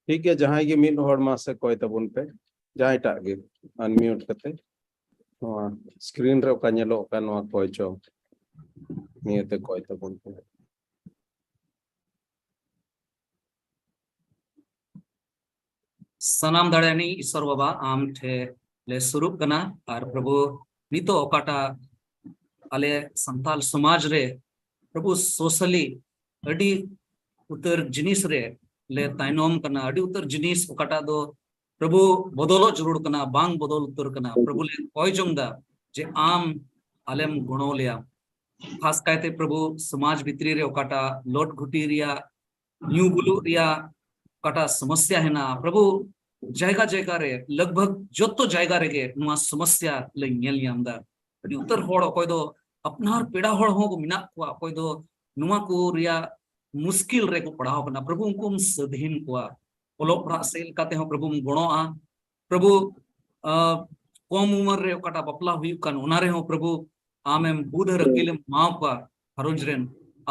ᱴᱷᱤᱠ ᱜᱮᱭᱟ, ᱡᱟᱦᱟᱸᱭ ᱜᱮ ᱢᱤᱫ ᱦᱚᱲ ᱢᱟᱥᱮ ᱠᱚᱭ ᱛᱟᱵᱚᱱ ᱯᱮ, ᱡᱟᱦᱟᱸᱭᱴᱟᱜ ᱜᱮ ᱟᱱᱢᱤᱭᱩᱴ ᱠᱟᱛᱮ ᱱᱚᱣᱟ ᱥᱠᱨᱤᱱ ᱨᱮ ᱚᱠᱟ ᱧᱮᱞᱚᱜ ᱠᱟᱱ ᱱᱚᱣᱟ ᱠᱚᱭ ᱪᱚ, ᱱᱤᱭᱟᱹᱛᱮ ᱠᱚᱭ ᱛᱟᱵᱚᱱ ᱯᱮ᱾ ᱥᱟᱱᱟᱢ ᱫᱟᱲᱮᱭᱟᱱᱤᱡ ᱤᱥᱚᱨ ᱵᱟᱵᱟ, ᱟᱢ ᱴᱷᱮᱱ ᱞᱮ ᱥᱩᱨᱩᱜ ᱠᱟᱱᱟ᱾ ᱟᱨ ᱯᱨᱚᱵᱷᱩ, ᱱᱤᱛᱚᱜ ᱚᱠᱟᱴᱟᱜ ᱟᱞᱮ ᱥᱟᱱᱛᱟᱞ ᱥᱚᱢᱟᱡᱽ ᱨᱮ ᱯᱨᱚᱵᱷᱩ socially ᱟᱹᱰᱤ ᱩᱛᱟᱹᱨ ᱡᱤᱱᱤᱥ ᱨᱮ ᱞᱮ ᱛᱟᱭᱱᱚᱢ ᱠᱟᱱᱟ, ᱟᱹᱰᱤ ᱩᱛᱟᱹᱨ ᱡᱤᱱᱤᱥ ᱚᱠᱟᱴᱟᱜ ᱫᱚ ᱯᱨᱚᱵᱷᱩ ᱵᱚᱫᱚᱞᱚᱜ ᱡᱟᱹᱨᱩᱲ ᱠᱟᱱᱟ, ᱵᱟᱝ ᱵᱚᱫᱚᱞ ᱩᱛᱟᱹᱨ ᱠᱟᱱᱟ᱾ ᱯᱨᱚᱵᱷᱩ ᱞᱮ ᱠᱚᱭ ᱡᱚᱝ ᱫᱟ ᱡᱮ ᱟᱢ ᱟᱞᱮᱢ ᱜᱚᱲᱚ ᱞᱮᱭᱟ᱾ ᱠᱷᱟᱥ ᱠᱟᱭᱛᱮ ᱯᱨᱚᱵᱷᱩ ᱥᱚᱢᱟᱡᱽ ᱵᱷᱤᱛᱨᱤ ᱨᱮ ᱚᱠᱟᱴᱟᱜ ᱞᱚᱴ ᱜᱷᱩᱴᱤ ᱨᱮᱭᱟᱜ, ᱧᱩ ᱵᱩᱞᱩᱜ ᱨᱮᱭᱟᱜ ᱚᱠᱟᱴᱟᱜ ᱥᱚᱢᱚᱥᱭᱟ ᱦᱮᱱᱟᱜᱼᱟ, ᱯᱨᱚᱵᱷᱩ ᱡᱟᱭᱜᱟ ᱡᱟᱭᱜᱟ ᱨᱮ, ᱞᱟᱜᱽᱵᱷᱟᱜᱽ ᱡᱚᱛᱚ ᱡᱟᱭᱜᱟ ᱨᱮᱜᱮ ᱱᱚᱣᱟ ᱥᱚᱢᱚᱥᱭᱟ ᱞᱮ ᱧᱮᱞ ᱧᱟᱢ ᱫᱟ᱾ ᱟᱹᱰᱤ ᱩᱛᱟᱹᱨ ᱦᱚᱲ, ᱚᱠᱚᱭ ᱫᱚ ᱟᱯᱱᱟᱨ ᱯᱮᱲᱟ ᱦᱚᱲ ᱦᱚᱸ ᱠᱚ ᱢᱮᱱᱟᱜ ᱠᱚᱣᱟ, ᱚᱠᱚᱭ ᱫᱚ ᱱᱚᱣᱟ ᱠᱚ ᱨᱮᱭᱟᱜ ᱢᱩᱥᱠᱤᱞ ᱨᱮᱠᱚ ᱯᱟᱲᱟᱣ ᱠᱟᱱᱟ᱾ ᱯᱨᱚᱵᱷᱩ ᱩᱱᱠᱩᱢ ᱥᱟᱹᱫᱷᱤᱱ ᱠᱚᱣᱟ, ᱚᱞᱚᱜ ᱯᱟᱲᱦᱟᱜ ᱥᱮᱫ ᱞᱮᱠᱟᱛᱮ ᱦᱚᱸ ᱯᱨᱚᱵᱷᱩᱢ ᱜᱚᱲᱚᱜᱼᱟ᱾ ᱯᱨᱚᱵᱷᱩ, ᱟᱸ, ᱠᱚᱢ ᱩᱢᱮᱨ ᱨᱮ ᱚᱠᱟᱴᱟᱜ ᱵᱟᱯᱞᱟ ᱦᱩᱭᱩᱜ ᱠᱟᱱ, ᱚᱱᱟ ᱨᱮᱦᱚᱸ ᱯᱨᱚᱵᱷᱩ ᱟᱢᱮᱢ ᱵᱩᱫᱷ ᱟᱨ ᱟᱹᱠᱤᱞᱮᱢ ᱮᱢᱟᱣ ᱠᱚᱣᱟ ᱜᱷᱟᱨᱚᱸᱡᱽ ᱨᱮᱱ᱾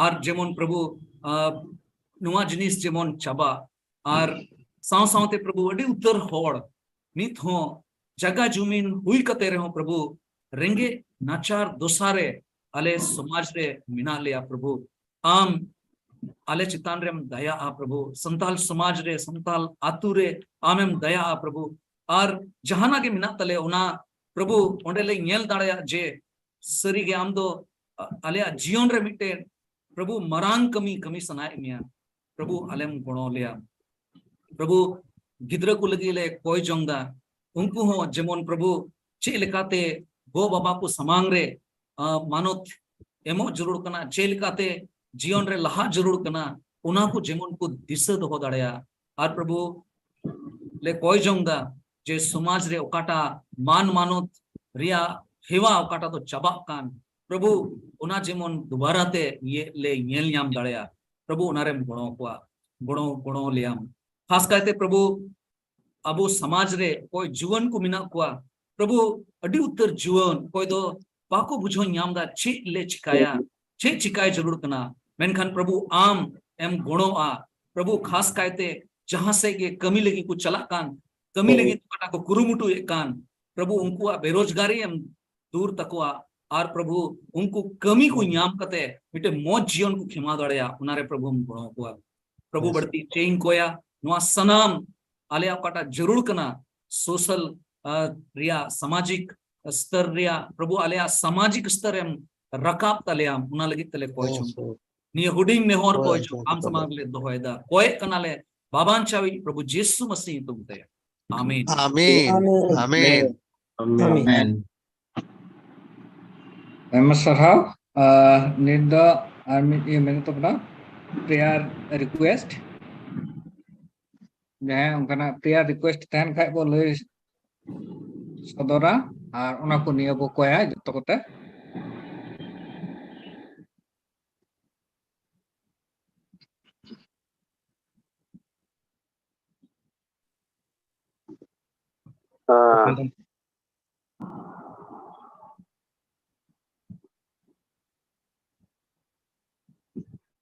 ᱟᱨ ᱡᱮᱢᱚᱱ ᱯᱨᱚᱵᱷᱩ, ᱟᱸ, ᱱᱚᱣᱟ ᱡᱤᱱᱤᱥ ᱡᱮᱢᱚᱱ ᱪᱟᱵᱟᱜ, ᱟᱨ ᱥᱟᱶ ᱥᱟᱶᱛᱮ ᱯᱨᱚᱵᱷᱩ ᱟᱹᱰᱤ ᱩᱛᱟᱹᱨ ᱦᱚᱲ ᱱᱤᱛ ᱦᱚᱸ ᱡᱟᱜᱟ ᱡᱩᱢᱤᱱ ᱦᱩᱭ ᱠᱟᱛᱮ ᱨᱮᱦᱚᱸ ᱯᱨᱚᱵᱷᱩ ᱨᱮᱸᱜᱮᱡ ᱱᱟᱪᱟᱨ ᱫᱚᱥᱟ ᱨᱮ ᱟᱞᱮ ᱥᱚᱢᱟᱡᱽ ᱨᱮ ᱢᱮᱱᱟᱜ ᱞᱮᱭᱟ᱾ ᱯᱨᱚᱵᱷᱩ ᱟᱢ ᱟᱞᱮ ᱪᱮᱛᱟᱱ ᱨᱮᱢ ᱫᱟᱭᱟᱜᱼᱟ ᱯᱨᱚᱵᱷᱩ, ᱥᱟᱱᱛᱟᱞ ᱥᱚᱢᱟᱡᱽ ᱨᱮ, ᱥᱟᱱᱛᱟᱞ ᱟᱛᱩ ᱨᱮ ᱟᱢᱮᱢ ᱫᱟᱭᱟᱜᱼᱟ ᱯᱨᱚᱵᱷᱩ᱾ ᱟᱨ ᱡᱟᱦᱟᱱᱟᱜ ᱜᱮ ᱢᱮᱱᱟᱜ ᱛᱟᱞᱮ, ᱚᱱᱟ ᱯᱨᱚᱵᱷᱩ, ᱚᱸᱰᱮ ᱞᱮ ᱧᱮᱞ ᱫᱟᱲᱮᱭᱟᱜ ᱡᱮ ᱥᱟᱹᱨᱤᱜᱮ ᱟᱢ ᱫᱚ, ᱟ-, ᱟᱞᱮᱭᱟᱜ ᱡᱤᱭᱚᱱ ᱨᱮ ᱢᱤᱫᱴᱮᱱ, ᱯᱨᱚᱵᱷᱩ, ᱢᱟᱨᱟᱝ ᱠᱟᱹᱢᱤ ᱠᱟᱹᱢᱤ ᱥᱟᱱᱟᱭᱮᱫ ᱢᱮᱭᱟ᱾ ᱯᱨᱚᱵᱷᱩ, ᱟᱞᱮᱢ ᱜᱚᱲᱚ ᱞᱮᱭᱟ᱾ ᱯᱨᱚᱵᱷᱩ, ᱜᱤᱫᱽᱨᱟᱹ ᱠᱚ ᱞᱟᱹᱜᱤᱫ ᱞᱮ ᱠᱚᱭ ᱡᱚᱝ ᱫᱟ, ᱩᱱᱠᱩ ᱦᱚᱸ ᱡᱮᱢᱚᱱ, ᱯᱨᱚᱵᱷᱩ, ᱪᱮᱫ ᱞᱮᱠᱟᱛᱮ ᱜᱚ ᱵᱟᱵᱟ ᱠᱚ ᱥᱟᱢᱟᱝ ᱨᱮ, ᱟ, ᱢᱟᱱᱚᱛ ᱮᱢᱚᱜ ᱡᱟᱹᱨᱩᱲ ᱠᱟᱱᱟ, ᱪᱮᱫ ᱞᱮᱠᱟᱛᱮ ᱡᱤᱭᱚᱱ ᱨᱮ ᱞᱟᱦᱟᱜ ᱡᱟᱹᱨᱩᱲ ᱠᱟᱱᱟ, ᱚᱱᱟ ᱠᱚ ᱡᱮᱢᱚᱱ ᱠᱚ ᱫᱤᱥᱟᱹ ᱫᱚᱦᱚ ᱫᱟᱲᱮᱭᱟᱜ᱾ ᱟᱨ ᱯᱨᱚᱵᱷᱩ, ᱞᱮ ᱠᱚᱭ ᱡᱚᱝ ᱫᱟ ᱡᱮ ᱥᱚᱢᱟᱡᱽ ᱨᱮ ᱚᱠᱟᱴᱟᱜ ᱢᱟᱱ ᱢᱟᱱᱚᱛ ᱨᱮᱭᱟᱜ ᱦᱮᱣᱟ ᱚᱠᱟᱴᱟᱜ ᱫᱚ ᱪᱟᱵᱟᱜ ᱠᱟᱱ, ᱯᱨᱚᱵᱷᱩ, ᱚᱱᱟ ᱡᱮᱢᱚᱱ ᱫᱩᱵᱟᱨᱟ ᱛᱮ ᱤᱭᱟᱹ ᱞᱮ ᱧᱮᱞ ᱧᱟᱢ ᱫᱟᱲᱮᱭᱟᱜ᱾ ᱯᱨᱚᱵᱷᱩ, ᱚᱱᱟᱨᱮᱢ ᱜᱚᱲᱚ ᱠᱚᱣᱟ, ᱜᱚᱲᱚ, ᱜᱚᱲᱚ ᱞᱮᱭᱟᱢ᱾ ᱠᱷᱟᱥ ᱠᱟᱭᱛᱮ, ᱯᱨᱚᱵᱷᱩ, ᱟᱵᱚ ᱥᱚᱢᱟᱡᱽ ᱨᱮ ᱚᱠᱚᱭ ᱡᱩᱣᱟᱹᱱ ᱠᱚ ᱢᱮᱱᱟᱜ ᱠᱚᱣᱟ, ᱯᱨᱚᱵᱷᱩ, ᱟᱹᱰᱤ ᱩᱛᱟᱹᱨ ᱡᱩᱣᱟᱹᱱ ᱚᱠᱚᱭ ᱫᱚ ᱵᱟᱠᱚ ᱵᱩᱡᱷᱟᱹᱣ ᱧᱟᱢ ᱫᱟ ᱪᱮᱫ ᱞᱮ ᱪᱤᱠᱟᱭᱟ, ᱪᱮᱫ ᱪᱤᱠᱟᱭ ᱡᱟᱹᱨᱩᱲ ᱠᱟᱱᱟ᱾ ᱢᱮᱱᱠᱷᱟᱱ ᱯᱨᱚᱵᱷᱩ, ᱟᱢ ᱮᱢ ᱜᱚᱲᱚᱜᱼᱟ᱾ ᱯᱨᱚᱵᱷᱩ, ᱠᱷᱟᱥ ᱠᱟᱭᱛᱮ ᱡᱟᱦᱟᱸ ᱥᱮᱫ ᱜᱮ ᱠᱟᱹᱢᱤ ᱞᱟᱹᱜᱤᱫ ᱠᱚ ᱪᱟᱞᱟᱜ ᱠᱟᱱ, ᱠᱟᱹᱢᱤ ᱞᱟᱹᱜᱤᱫ ᱚᱠᱟᱴᱟᱜ ᱠᱚ ᱠᱩᱨᱩᱢᱩᱴᱩᱭᱮᱫ ᱠᱟᱱ, ᱯᱨᱚᱵᱷᱩ, ᱩᱱᱠᱩᱣᱟᱜ ᱵᱮᱨᱳᱡᱽᱜᱟᱨᱤ ᱮᱢ ᱫᱩᱨ ᱛᱟᱠᱚᱣᱟ᱾ ᱟᱨ ᱯᱨᱚᱵᱷᱩ, ᱩᱱᱠᱩ ᱠᱟᱹᱢᱤ ᱠᱚ ᱧᱟᱢ ᱠᱟᱛᱮ ᱢᱤᱫᱴᱮᱱ ᱢᱚᱡᱽ ᱡᱤᱭᱚᱱ ᱠᱚ ᱠᱷᱮᱢᱟᱣ ᱫᱟᱲᱮᱭᱟᱜ, ᱚᱱᱟᱨᱮ ᱯᱨᱚᱵᱷᱩᱢ ᱜᱚᱲᱚ ᱟᱠᱚᱣᱟ᱾ ᱯᱨᱚᱵᱷᱩ, ᱵᱟᱹᱲᱛᱤ ᱪᱮᱫ ᱤᱧ ᱠᱚᱭᱟ, ᱱᱚᱣᱟ ᱥᱟᱱᱟᱢ ᱟᱞᱮᱭᱟᱜ ᱚᱠᱟᱴᱟᱜ ᱡᱟᱹᱨᱩᱲ ᱠᱟᱱᱟ, ᱥᱳᱥᱟᱞ, ᱟ, ᱨᱮᱭᱟᱜ, ᱥᱟᱢᱟᱡᱤᱠ ᱥᱛᱚᱨ ᱨᱮᱭᱟᱜ, ᱯᱨᱚᱵᱷᱩ, ᱟᱞᱮᱭᱟᱜ ᱥᱟᱢᱟᱡᱤᱠ ᱥᱛᱚᱨ ᱮᱢ ᱨᱟᱠᱟᱵ ᱛᱟᱞᱮᱭᱟᱢ, ᱚᱱᱟ ᱞᱟᱹᱜᱤᱫ ᱛᱮᱞᱮ ᱠᱚᱭ ᱡᱚᱝ᱾ ᱱᱤᱭᱟᱹ ᱦᱩᱰᱤᱧ ᱱᱮᱦᱚᱨ ᱠᱚᱭ ᱡᱚᱝ ᱟᱢ ᱥᱟᱢᱟᱝ ᱨᱮᱞᱮ ᱫᱚᱦᱚᱭᱮᱫᱟ, ᱠᱚᱭᱮᱜ ᱠᱟᱱᱟᱞᱮ ᱵᱟᱵᱟᱧᱪᱟᱣᱤᱡ ᱯᱨᱚᱵᱷᱩ ᱡᱤᱥᱩ ᱢᱟᱥᱤ ᱧᱩᱛᱩᱢ ᱛᱮ, ᱟᱢᱮᱱ᱾ ᱟᱢᱮᱱ᱾ ᱟᱢᱮᱱ᱾ ᱟᱢᱮᱱ᱾ ᱟᱭᱢᱟ ᱥᱟᱨᱦᱟᱣ᱾ ᱟᱨ ᱱᱤᱛ ᱫᱚ ᱟᱨ ᱢᱤᱫ ᱤᱭᱟᱹ ᱢᱮᱱᱟᱜ ᱛᱟᱵᱚᱱᱟ, ᱯᱨᱮᱭᱟᱨ ᱨᱤᱠᱩᱭᱮᱥᱴ᱾ ᱡᱟᱦᱟᱸᱭ ᱚᱱᱠᱟᱱᱟᱜ ᱯᱨᱮᱭᱟᱨ ᱨᱤᱠᱩᱭᱮᱥᱴ ᱛᱟᱦᱮᱱ ᱠᱷᱟᱡ ᱵᱚ ᱞᱟᱹᱭ ᱥᱚᱫᱚᱨᱟ, ᱟᱨ ᱚᱱᱟ ᱠᱚ ᱱᱤᱭᱟᱹ ᱵᱚ ᱠᱚᱭᱟ ᱡᱚᱛᱚ ᱠᱚᱛᱮ᱾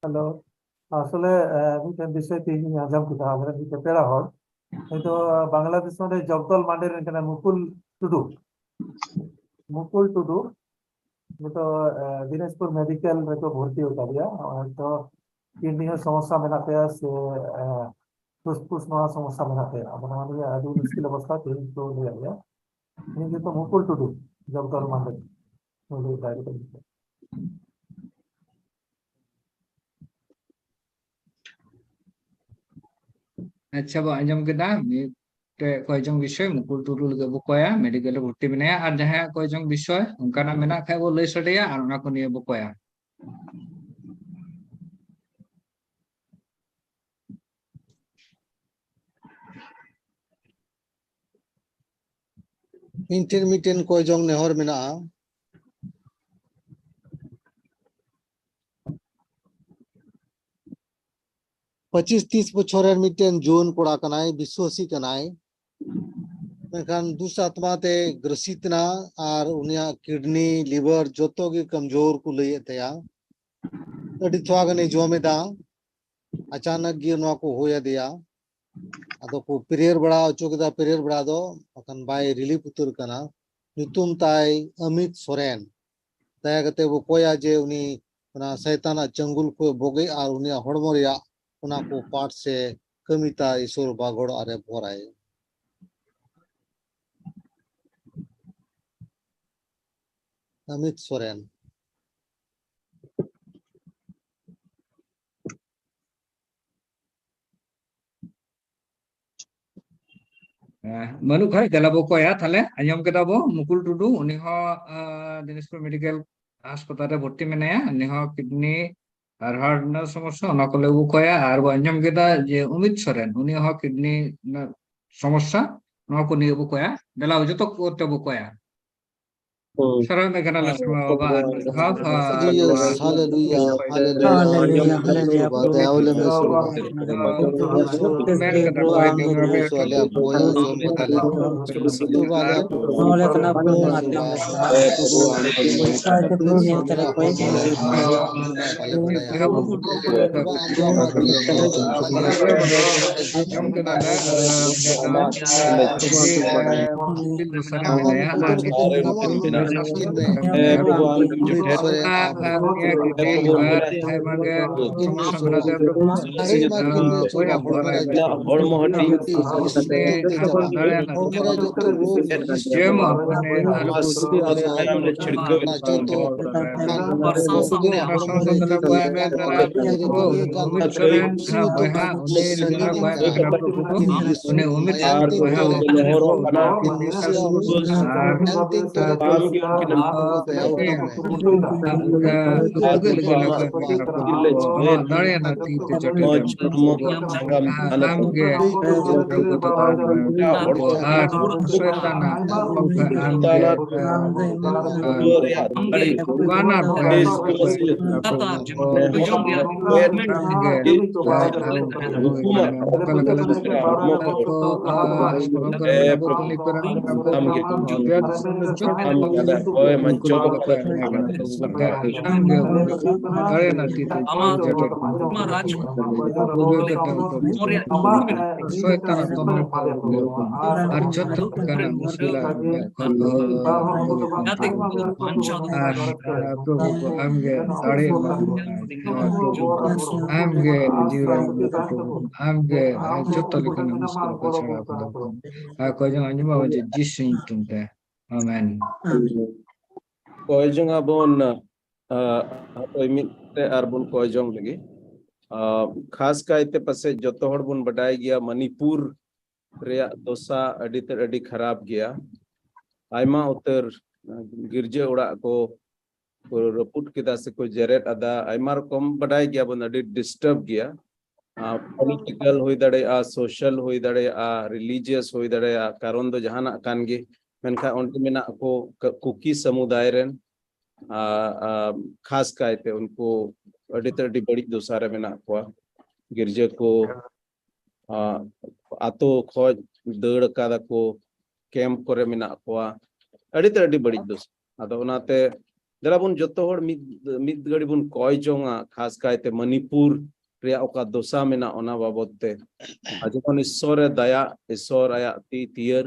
ᱦᱮᱞᱳ, ᱟᱥᱚᱞᱮ, ᱮ, ᱢᱤᱫᱴᱮᱱ ᱵᱤᱥᱚᱭ ᱛᱮᱦᱮᱧ ᱤᱧ ᱟᱸᱡᱚᱢ ᱠᱮᱫᱟ, ᱟᱵᱚᱨᱮᱱ ᱢᱤᱫᱴᱮᱱ ᱯᱮᱲᱟ ᱦᱚᱲ, ᱦᱚᱭᱛᱳ ᱵᱟᱝᱞᱟ ᱫᱤᱥᱚᱢ ᱨᱮ ᱡᱚᱜᱽᱫᱚᱞ ᱢᱟᱱᱰᱤ ᱨᱮᱱ ᱠᱟᱱᱟᱭ, ᱢᱩᱠᱩᱞ ᱴᱩᱰᱩ᱾ ᱢᱩᱠᱩᱞ ᱴᱩᱰᱩ, ᱱᱤᱛᱚᱜ, ᱮ, ᱫᱤᱱᱟᱡᱽᱯᱩᱨ ᱢᱮᱰᱤᱠᱮᱞ ᱨᱮᱠᱚ ᱵᱷᱚᱨᱛᱤ ᱟᱠᱟᱫᱮᱭᱟ᱾ ᱦᱚᱭᱛᱳ ᱠᱤᱰᱱᱤ ᱦᱚᱸ ᱥᱚᱢᱚᱥᱥᱟ ᱢᱮᱱᱟᱜ ᱛᱟᱭᱟ ᱥᱮ, ᱮ, ᱯᱷᱩᱥᱯᱷᱩᱥ ᱱᱚᱣᱟ ᱥᱚᱢᱚᱥᱥᱟ ᱢᱮᱱᱟᱜ ᱛᱟᱭᱟ᱾ ᱟᱫᱚ ᱱᱚᱣᱟ ᱱᱤᱭᱮ ᱟᱹᱰᱤ ᱢᱩᱥᱠᱤᱞ ᱚᱵᱚᱥᱛᱷᱟ, ᱛᱮᱦᱮᱧ ᱠᱚ ᱞᱟᱹᱭᱟᱫ ᱞᱮᱭᱟ᱾ ᱤᱧᱟᱹᱜ ᱧᱩᱛᱩᱢ ᱢᱩᱠᱩᱞ ᱴᱩᱰᱩ, ᱡᱚᱜᱽᱫᱚᱞ ᱢᱟᱱᱰᱤ᱾ ᱟᱪᱪᱷᱟ, ᱵᱚ ᱟᱸᱡᱚᱢ ᱠᱮᱫᱟ, ᱢᱤᱫᱴᱮᱡ ᱠᱚᱭ ᱡᱚᱝ ᱵᱤᱥᱚᱭ ᱢᱩᱠᱩᱞ ᱴᱩᱰᱩ ᱞᱟᱹᱜᱤᱫ ᱵᱚ ᱠᱚᱭᱟ, ᱢᱮᱰᱤᱠᱮᱞ ᱨᱮ ᱵᱷᱚᱨᱛᱤ ᱢᱮᱱᱟᱭᱟ, ᱟᱨ ᱡᱟᱦᱟᱸᱭᱟᱜ ᱠᱚᱭ ᱡᱚᱝ ᱵᱤᱥᱚᱭ ᱚᱱᱠᱟᱱᱟᱜ ᱢᱮᱱᱟᱜ ᱠᱷᱟᱡ ᱵᱚ ᱞᱟᱹᱭ ᱥᱟᱰᱮᱭᱟ, ᱟᱨ ᱚᱱᱟ ᱠᱚ ᱱᱤᱭᱮ ᱵᱚ ᱠᱚᱭᱟ᱾ ᱤᱧ ᱴᱷᱮᱱ ᱢᱤᱫᱴᱮᱱ ᱠᱚᱭ ᱡᱚᱝ ᱱᱮᱦᱚᱨ ᱢᱮᱱᱟᱜᱼᱟ᱾ ᱯᱚᱸᱪᱤᱥ ᱛᱤᱥ ᱵᱚᱪᱷᱚᱨ ᱨᱮᱱ ᱢᱤᱫᱴᱮᱱ ᱡᱩᱣᱟᱹᱱ ᱠᱚᱲᱟ ᱠᱟᱱᱟᱭ, ᱵᱤᱥᱣᱟᱥᱤ ᱠᱟᱱᱟᱭ, ᱢᱮᱱᱠᱷᱟᱱ ᱫᱩᱥ ᱟᱛᱢᱟ ᱛᱮ ᱜᱨᱟᱥᱤᱛ ᱮᱱᱟ ᱟᱨ ᱩᱱᱤᱭᱟᱜ ᱠᱤᱰᱱᱤ, ᱞᱤᱵᱷᱟᱨ ᱡᱚᱛᱚ ᱜᱮ ᱠᱚᱢᱡᱳᱨ ᱠᱚ ᱞᱟᱹᱭᱮᱫ ᱛᱟᱭᱟ᱾ ᱟᱹᱰᱤ ᱛᱷᱚᱲᱟ ᱜᱟᱱᱮ ᱡᱚᱢ ᱮᱫᱟ, ᱟᱪᱟᱱᱚᱠ ᱜᱮ ᱱᱚᱣᱟ ᱠᱚ ᱦᱩᱭ ᱟᱫᱮᱭᱟ᱾ ᱟᱫᱚ ᱠᱚ ᱯᱨᱮᱭᱟᱨ ᱵᱟᱲᱟ ᱦᱚᱪᱚ ᱠᱮᱫᱟ, ᱯᱨᱮᱭᱟᱨ ᱵᱟᱲᱟ ᱫᱚ ᱵᱟᱠᱷᱟᱱ ᱵᱟᱭ ᱨᱤᱞᱤᱯᱷ ᱩᱛᱟᱹᱨ ᱠᱟᱱᱟ᱾ ᱧᱩᱛᱩᱢ ᱛᱟᱭ ᱟᱢᱤᱛ ᱥᱚᱨᱮᱱ᱾ ᱫᱟᱭᱟ ᱠᱟᱛᱮ ᱵᱚ ᱠᱚᱭᱟ ᱡᱮ ᱩᱱᱤ ᱚᱱᱟ ᱥᱟᱭᱛᱟᱱᱟᱜ ᱪᱟᱹᱝᱜᱩᱞ ᱠᱷᱚᱱ ᱵᱚᱜᱮ ᱟᱨ ᱩᱱᱤᱭᱟᱜ ᱦᱚᱲᱢᱚ ᱨᱮᱭᱟᱜ ᱚᱱᱟ ᱠᱚ ᱯᱟᱨᱴ ᱥᱮ ᱠᱟᱹᱢᱤ ᱛᱟᱭ ᱤᱥᱚᱨ ᱵᱟᱜᱚᱲ ᱟᱨᱮ ᱵᱷᱚᱨᱟᱭ᱾ ᱟᱢᱤᱛ ᱥᱚᱨᱮᱱ᱾ ᱦᱮᱸ, ᱵᱟᱹᱱᱩᱜ ᱠᱷᱟᱡ ᱫᱮᱞᱟ ᱵᱚ ᱠᱚᱭᱟ ᱛᱟᱦᱞᱮ᱾ ᱟᱸᱡᱚᱢ ᱠᱮᱫᱟ ᱵᱚ ᱢᱩᱠᱩᱞ ᱴᱩᱰᱩ, ᱩᱱᱤ ᱦᱚᱸ, ᱟᱸ, ᱫᱤᱱᱟᱡᱽᱯᱩᱨ ᱢᱮᱰᱤᱠᱮᱞ ᱦᱟᱥᱯᱟᱛᱟᱞ ᱨᱮ ᱵᱷᱚᱨᱛᱤ ᱢᱮᱱᱟᱭᱟ᱾ ᱩᱱᱤ ᱦᱚᱸ ᱠᱤᱰᱱᱤ ᱟᱨ ᱦᱟᱨᱴ ᱨᱮᱱᱟᱜ ᱥᱚᱢᱚᱥᱥᱟ, ᱚᱱᱟ ᱠᱚ ᱞᱟᱹᱜᱤᱫ ᱵᱚ ᱠᱚᱭᱟ᱾ ᱟᱨ ᱵᱚ ᱟᱸᱡᱚᱢ ᱠᱮᱫᱟ ᱡᱮ ᱩᱢᱤᱛ ᱥᱚᱨᱮᱱ, ᱩᱱᱤ ᱦᱚᱸ ᱠᱤᱰᱱᱤ ᱨᱮᱱᱟᱜ ᱥᱚᱢᱚᱥᱥᱟ, ᱱᱚᱣᱟ ᱠᱚ ᱱᱤᱭᱮ ᱵᱚ ᱠᱚᱭᱟ᱾ ᱫᱮᱞᱟ ᱡᱚᱛᱚ ᱠᱚᱛᱮ ᱵᱚ ᱠᱚᱭᱟ᱾ ᱦᱳᱭ᱾ ᱥᱟᱨᱦᱟᱣ ᱢᱮ ᱠᱟᱱᱟ ᱞᱮ ᱥᱮᱨᱢᱟ ᱵᱟᱵᱟ, ᱟᱨ ᱢᱤᱫ ᱫᱷᱟᱣ, ᱟᱨ ᱡᱤᱥᱟᱥ, ᱦᱟᱞᱮᱞᱩᱭᱟ, ᱦᱟᱞᱮᱞᱩᱭᱟ, ᱦᱟᱞᱮᱞᱩᱭᱟ, ᱦᱟᱞᱮᱞᱩᱭᱟ, ᱯᱨᱚᱵᱷᱩ ᱟᱢ ᱫᱚ ᱢᱮᱱ ᱠᱟᱫᱟ ᱠᱚ, ᱟᱢ ᱫᱚ ᱟᱞᱮᱭᱟᱜ ᱠᱚᱭ ᱟᱸᱡᱚᱢ ᱠᱟᱫᱟ ᱞᱮ᱾ ᱯᱨᱚᱵᱷᱩ ᱟᱞᱮᱭᱟᱜ ᱠᱚᱭ ᱟᱸᱡᱚᱢ ᱠᱟᱫᱟ ᱞᱮ᱾ ᱯᱨᱚᱵᱷᱩ ᱟᱢ ᱫᱚ ᱢᱮᱱ ᱠᱟᱫᱟ ᱞᱮ᱾ ᱯᱨᱚᱵᱷᱩ ᱟᱢ ᱫᱚ ᱟᱞᱮᱭᱟᱜ ᱠᱚᱭ ᱟᱸᱡᱚᱢ ᱠᱟᱫᱟ ᱞᱮ᱾ ᱯᱨᱚᱵᱷᱩ ᱟᱢ ᱫᱚ ᱟᱞᱮᱭᱟᱜ ᱠᱚᱭ ᱟᱸᱡᱚᱢ ᱠᱟᱫᱟ ᱞᱮ᱾ ᱟᱸᱡᱚᱢ ᱠᱮᱫᱟ ᱞᱮ, ᱟᱨ ᱟᱸᱡᱚᱢ ᱠᱮᱫᱟ ᱞᱮ᱾ ᱟᱨ ᱟᱸᱡᱚᱢ ᱠᱮᱫᱟ ᱞᱮ᱾ ᱦᱮᱸ ᱯᱨᱚᱵᱷᱩ, ᱟᱢ ᱜᱮᱢ ᱡᱚᱴᱮᱫ᱾ ᱦᱮᱸ ᱯᱨᱚᱵᱷᱩ, ᱟᱢ ᱜᱮ ᱦᱚᱲᱢᱚ ᱦᱟᱹᱴᱤᱧ ᱟᱢ ᱞᱮ ᱪᱷᱤᱲᱠᱟᱹᱣᱮᱫ ᱠᱟᱱ ᱛᱟᱢᱟ᱾ ᱟᱨ ᱯᱨᱚᱵᱷᱩ ᱫᱚ ᱱᱮᱦᱚᱨᱚᱜ ᱠᱟᱱᱟ, ᱟᱢ ᱜᱮ ᱩᱱᱠᱤᱱᱮᱢ ᱟᱨ ᱵᱟᱵᱟ ᱟᱢᱟᱜ ᱛᱤ ᱞᱮ ᱪᱚᱴᱮᱫ ᱢᱚᱡᱽ ᱦᱚᱲᱢᱚ ᱥᱟᱱᱟᱢ ᱫᱷᱟᱱᱟ ᱠᱚ ᱮᱴᱟᱜ ᱦᱚᱲ ᱠᱚ ᱥᱚᱭᱛᱟᱱᱟᱜ ᱨᱮᱭᱟᱜ ᱫᱟᱲᱮ ᱵᱟᱱᱟᱨ ᱠᱚ ᱦᱚᱲᱢᱚ ᱠᱚ ᱟᱢ ᱜᱮ ᱦᱚᱲᱢᱚ ᱠᱚ ᱟᱢ ᱜᱮ ᱡᱚᱛᱚ ᱟᱢ ᱜᱮ ᱦᱚᱭ ᱢᱟᱧᱪᱚ ᱠᱚ ᱟᱢ ᱜᱮ ᱫᱟᱲᱮ ᱨᱮᱱᱟᱜ ᱛᱤ ᱛᱮ ᱟᱢᱟᱜ ᱡᱚᱴᱮᱫ ᱠᱚ ᱟᱢᱟᱜ ᱨᱟᱡᱽ ᱠᱚ ᱟᱢᱟᱜ ᱵᱩᱜᱤ ᱠᱟᱛᱮ ᱠᱚ ᱢᱚᱨᱭᱟ ᱥᱚᱭᱛᱟᱱᱟᱜ ᱫᱚᱢᱱᱚ ᱠᱚ ᱟᱨ ᱡᱚᱛᱚ ᱞᱮᱠᱟᱱᱟᱜ ᱢᱩᱥᱠᱤᱞᱟᱜ ᱠᱷᱚᱱ ᱡᱟᱛᱮ ᱠᱚ ᱵᱟᱧᱪᱟᱣ ᱫᱚᱦᱚ ᱟᱨ ᱫᱟᱲᱮᱭᱟᱜ ᱢᱟ᱾ ᱯᱨᱚᱵᱷᱩ ᱠᱚ ᱟᱢ ᱜᱮ ᱫᱟᱲᱮ ᱮᱢᱟ ᱠᱚ ᱠᱟᱱᱟ᱾ ᱦᱮᱸ, ᱯᱨᱚᱵᱷᱩ ᱟᱢ ᱜᱮ ᱡᱤᱣᱤ ᱨᱮ ᱟᱢ ᱜᱮ ᱡᱚᱛᱚ ᱞᱮᱠᱟᱱᱟᱜ ᱢᱩᱥᱠᱤᱞ ᱠᱚ ᱪᱷᱟᱲᱟᱣ ᱠᱚ ᱛᱟᱵᱚᱱ᱾ ᱟᱨ ᱠᱚ ᱡᱚᱝ ᱟᱸᱡᱚᱢ ᱟᱵᱚᱱ ᱡᱮ ᱡᱤᱥᱩ ᱧᱩᱛᱩᱢ ᱛᱮ᱾ ᱟᱢᱮᱱ᱾ ᱠᱚᱭ ᱡᱚᱝ ᱟᱵᱚᱱ, ᱟ, ᱦᱟᱯᱳᱭ ᱢᱤᱫ ᱛᱮ ᱟᱨ ᱵᱚᱱ ᱠᱚᱭ ᱡᱚᱝ ᱞᱟᱹᱜᱤᱫ᱾ ᱟ, ᱠᱷᱟᱥ ᱠᱟᱭᱛᱮ ᱯᱟᱥᱮᱡ ᱡᱚᱛᱚ ᱦᱚᱲ ᱵᱚᱱ ᱵᱟᱰᱟᱭ ᱜᱮᱭᱟ, ᱢᱟᱱᱤᱯᱩᱨ ᱨᱮᱭᱟᱜ ᱫᱚᱥᱟ ᱟᱹᱰᱤ ᱛᱮᱫ ᱟᱹᱰᱤ ᱠᱷᱟᱨᱟᱯ ᱜᱮᱭᱟ᱾ ᱟᱭᱢᱟ ᱩᱛᱟᱹᱨ ᱜᱤᱨᱡᱟᱹ ᱚᱲᱟᱜ ᱠᱚ ᱠᱚ ᱨᱟᱹᱯᱩᱫ ᱠᱮᱫᱟ ᱥᱮᱠᱚ ᱡᱮᱨᱮᱫ ᱟᱫᱟ᱾ ᱟᱭᱢᱟ ᱨᱚᱠᱚᱢ ᱵᱟᱰᱟᱭ ᱜᱮᱭᱟᱵᱚᱱ, ᱟᱹᱰᱤ ᱰᱤᱥᱴᱟᱨᱵ ᱜᱮᱭᱟ᱾ ᱯᱚᱞᱤᱴᱤᱠᱟᱞ ᱦᱩᱭ ᱫᱟᱲᱮᱭᱟᱜᱼᱟ, ᱥᱳᱥᱟᱞ ᱦᱩᱭ ᱫᱟᱲᱮᱭᱟᱜᱼᱟ, ᱨᱤᱞᱤᱡᱤᱭᱟᱥ ᱦᱩᱭ ᱫᱟᱲᱮᱭᱟᱜᱼᱟ, ᱠᱟᱨᱚᱱ ᱫᱚ ᱡᱟᱦᱟᱱᱟᱜ ᱠᱟᱱ ᱜᱮ᱾ ᱢᱮᱱᱠᱷᱟᱱ ᱚᱸᱰᱮ ᱢᱮᱱᱟᱜ ᱠᱚ ᱠᱩᱠᱤ ᱥᱟᱢᱩᱫᱟᱭ ᱨᱮᱱ, ᱟᱨ, ᱟᱨ ᱠᱷᱟᱥ ᱠᱟᱭᱛᱮ ᱩᱱᱠᱩ ᱟᱹᱰᱤ ᱛᱮ ᱟᱹᱰᱤ ᱵᱟᱹᱲᱤᱡ ᱫᱚᱥᱟ ᱨᱮ ᱢᱮᱱᱟᱜ ᱠᱚᱣᱟ᱾ ᱜᱤᱨᱡᱟᱹ ᱠᱚ, ᱟᱸ, ᱟᱛᱳ ᱠᱷᱚᱡ ᱫᱟᱹᱲ ᱟᱠᱟᱫᱟ ᱠᱚ, ᱠᱮᱢᱯ ᱠᱚᱨᱮ ᱢᱮᱱᱟᱜ ᱠᱚᱣᱟ, ᱟᱹᱰᱤ ᱛᱮ ᱟᱹᱰᱤ ᱵᱟᱹᱲᱤᱡ ᱫᱚᱥᱟ᱾ ᱟᱫᱚ ᱚᱱᱟᱛᱮ ᱫᱮᱞᱟ ᱵᱚᱱ ᱡᱚᱛᱚ ᱦᱚᱲ ᱢᱤᱫ, ᱢᱤᱫ ᱜᱷᱟᱹᱲᱤ ᱵᱚᱱ ᱠᱚᱭ ᱡᱚᱝᱟ, ᱠᱷᱟᱥ ᱠᱟᱭᱛᱮ ᱢᱟᱱᱤᱯᱩᱨ ᱨᱮᱭᱟᱜ ᱚᱠᱟ ᱫᱚᱥᱟ ᱢᱮᱱᱟᱜ ᱚᱱᱟ ᱵᱟᱵᱚᱛ ᱛᱮ᱾ ᱟᱨ ᱡᱚᱠᱷᱚᱱ ᱤᱥᱥᱚᱨ ᱮ ᱫᱟᱭᱟ, ᱤᱥᱥᱚᱨ ᱟᱭᱟᱜ ᱛᱤ ᱛᱤᱭᱟᱹᱨ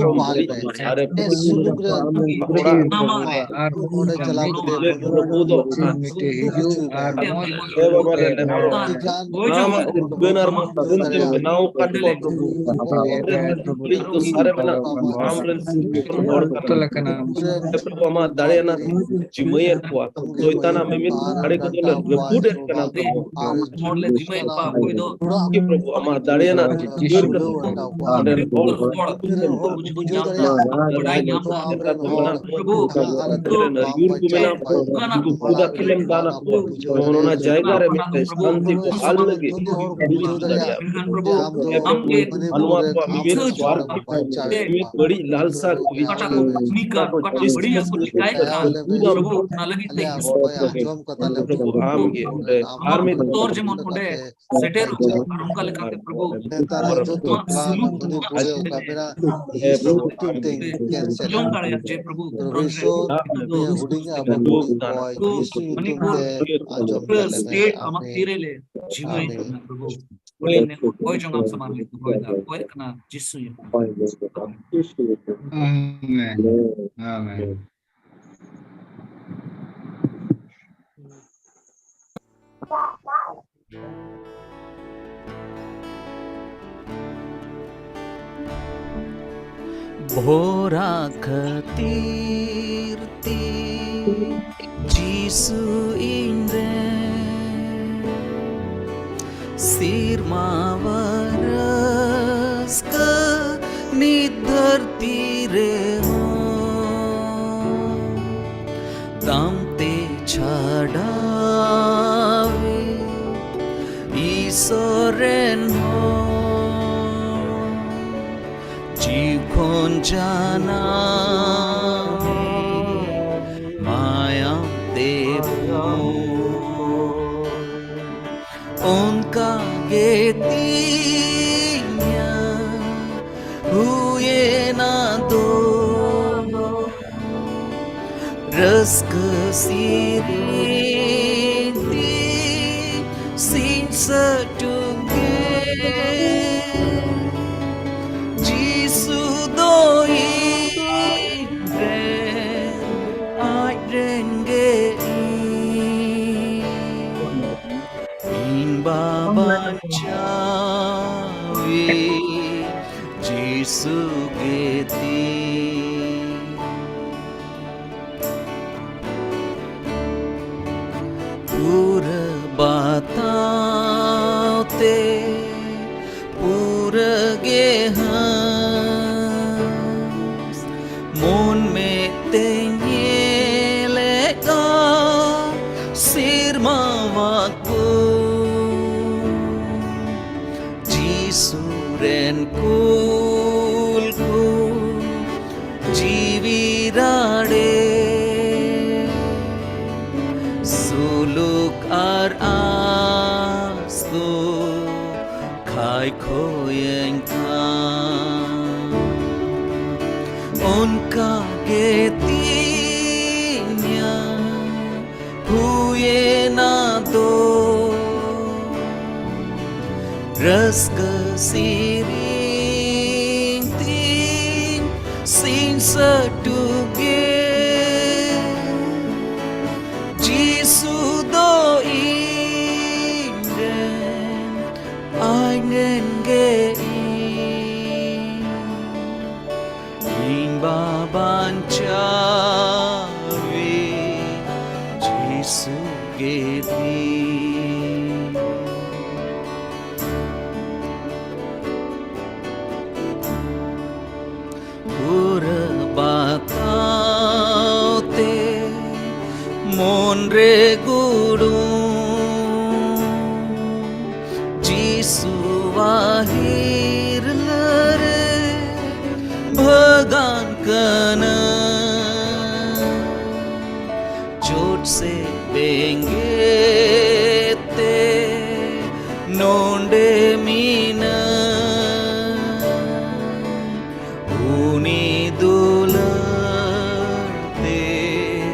ᱠᱚ ᱢᱟᱹᱞᱤ ᱠᱚ ᱥᱟᱨᱮ ᱯᱩᱨᱩᱥ ᱠᱚ ᱚᱲᱟᱜ ᱟᱨ ᱚᱸᱰᱮ ᱪᱟᱞᱟᱣ ᱠᱟᱛᱮ ᱨᱟᱹᱯᱩᱫᱚᱜ ᱠᱟᱱ ᱢᱤᱫᱴᱮᱡ ᱦᱤᱡᱩᱜ ᱟᱨ ᱦᱮᱸ ᱵᱟᱵᱟ ᱨᱮ ᱰᱮᱢ ᱨᱮ ᱥᱟᱱᱟᱢᱟᱜ ᱩᱨᱜᱟᱹᱱ ᱟᱨ ᱢᱚᱛᱞᱚᱵ ᱛᱮᱢ ᱵᱮᱱᱟᱣ ᱟᱠᱟᱫ ᱠᱚᱣᱟ ᱯᱨᱚᱵᱷᱩ᱾ ᱟᱢᱨᱮᱱ ᱢᱟᱹᱞᱤᱠ ᱫᱚ ᱥᱟᱨᱮ ᱢᱮᱱᱟᱜ ᱠᱚᱣᱟ, ᱟᱢᱨᱮᱱ ᱥᱤᱨᱡᱚᱱ ᱦᱚᱲ ᱠᱟᱱᱟ ᱠᱚ᱾ ᱦᱮᱸ ᱯᱨᱚᱵᱷᱩ, ᱟᱢᱟᱜ ᱫᱟᱲᱮ ᱟᱱᱟᱜ ᱡᱤᱢᱟᱹᱭᱮᱫ ᱠᱚᱣᱟ᱾ ᱥᱚᱭᱛᱟᱱᱟᱜ ᱢᱤᱢᱤᱫ ᱫᱟᱲᱮ ᱠᱚᱫᱚ ᱞᱮ ᱨᱟᱹᱯᱩᱫ ᱮᱫ ᱠᱟᱱᱟ ᱯᱨᱚᱵᱷᱩ᱾ ᱦᱚᱲ ᱞᱮ ᱡᱤᱢᱟᱹᱭᱮᱫ ᱠᱚᱣᱟ, ᱚᱠᱚᱭ ᱫᱚ ᱠᱤ ᱯᱨᱚᱵᱷᱩ, ᱟᱢᱟᱜ ᱫᱟᱲᱮ ᱟᱱᱟᱜ ᱪᱤᱛᱟᱹᱨ ᱠᱟᱛᱮ ᱚᱸᱰᱮ ᱦᱚᱲ ᱦᱚᱲ ᱵᱩᱡᱷᱟᱹᱣ ᱧᱟᱢ ᱫᱟ, ᱵᱟᱲᱟᱭ ᱧᱟᱢ ᱫᱟ᱾ ᱯᱨᱚᱵᱷᱩ, ᱟᱹᱭᱩᱨ ᱠᱚ ᱢᱮᱱᱟᱜ ᱠᱚᱣᱟ, ᱩᱱᱠᱩ ᱠᱚ ᱫᱟᱠᱷᱤᱞᱮᱢ ᱫᱟᱱ ᱟᱠᱚᱣᱟ᱾ ᱡᱮᱢᱚᱱ ᱚᱱᱟ ᱡᱟᱭᱜᱟ ᱨᱮ ᱢᱤᱫᱴᱮᱱ ᱥᱟᱱᱛᱤ ᱠᱚ ᱟᱞ ᱞᱟᱹᱜᱤᱫ ᱵᱩᱡᱽ ᱫᱟᱲᱮᱭᱟᱜᱼᱟ᱾ ᱢᱮᱱᱠᱷᱟᱱ ᱯᱨᱚᱵᱷᱩ, ᱟᱢ ᱜᱮ ᱢᱟᱱᱣᱟ ᱠᱚᱣᱟᱜ ᱢᱤᱢᱤᱫ ᱥᱟᱹᱨᱤ ᱥᱣᱟᱨᱛᱷᱤ, ᱢᱤᱢᱤᱫ ᱵᱟᱹᱲᱤᱡ ᱞᱟᱞᱥᱟ ᱠᱚ ᱚᱠᱟᱴᱟᱜ ᱠᱚ ᱠᱟᱹᱢᱤ ᱠᱟᱱ, ᱚᱠᱟᱴᱟᱜ ᱵᱟᱹᱲᱤᱡ ᱟᱜ ᱠᱚ ᱪᱤᱠᱟᱭ ᱠᱟᱱ, ᱯᱨᱚᱵᱷᱩ, ᱚᱱᱟ ᱞᱟᱹᱜᱤᱫ ᱛᱮ ᱯᱨᱚᱵᱷᱩ, ᱟᱢ ᱜᱮ ᱚᱸᱰᱮ ᱟᱨ ᱢᱤᱫ ᱵᱚᱛᱚᱨ ᱡᱮᱢᱚᱱ ᱚᱸᱰᱮ ᱥᱮᱴᱮᱨᱚᱜ ᱟᱨ ᱚᱱᱠᱟ ᱞᱮᱠᱟᱛᱮ ᱯᱨᱚᱵᱷᱩ, ᱱᱮᱛᱟᱨᱟᱜ ᱡᱚᱛᱚ ᱟᱢᱟᱜ plan ᱥᱩᱞᱩᱠ ᱟᱢ ᱫᱚ ᱱᱤᱭᱟᱹ ᱯᱩᱨᱟᱹᱣ ᱠᱟᱜ ᱢᱮᱱᱟ᱾ ᱡᱤᱥᱩ ᱧᱩᱛᱩᱢ ᱛᱮ cancel ᱟᱸᱡᱚᱢ ᱫᱟᱲᱮᱭᱟᱜ ᱡᱮ ᱯᱨᱚᱵᱷᱩ, ᱯᱨᱚᱵᱷᱩ ᱤᱥᱚᱨ, ᱱᱤᱭᱟᱹ ᱦᱩᱰᱤᱧ ᱟᱵᱚ ᱠᱚᱭ ᱡᱤᱥᱩ ᱧᱩᱛᱩᱢ ᱛᱮ ᱟᱸᱡᱚᱢ ᱯᱩᱨᱟᱹ ᱛᱟᱞᱮ ᱢᱮ᱾ ᱥᱴᱮᱴ ᱟᱢᱟᱜ ᱟᱢᱮᱱ᱾ ᱛᱤᱨᱮ ᱞᱮ ᱡᱤᱢᱟᱹᱭ ᱟᱢᱮᱱ᱾ ᱠᱟᱱᱟ ᱯᱨᱚᱵᱷᱩ᱾ ᱦᱩᱰᱤᱧ ᱞᱮ ᱠᱚᱭ ᱡᱚᱝ ᱟᱢ ᱥᱟᱢᱟᱝ ᱨᱮ ᱫᱚᱦᱚᱭᱮᱫᱟ, ᱠᱚᱭᱮᱫ ᱠᱟᱱᱟ ᱡᱤᱥᱩ ᱧᱩᱛᱩᱢ᱾ ᱟᱢᱮᱱ᱾ ᱟᱢᱮᱱ᱾ ᱵᱷᱚᱨᱟ ᱠᱷᱟᱹᱛᱤᱨ ᱛᱮ ᱡᱤᱥᱩ ᱤᱧ ᱨᱮᱱ ᱥᱤᱨᱢᱟᱣᱟᱱ ᱨᱟᱹᱥᱠᱟᱹ ᱱᱤᱛ ᱫᱷᱟᱹᱨᱛᱤ ᱨᱮᱦᱚᱸ ᱫᱟᱢ ᱛᱮ ᱪᱷᱟᱰᱟᱣᱤᱡ ᱤᱥᱚᱨ ᱨᱮᱱ ᱦᱚᱲ, ᱡᱤᱣᱤ ᱠᱷᱚᱱ ᱡᱟᱱᱟᱢ ᱢᱟᱭᱟᱢ ᱛᱮ ᱵᱚ ᱚᱱᱠᱟ ᱜᱮ ᱛᱤᱧᱟ ᱦᱩᱭᱮᱱᱟ ᱫᱚ ᱨᱟᱹᱥᱠᱟᱹ ᱥᱮᱨᱮᱧ ᱛᱮ ᱥᱤᱧ ᱥᱟᱹᱴᱩᱢ ᱜᱮ ᱡᱤᱥᱩ ᱫᱚ ᱤᱧ ᱨᱮᱱ ᱟᱡ ᱨᱮᱱ ᱜᱮ ᱤᱧ᱾ ᱤᱧ ᱵᱟᱧᱪᱟᱣᱤᱡ ᱡᱤᱥᱩ ᱜᱮ ᱛᱤᱧ᱾ ᱯᱩᱨᱟᱹ ᱵᱟᱛᱟᱣ ᱛᱮ ᱯᱩᱨᱟᱹ ᱜᱮ ᱦᱟᱸᱥ ᱢᱚᱱ ᱢᱮᱫ ᱛᱮ ᱧᱮᱞᱮᱫᱼᱟ ᱥᱮᱨᱢᱟᱣᱟᱜ ᱠᱚ ᱡᱤᱥᱩ ᱨᱮᱱ ᱠᱩᱞ ᱠᱚ ᱡᱤᱣᱤ ᱨᱟᱲᱮ ᱥᱩᱞᱩᱠ ᱟᱨ ᱟᱸᱥ ᱫᱚ ᱚᱱᱠᱟ ᱜᱮ ᱛᱤᱧᱟ ᱦᱩᱭᱮᱱᱟ ᱫᱚ, ᱨᱟᱹᱥᱠᱟᱹ ᱥᱮᱨᱮᱧ ᱛᱤᱧ ᱥᱤᱧ ᱥᱟᱹᱴᱩ ᱜᱮ᱾ ᱡᱤᱥᱩ ᱫᱚ ᱤᱧ ᱨᱮᱱ, ᱟᱡ ᱨᱮᱱ ᱜᱮ ᱤᱧ᱾ ᱤᱧ ᱵᱟᱵᱟᱧ ᱪᱟᱣᱤ ᱡᱤᱥᱩ ᱜᱮ ᱛᱤᱧ᱾ ᱯᱩᱨᱟᱹ ᱵᱟᱛᱟᱣ ᱛᱮ ᱢᱚᱱ ᱨᱮ ᱜᱩᱲᱩ ᱡᱤᱥᱩᱣᱟᱜ ᱦᱤᱨᱞᱟᱹ ᱨᱮ ᱵᱷᱟᱜᱟᱱ ᱠᱟᱱᱟ᱾ ᱪᱚᱴ ᱥᱮ ᱵᱮᱸᱜᱮᱫ ᱛᱮ ᱱᱚᱰᱮ ᱢᱤᱱᱟᱹᱧ᱾ ᱩᱱᱤ ᱫᱩᱞᱟᱹᱲ ᱛᱮ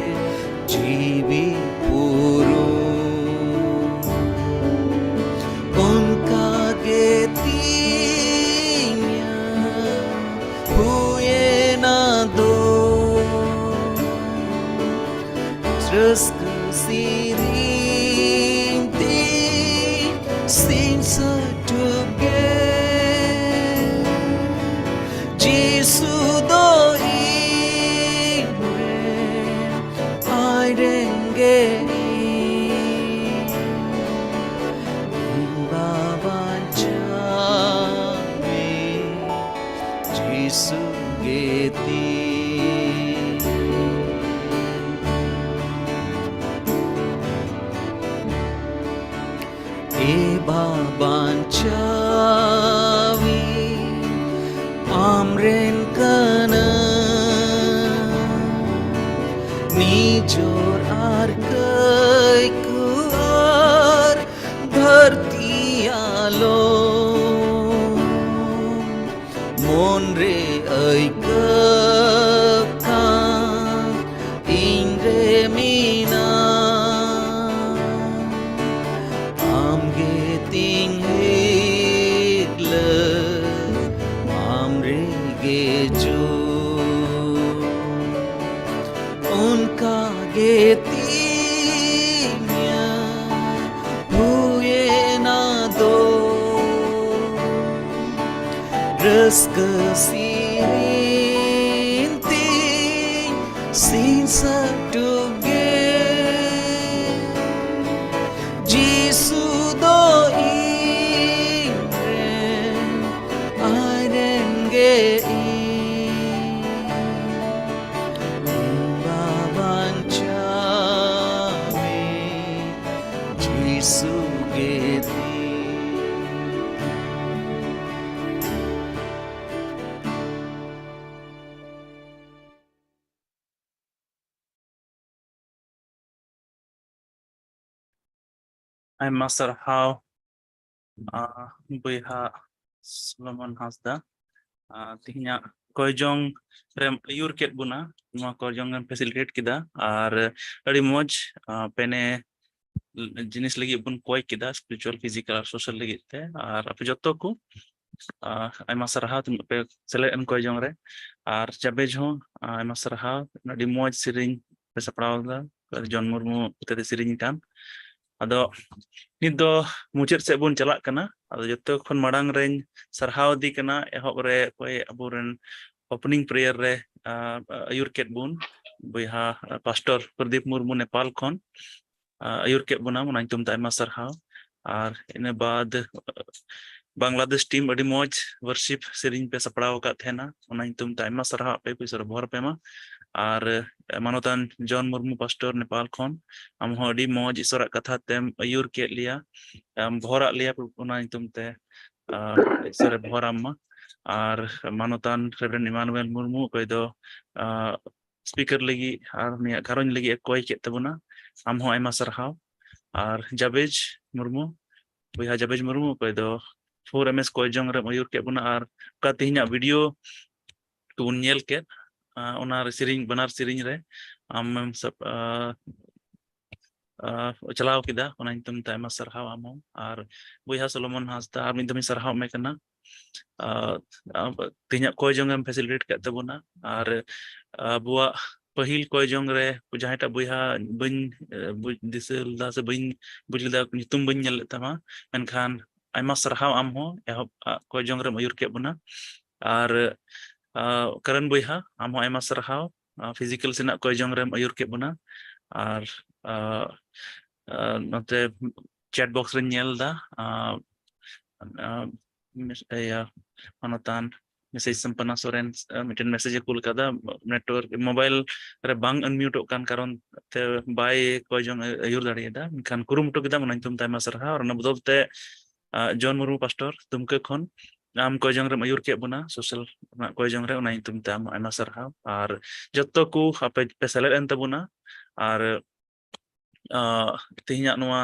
ᱡᱤᱣᱤ ᱯᱩᱨᱩᱱ᱾ ᱚᱱᱠᱟ ᱜᱮ ᱛᱤᱧᱟ ᱦᱩᱭᱮᱱᱟ ᱫᱚ, ᱨᱟᱹᱥᱠᱟᱹ ᱥᱮᱨᱮᱧ ᱛᱤᱧ ᱥᱤᱧ ᱥᱟᱹᱴᱩ ᱜᱮ᱾ ᱡᱤᱥᱩ ᱫᱚ ᱤᱧ ᱨᱮᱱ, ᱟᱡ ᱨᱮᱱ ᱜᱮ ᱤᱧ᱾ ᱤᱧ ᱵᱟᱵᱟᱧ ᱪᱟᱣᱤ ᱡᱤᱥᱩ ᱜᱮ ᱛᱤᱧ᱾ ᱮ ᱵᱟᱵᱟᱧ ᱪᱟᱣᱤ ᱟᱢ ᱨᱮᱱ ᱠᱟᱱᱟ, ᱱᱤᱡᱚᱨ ᱟᱨ ᱠᱟᱹᱭᱠᱩ ᱟᱨ ᱫᱷᱟᱹᱨᱛᱤ ᱟᱞᱚ ᱢᱚᱱ ᱨᱮ ᱟᱹᱭᱠᱟᱹᱜ ᱠᱟᱱ ᱤᱧ ᱨᱮ ᱢᱮᱱᱟᱜ᱾ ᱟᱢ ᱜᱮ ᱛᱤᱧ ᱦᱤᱨᱞᱟᱹ, ᱟᱢ ᱨᱮᱜᱮ ᱡᱩ᱾ ᱚᱱᱠᱟ ᱜᱮ ᱛᱤᱧᱟ ᱦᱩᱭᱮᱱᱟ ᱫᱚ᱾ ᱨᱟᱹᱥᱠᱟᱹ ᱥᱤᱨᱤᱧ ᱛᱤᱧ ᱥᱤᱧ ᱥᱟᱹᱴᱩᱵ ᱜᱮ᱾ ᱡᱤᱥᱩ ᱫᱚ ᱤᱧ ᱨᱮᱱ, ᱟᱡ ᱨᱮᱱ ᱜᱮ ᱤᱧ᱾ ᱤᱧ ᱵᱟ ᱵᱟᱧᱪᱟᱣᱤᱡ ᱡᱤᱥᱩ ᱜᱮ ᱛᱤᱧ᱾ ᱟᱭᱢᱟ ᱥᱟᱨᱦᱟᱣ, ᱟ, ᱵᱚᱭᱦᱟ ᱥᱚᱞᱚᱢᱚᱱ ᱦᱟᱸᱥᱫᱟ᱾ ᱟ, ᱛᱮᱦᱮᱧᱟᱜ ᱠᱚᱭᱡᱚᱝ ᱨᱮᱢ ᱟᱹᱭᱩᱨ ᱠᱮᱫ ᱵᱚᱱᱟ, ᱱᱚᱣᱟ ᱠᱚᱭᱡᱚᱝ ᱨᱮᱢ facilitate ᱠᱮᱫᱟ, ᱟᱨ ᱟᱹᱰᱤ ᱢᱚᱡᱽ, ᱟ, ᱯᱮᱱᱮ ᱡᱤᱱᱤᱥ ᱞᱟᱹᱜᱤᱫ ᱵᱚᱱ ᱠᱚᱭ ᱠᱮᱫᱟ, spiritual, physical ᱟᱨ social ᱞᱟᱹᱜᱤᱫ ᱛᱮ᱾ ᱟᱨ ᱟᱯᱮ ᱡᱚᱛᱚ ᱠᱚ, ᱟ, ᱟᱭᱢᱟ ᱥᱟᱨᱦᱟᱣ ᱛᱤᱱᱟᱹᱜ ᱯᱮ ᱥᱮᱞᱮᱫ ᱮᱱ ᱠᱚᱭᱡᱚᱝ ᱨᱮ᱾ ᱟᱨ ᱡᱟᱵᱮᱡᱽ ᱦᱚᱸ, ᱟ, ᱟᱭᱢᱟ ᱥᱟᱨᱦᱟᱣ, ᱟᱹᱰᱤ ᱢᱚᱡᱽ ᱥᱮᱨᱮᱧ ᱯᱮ ᱥᱟᱯᱲᱟᱣ ᱞᱮᱫᱟ, ᱡᱚᱱ ᱢᱩᱨᱢᱩ ᱦᱚᱛᱮᱛᱮ ᱥᱮᱨᱮᱧ ᱠᱟᱱ᱾ ᱟᱫᱚ ᱱᱤᱛ ᱫᱚ ᱢᱩᱪᱟᱹᱫ ᱥᱮᱫ ᱵᱚᱱ ᱪᱟᱞᱟᱜ ᱠᱟᱱᱟ᱾ ᱟᱫᱚ ᱡᱚᱛᱚ ᱠᱷᱚᱱ ᱢᱟᱲᱟᱝ ᱨᱮᱧ ᱥᱟᱨᱦᱟᱣ ᱤᱫᱤ ᱠᱟᱱᱟ ᱮᱦᱚᱵ ᱨᱮ ᱚᱠᱚᱭ ᱟᱵᱚᱨᱮᱱ opening prayer ᱨᱮ, ᱟ, ᱟᱹᱭᱩᱨ ᱠᱮᱫ ᱵᱚᱱ ᱵᱚᱭᱦᱟ, ᱟ, ᱯᱟᱥᱴᱚᱨ ᱯᱨᱚᱫᱤᱯ ᱢᱩᱨᱢᱩ ᱱᱮᱯᱟᱞ ᱠᱷᱚᱱ, ᱟ, ᱟᱹᱭᱩᱨ ᱠᱮᱫ ᱵᱚᱱᱟ, ᱚᱱᱟ ᱧᱩᱛᱩᱢ ᱛᱮ ᱟᱭᱢᱟ ᱥᱟᱨᱦᱟᱣ᱾ ᱟᱨ ᱤᱱᱟᱹ ᱵᱟᱫ, ᱟ, ᱵᱟᱝᱞᱟᱫᱮᱥ team ᱟᱹᱰᱤ ᱢᱚᱡᱽ worship ᱥᱮᱨᱮᱧ ᱯᱮ ᱥᱟᱯᱲᱟᱣ ᱟᱠᱟᱫ ᱛᱟᱦᱮᱱᱟ, ᱚᱱᱟ ᱧᱩᱛᱩᱢ ᱛᱮ ᱟᱭᱢᱟ ᱥᱟᱨᱦᱟᱣ, ᱟᱯᱮ ᱠᱚ ᱤᱥᱚᱨ ᱵᱷᱚᱨ ᱯᱮ ᱢᱟ᱾ ᱟᱨ, ᱟ, ᱢᱟᱱᱚᱛᱟᱱ ᱡᱚᱱ ᱢᱩᱨᱢᱩ ᱯᱟᱥᱴᱚᱨ ᱱᱮᱯᱟᱞ ᱠᱷᱚᱱ, ᱟᱢ ᱦᱚᱸ ᱟᱹᱰᱤ ᱢᱚᱡᱽ ᱤᱥᱚᱨᱟᱜ ᱠᱟᱛᱷᱟ ᱛᱮᱢ ᱟᱹᱭᱩᱨ ᱠᱮᱫ ᱞᱮᱭᱟ, ᱮᱢ ᱵᱷᱚᱨᱟᱜ ᱞᱮᱭᱟ, ᱚᱱᱟ ᱧᱩᱛᱩᱢ ᱛᱮ, ᱟ, ᱤᱥᱚᱨᱮ ᱵᱷᱚᱨᱟᱢ ᱢᱟ᱾ ᱟᱨ ᱢᱟᱱᱚᱛᱟᱱ ᱨᱮᱵᱷᱨᱮᱱᱰ ᱤᱢᱟᱱᱩᱭᱮᱞ ᱢᱩᱨᱢᱩ, ᱚᱠᱚᱭ ᱫᱚ, ᱟ, speaker ᱞᱟᱹᱜᱤᱫ ᱟᱨ ᱩᱱᱤᱭᱟᱜ ᱜᱷᱟᱨᱚᱸᱡᱽ ᱞᱟᱹᱜᱤᱫ ᱮ ᱠᱚᱭ ᱠᱮᱫ ᱛᱟᱵᱚᱱᱟ, ᱟᱢ ᱦᱚᱸ ᱟᱭᱢᱟ ᱥᱟᱨᱦᱟᱣ᱾ ᱟᱨ ᱡᱟᱵᱮᱡᱽ ᱢᱩᱨᱢᱩ, ᱵᱚᱭᱦᱟ ᱡᱟᱵᱮᱡᱽ ᱢᱩᱨᱢᱩ, ᱚᱠᱚᱭ ᱫᱚ four M S ᱠᱚᱭᱡᱚᱝ ᱨᱮᱢ ᱟᱹᱭᱩᱨ ᱠᱮᱫ ᱵᱚᱱᱟ, ᱟᱨ ᱚᱠᱟ ᱛᱮᱦᱮᱧᱟᱜ video ᱠᱚᱵᱚᱱ ᱧᱮᱞ ᱠᱮᱫ, ᱟᱸ, ᱚᱱᱟ ᱨᱮ ᱥᱮᱨᱮᱧ, ᱵᱟᱱᱟᱨ ᱥᱮᱨᱮᱧ ᱨᱮ ᱟᱢᱮᱢ ᱥᱟᱯ-, ᱟᱸ, ᱟᱸ, ᱪᱟᱞᱟᱣ ᱠᱮᱫᱟ, ᱚᱱᱟ ᱧᱩᱛᱩᱢ ᱛᱮ ᱟᱭᱢᱟ ᱥᱟᱨᱦᱟᱣ ᱟᱢ ᱦᱚᱸ᱾ ᱟᱨ ᱵᱚᱭᱦᱟ ᱥᱚᱞᱚᱢᱚᱱ ᱦᱟᱸᱥᱫᱟ, ᱟᱨ ᱢᱤᱫ ᱫᱚᱢ ᱤᱧ ᱥᱟᱨᱦᱟᱣ ᱟᱢᱮ ᱠᱟᱱᱟ᱾ ᱟᱸ, ᱟᱸ, ᱛᱮᱦᱮᱧᱟᱜ ᱠᱚᱭ ᱡᱚᱝ ᱮᱢ facilitate ᱠᱮᱫ ᱛᱟᱵᱚᱱᱟ᱾ ᱟᱨ ᱟᱵᱚᱣᱟᱜ ᱯᱟᱹᱦᱤᱞ ᱠᱚᱭ ᱡᱚᱝ ᱨᱮ ᱡᱟᱦᱟᱸᱭᱴᱟᱜ ᱵᱚᱭᱦᱟ ᱵᱟᱹᱧ, ᱟᱸ, ᱵᱩᱡᱽ ᱫᱤᱥᱟᱹ ᱞᱮᱫᱟ ᱥᱮ ᱵᱟᱹᱧ ᱵᱩᱡᱽ ᱞᱮᱫᱟ, ᱧᱩᱛᱩᱢ ᱵᱟᱹᱧ ᱧᱮᱞ ᱞᱮᱫ ᱛᱟᱢᱟ, ᱢᱮᱱᱠᱷᱟᱱ ᱟᱭᱢᱟ ᱥᱟᱨᱦᱟᱣ ᱟᱢ ᱦᱚᱸ ᱮᱦᱚᱵ ᱟᱜ ᱠᱚᱭ ᱡᱚᱝ ᱨᱮᱢ ᱟᱹᱭᱩᱨ ᱠᱮᱫ ᱵᱚᱱᱟ᱾ ᱟᱨ, ᱟᱸ, ᱠᱟᱨᱚᱱ ᱵᱚᱭᱦᱟ, ᱟᱢ ᱦᱚᱸ ᱟᱭᱢᱟ ᱥᱟᱨᱦᱟᱣ, ᱟᱸ, ᱯᱷᱤᱡᱤᱠᱮᱞ ᱥᱮᱱᱟᱜ ᱠᱚᱭ ᱡᱚᱝ ᱨᱮᱢ ᱟᱹᱭᱩᱨ ᱠᱮᱫ ᱵᱚᱱᱟ᱾ ᱟᱨ, ᱟᱸ, ᱟᱸ, ᱱᱚᱛᱮ ᱪᱮᱴ ᱵᱚᱠᱥ ᱨᱮᱧ ᱧᱮᱞ ᱮᱫᱟ, ᱟᱸ, ᱟᱸ, ᱢᱤᱥ-, ᱤᱭᱟᱹ, ᱢᱟᱱᱚᱛᱟᱱ ᱢᱮᱥᱮᱡᱽ ᱥᱟᱢᱯᱟᱱᱟ ᱥᱚᱨᱮᱱ, ᱟᱸ, ᱢᱤᱫᱴᱮᱱ ᱢᱮᱥᱮᱡᱽ ᱮ ᱠᱩᱞ ᱠᱟᱫᱟ, ᱱᱮᱴᱣᱟᱨᱠ, ᱢᱳᱵᱟᱭᱤᱞ ᱨᱮ ᱵᱟᱝ ᱟᱱᱢᱤᱭᱩᱴᱚᱜ ᱠᱟᱱ ᱠᱟᱨᱚᱱ ᱛᱮ ᱵᱟᱭ ᱠᱚᱭ ᱡᱚᱝ ᱟᱹᱭᱩᱨ ᱫᱟᱲᱮᱭᱟᱫᱟ, ᱢᱮᱱᱠᱷᱟᱱ ᱠᱩᱨᱩᱢᱩᱴᱩ ᱠᱮᱫᱟᱢ, ᱚᱱᱟ ᱧᱩᱛᱩᱢ ᱛᱮ ᱟᱭᱢᱟ ᱥᱟᱨᱦᱟᱣ᱾ ᱟᱨ ᱚᱱᱟ ᱵᱚᱫᱚᱞ ᱛᱮ, ᱟᱸ, ᱡᱚᱱ ᱢᱩᱨᱢᱩ ᱯᱟᱥᱴᱚᱨ ᱫᱩᱢᱠᱟᱹ ᱠᱷᱚᱱ ᱟᱢ ᱠᱚᱭ ᱡᱚᱝ ᱨᱮᱢ ᱟᱹᱭᱩᱨ ᱠᱮᱫ ᱵᱚᱱᱟ, ᱥᱳᱥᱟᱞ ᱨᱮᱱᱟᱜ ᱠᱚᱭ ᱡᱚᱝ ᱨᱮ, ᱚᱱᱟ ᱧᱩᱛᱩᱢ ᱛᱮ ᱟᱢ ᱟᱭᱢᱟ ᱥᱟᱨᱦᱟᱣ᱾ ᱟᱨ ᱡᱚᱛᱚ ᱠᱚ ᱟᱯᱮ ᱯᱮ ᱥᱮᱞᱮᱫ ᱮᱱ ᱛᱟᱵᱚᱱᱟ, ᱟᱨ, ᱟᱸ, ᱛᱮᱦᱮᱧᱟᱜ ᱱᱚᱣᱟ,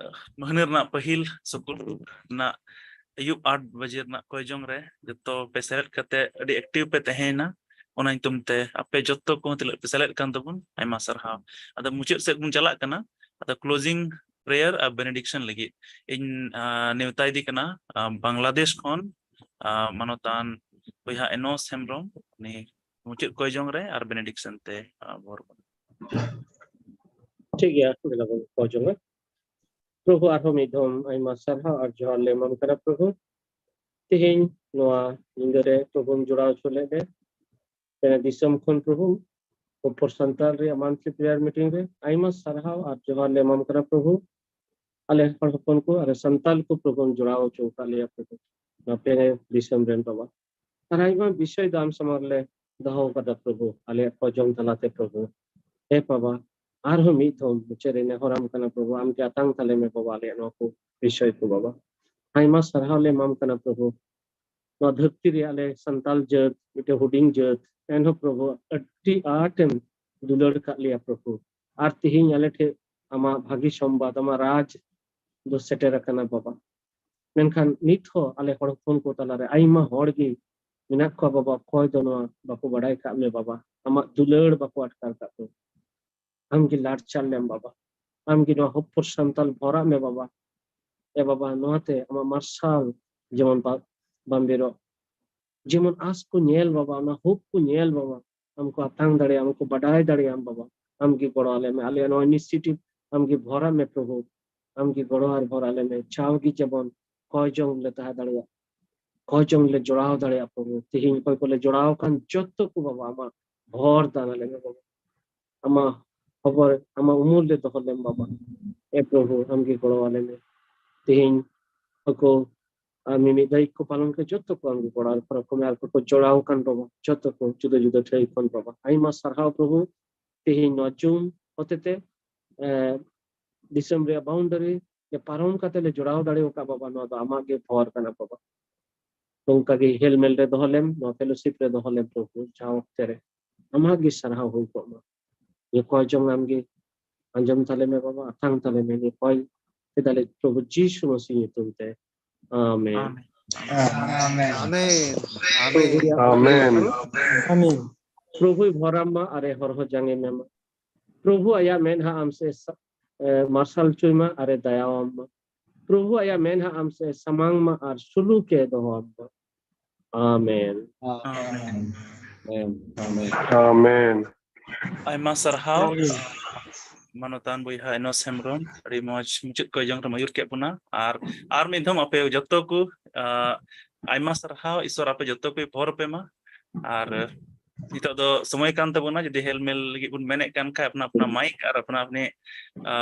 ᱟᱸ, ᱢᱟᱹᱦᱱᱟᱹ ᱨᱮᱱᱟᱜ ᱯᱟᱹᱦᱤᱞ ᱥᱩᱠᱩᱞ ᱨᱮᱱᱟᱜ ᱟᱹᱭᱩᱵ ᱟᱴ ᱵᱟᱡᱮ ᱨᱮᱱᱟᱜ ᱠᱚᱭ ᱡᱚᱝ ᱨᱮ ᱡᱚᱛᱚ ᱯᱮ ᱥᱮᱞᱮᱫ ᱠᱟᱛᱮ ᱟᱹᱰᱤ ᱮᱠᱴᱤᱵᱷ ᱯᱮ ᱛᱟᱦᱮᱸᱭᱮᱱᱟ᱾ ᱚᱱᱟ ᱧᱩᱛᱩᱢ ᱛᱮ ᱟᱯᱮ ᱡᱚᱛᱚ ᱠᱚ ᱛᱤᱱᱟᱹᱜ ᱯᱮ ᱥᱮᱞᱮᱫ ᱠᱟᱱ ᱛᱟᱵᱚᱱ, ᱟᱭᱢᱟ ᱥᱟᱨᱦᱟᱣ᱾ ᱟᱫᱚ ᱢᱩᱪᱟᱹᱫ ᱥᱮᱫ ᱵᱚᱱ ᱪᱟᱞᱟᱜ ᱠᱟᱱᱟ᱾ ᱟᱫᱚ ᱠᱞᱳᱡᱤᱝ ᱯᱨᱮᱭᱟᱨ ᱟᱨ ᱵᱮᱱᱮᱰᱤᱠᱥᱚᱱ ᱞᱟᱹᱜᱤᱫ ᱤᱧ, ᱟᱸ, ᱱᱮᱣᱛᱟ ᱤᱫᱤ ᱠᱟᱱᱟ, ᱟᱸ, ᱵᱟᱝᱞᱟᱫᱮᱥ ᱠᱷᱚᱱ, ᱟᱸ, ᱢᱟᱱᱚᱛᱟᱱ ᱵᱚᱭᱦᱟ ᱮᱱᱚᱥ ᱦᱮᱢᱵᱨᱚᱢ, ᱩᱱᱤ ᱢᱩᱪᱟᱹᱫ ᱠᱚᱭ ᱡᱚᱝ ᱨᱮ ᱟᱨ ᱵᱮᱱᱮᱰᱤᱠᱥᱚᱱ ᱛᱮ, ᱟᱸ, ᱵᱚᱨ ᱵᱚᱱ᱾ ᱴᱷᱤᱠ ᱜᱮᱭᱟ, ᱫᱮᱞᱟ ᱵᱚᱱ ᱠᱚᱭ ᱡᱚᱝᱟ᱾ ᱯᱨᱚᱵᱷᱩ, ᱟᱨᱦᱚᱸ ᱢᱤᱫ ᱫᱷᱚᱢ ᱟᱭᱢᱟ ᱥᱟᱨᱦᱟᱣ ᱟᱨ ᱡᱚᱦᱟᱨ ᱞᱮ ᱮᱢᱟᱢ ᱠᱟᱱᱟ ᱯᱨᱚᱵᱷᱩ᱾ ᱛᱮᱦᱮᱧ ᱱᱚᱣᱟ ᱧᱤᱫᱟᱹ ᱨᱮ ᱯᱨᱚᱵᱷᱩᱢ ᱡᱚᱲᱟᱣ ᱦᱚᱪᱚ ᱞᱮᱫ ᱞᱮ, ᱛᱮᱱᱟ ᱫᱤᱥᱚᱢ ᱠᱷᱚᱱ ᱯᱨᱚᱵᱷᱩ, ᱠᱚᱯᱚᱨ ᱥᱟᱱᱛᱟᱞ ᱨᱮᱭᱟᱜ monthly prayer meeting ᱨᱮ ᱟᱭᱢᱟ ᱥᱟᱨᱦᱟᱣ ᱟᱨ ᱡᱚᱦᱟᱨ ᱞᱮ ᱮᱢᱟᱢ ᱠᱟᱱᱟ ᱯᱨᱚᱵᱷᱩ᱾ ᱟᱞᱮ ᱦᱚᱲ ᱦᱚᱯᱚᱱ ᱠᱚ ᱟᱨ ᱥᱟᱱᱛᱟᱞ ᱠᱚ ᱯᱨᱚᱵᱷᱩᱢ ᱡᱚᱲᱟᱣ ᱦᱚᱪᱚ ᱟᱠᱟᱫ ᱞᱮᱭᱟ ᱯᱨᱚᱵᱷᱩ, ᱱᱚᱣᱟ ᱯᱮ ᱫᱤᱥᱚᱢ ᱨᱮᱱ ᱵᱟᱵᱟ᱾ ᱟᱨ ᱟᱭᱢᱟ ᱵᱤᱥᱚᱭ ᱫᱚ ᱟᱢ ᱥᱟᱢᱟᱝ ᱨᱮᱞᱮ ᱫᱚᱦᱚ ᱟᱠᱟᱫᱟ ᱯᱨᱚᱵᱷᱩ, ᱟᱞᱮᱭᱟᱜ ᱠᱚᱭ ᱡᱚᱝ ᱛᱟᱞᱟᱛᱮ ᱯᱨᱚᱵᱷᱩ᱾ ᱦᱮ ᱵᱟᱵᱟ, ᱟᱨᱦᱚᱸ ᱢᱤᱫ ᱫᱷᱚᱢ ᱢᱩᱪᱟᱹᱫ ᱨᱮ ᱱᱮᱦᱚᱨᱟᱢ ᱠᱟᱱᱟ ᱯᱨᱚᱵᱷᱩ, ᱟᱢ ᱜᱮ ᱟᱛᱟᱝ ᱛᱟᱞᱮ ᱢᱮ ᱵᱟᱵᱟ ᱟᱞᱮᱭᱟᱜ ᱱᱚᱣᱟ ᱠᱚ ᱵᱤᱥᱚᱭ ᱠᱚ ᱵᱟᱵᱟ᱾ ᱟᱭᱢᱟ ᱥᱟᱨᱦᱟᱣ ᱞᱮ ᱮᱢᱟᱢ ᱠᱟᱱᱟ ᱯᱨᱚᱵᱷᱩ᱾ ᱱᱚᱣᱟ ᱫᱷᱟᱹᱨᱛᱤ ᱨᱮ ᱟᱞᱮ ᱥᱟᱱᱛᱟᱞ ᱡᱟᱹᱛ ᱢᱤᱫᱴᱮᱱ ᱦᱩᱰᱤᱧ ᱡᱟᱹᱛ, ᱮᱱᱦᱚᱸ ᱯᱨᱚᱵᱷᱩ ᱟᱹᱰᱤ ᱟᱸᱴᱮᱢ ᱫᱩᱞᱟᱹᱲ ᱟᱠᱟᱫ ᱞᱮᱭᱟ ᱯᱨᱚᱵᱷᱩ᱾ ᱟᱨ ᱛᱮᱦᱮᱧ ᱟᱞᱮ ᱴᱷᱮᱱ ᱟᱢᱟᱜ ᱵᱷᱟᱹᱜᱤ ᱥᱚᱢᱵᱟᱫ, ᱟᱢᱟᱜ ᱨᱟᱡᱽ ᱫᱚ ᱥᱮᱴᱮᱨ ᱟᱠᱟᱱᱟ ᱵᱟᱵᱟ᱾ ᱢᱮᱱᱠᱷᱟᱱ ᱱᱤᱛ ᱦᱚᱸ ᱟᱞᱮ ᱦᱚᱲ ᱦᱚᱯᱚᱱ ᱠᱚ ᱛᱟᱞᱟᱨᱮ ᱟᱭᱢᱟ ᱦᱚᱲ ᱜᱮ ᱢᱮᱱᱟᱜ ᱠᱚᱣᱟ ᱵᱟᱵᱟ, ᱚᱠᱚᱭ ᱫᱚ ᱱᱚᱣᱟ ᱵᱟᱠᱚ ᱵᱟᱰᱟᱭ ᱠᱟᱜ ᱢᱮ ᱵᱟᱵᱟ, ᱟᱢᱟᱜ ᱫᱩᱞᱟᱹᱲ ᱵᱟᱠᱚ ᱟᱴᱠᱟᱨ ᱠᱟᱜ ᱢᱮ᱾ ᱟᱢ ᱜᱮ ᱞᱟᱲᱪᱟᱲ ᱞᱮᱢ ᱵᱟᱵᱟ, ᱟᱢ ᱜᱮ ᱱᱚᱣᱟ ᱦᱚᱯᱚᱨ ᱥᱟᱱᱛᱟᱞ ᱵᱷᱚᱨᱟᱜ ᱢᱮ ᱵᱟᱵᱟ᱾ ᱮ ᱵᱟᱵᱟ, ᱱᱚᱣᱟᱛᱮ ᱟᱢᱟᱜ ᱢᱟᱨᱥᱟᱞ ᱡᱮᱢᱚᱱ ᱵᱟ-, ᱵᱟᱢᱵᱮᱨᱚᱜ, ᱡᱮᱢᱚᱱ ᱟᱸᱥ ᱠᱚ ᱧᱮᱞ ᱵᱟᱵᱟ, ᱚᱱᱟ ᱦᱳᱯ ᱠᱚ ᱧᱮᱞ ᱵᱟᱵᱟ, ᱟᱢ ᱠᱚ ᱟᱛᱟᱝ ᱫᱟᱲᱮᱭᱟᱜ, ᱟᱢ ᱠᱚ ᱵᱟᱰᱟᱭ ᱫᱟᱲᱮᱭᱟᱜ ᱟᱢ ᱵᱟᱵᱟ᱾ ᱟᱢ ᱜᱮ ᱜᱚᱲᱚ ᱟᱞᱮ ᱢᱮ, ᱟᱞᱮᱭᱟᱜ ᱱᱚᱣᱟ ᱤᱱᱤᱥᱤᱭᱮᱴᱤᱵᱷ ᱟᱢ ᱜᱮ ᱵᱷᱚᱨᱟᱜ ᱢᱮ ᱯᱨᱚᱵᱷᱩ, ᱟᱢ ᱜᱮ ᱜᱚᱲᱚ ᱟᱨ ᱵᱷᱚᱨ ᱟᱞᱮ ᱢᱮ, ᱡᱟᱣ ᱜᱮ ᱡᱮᱢᱚᱱ ᱠᱚᱭ ᱡᱚᱝ ᱞᱮ ᱛᱟᱦᱮᱸ ᱫᱟᱲᱮᱭᱟᱜ, ᱠᱚᱭ ᱡᱚᱝ ᱞᱮ ᱡᱚᱲᱟᱣ ᱫᱟᱲᱮᱭᱟᱜ ᱯᱨᱚᱵᱷᱩ᱾ ᱛᱮᱦᱮᱧ ᱚᱠᱚᱭ ᱠᱚᱞᱮ ᱡᱚᱲᱟᱣ ᱟᱠᱟᱱ ᱡᱚᱛᱚ ᱠᱚ ᱵᱟᱵᱟ ᱟᱢᱟᱜ ᱵᱷᱚᱨ ᱫᱟᱱ ᱟᱞᱮ ᱢᱮ ᱵᱟᱵᱟ, ᱟᱢᱟᱜ ᱦᱚᱵᱚᱨ, ᱟᱢᱟᱜ ᱩᱢᱩᱞ ᱞᱮ ᱫᱚᱦᱚ ᱞᱮᱢ ᱵᱟᱵᱟ᱾ ᱮ ᱯᱨᱚᱵᱷᱩ, ᱟᱢ ᱜᱮ ᱜᱚᱲᱚ ᱟᱞᱮ ᱢᱮ᱾ ᱛᱮᱦᱮᱧ ᱟᱠᱚ ᱟᱨ ᱢᱤᱢᱤᱫ ᱫᱟᱭᱤᱛ ᱠᱚ ᱯᱟᱞᱚᱱ ᱠᱟᱱ ᱡᱚᱛᱚ ᱠᱚ ᱟᱢ ᱜᱮ ᱜᱚᱲᱚ ᱟᱨ ᱯᱚᱨᱚᱵᱽ ᱠᱚ ᱟᱨ ᱠᱚ ᱡᱚᱲᱟᱣ ᱟᱠᱟᱱ ᱵᱟᱵᱟ, ᱡᱚᱛᱚ ᱠᱚ ᱡᱩᱫᱟᱹ ᱡᱩᱫᱟᱹ ᱴᱷᱟᱹᱭ ᱠᱷᱚᱱ ᱵᱟᱵᱟ᱾ ᱟᱭᱢᱟ ᱥᱟᱨᱦᱟᱣ ᱯᱨᱚᱵᱷᱩ, ᱛᱮᱦᱮᱧ ᱱᱚᱣᱟ ᱡᱩᱢ ᱦᱚᱛᱮᱛᱮ, ᱮ, ᱫᱤᱥᱚᱢ ᱨᱮᱭᱟᱜ ᱵᱟᱣᱩᱱᱰᱟᱨᱤ ᱞᱮ ᱯᱟᱨᱚᱢ ᱠᱟᱛᱮ ᱞᱮ ᱡᱚᱲᱟᱣ ᱫᱟᱲᱮ ᱟᱠᱟᱫ ᱵᱟᱵᱟ, ᱱᱚᱣᱟ ᱫᱚ ᱟᱢᱟᱜ ᱜᱮ ᱵᱷᱚᱨ ᱠᱟᱱᱟ ᱵᱟᱵᱟ᱾ ᱱᱚᱝᱠᱟ ᱜᱮ ᱦᱮᱞᱢᱮᱞ ᱨᱮ ᱫᱚᱦᱚ ᱞᱮᱢ, ᱱᱚᱣᱟ ᱯᱷᱮᱞᱳᱥᱤᱯ ᱨᱮ ᱫᱚᱦᱚ ᱞᱮᱢ ᱯᱨᱚᱵᱷᱩ, ᱡᱟᱦᱟᱸ ᱚᱠᱛᱮ ᱨᱮ ᱟᱢᱟᱜ ᱜᱮ ᱥᱟᱨᱦᱟᱣ ᱦᱩᱭ ᱠᱚᱜ ᱢᱟ᱾ ᱱᱤᱭᱟᱹ ᱠᱚᱭ ᱡᱚᱝ ᱟᱢ ᱜᱮ ᱟᱸᱡᱚᱢ ᱛᱟᱞᱮ ᱢᱮ ᱵᱟᱵᱟ, ᱟᱛᱟᱝ ᱛᱟᱞᱮ ᱢᱮ, ᱱᱤᱭᱟᱹ ᱠᱚᱭ ᱠᱮᱫᱟᱞᱮ ᱯᱨᱚᱵᱷᱩ ᱡᱤᱥᱩ ᱢᱟᱥᱤ ᱧᱩᱛᱩᱢ ᱛᱮ, ᱟᱢᱮᱱ᱾ ᱟᱢᱮᱱ᱾ ᱟᱢᱮᱱ᱾ ᱯᱨᱚᱵᱷᱩ ᱨᱮᱭᱟᱜ ᱟᱢᱮᱱ᱾ ᱟᱢᱮᱱ᱾ ᱯᱨᱚᱵᱷᱩᱭ ᱵᱷᱚᱨᱟᱢ ᱢᱟ ᱟᱨᱮ ᱦᱚᱨ ᱦᱚᱸ ᱡᱟᱸᱜᱮ ᱢᱮ ᱢᱟ᱾ ᱯᱨᱚᱵᱷᱩ ᱟᱭᱟᱜ ᱢᱮᱫᱦᱟ ᱟᱢ ᱥᱮ ᱥᱟ-, ᱮ, ᱢᱟᱨᱥᱟᱞ ᱦᱚᱪᱚᱭ ᱢᱟ ᱟᱨᱮ ᱫᱟᱭᱟᱣᱟᱢ ᱢᱟ᱾ ᱯᱨᱚᱵᱷᱩ ᱟᱭᱟᱜ ᱢᱮᱫᱦᱟ ᱟᱢ ᱥᱮ ᱥᱟᱢᱟᱝ ᱢᱟ ᱟᱨ ᱥᱩᱞᱩᱠ ᱮ ᱫᱚᱦᱚᱣᱟᱢ ᱢᱟ᱾ ᱟᱢᱮᱱ᱾ ᱟᱢᱮᱱ᱾ ᱟᱢᱮᱱ᱾ ᱟᱭᱢᱟ ᱥᱟᱨᱦᱟᱣ ᱢᱟᱱᱚᱛᱟᱱ ᱵᱚᱭᱦᱟ ᱮᱱᱚᱥ ᱦᱮᱢᱵᱨᱚᱢ, ᱟᱹᱰᱤ ᱢᱚᱡᱽ ᱢᱩᱪᱟᱹᱫ ᱠᱚᱭ ᱡᱚᱝ ᱨᱮᱢ ᱟᱹᱭᱩᱨ ᱠᱮᱫ ᱵᱚᱱᱟ᱾ ᱟᱨ ᱟᱨ ᱢᱤᱫ ᱫᱷᱚᱢ ᱟᱯᱮ ᱡᱚᱛᱚ ᱠᱚ, ᱟ, ᱟᱭᱢᱟ ᱥᱟᱨᱦᱟᱣ, ᱤᱥᱚᱨ ᱟᱯᱮ ᱡᱚᱛᱚ ᱠᱚᱭ ᱵᱷᱚᱨ ᱯᱮ ᱢᱟ᱾ ᱟᱨ ᱱᱤᱛᱚᱜ ᱫᱚ ᱥᱚᱢᱚᱭ ᱠᱟᱱ ᱛᱟᱵᱚᱱᱟ, ᱡᱩᱫᱤ ᱦᱮᱞᱢᱮᱞ ᱞᱟᱹᱜᱤᱫ ᱵᱚᱱ ᱢᱮᱱᱮᱫ ᱠᱟᱱ ᱠᱷᱟᱱ, ᱟᱯᱱᱟ ᱟᱯᱱᱟ ᱢᱟᱭᱤᱠ ᱟᱨ ᱟᱯᱱᱟ ᱟᱯᱱᱤ, ᱟ,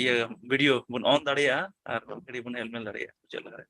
ᱤᱭᱟᱹ ᱵᱷᱤᱰᱤᱭᱳ ᱵᱚᱱ ᱚᱱ ᱫᱟᱲᱮᱭᱟᱜᱼᱟ ᱟᱨ ᱵᱟᱝ ᱵᱚᱱ ᱦᱮᱞᱢᱮᱞ ᱫᱟᱲᱮᱭᱟᱜᱼᱟ ᱢᱩᱪᱟᱹᱫ ᱞᱟᱦᱟᱨᱮ᱾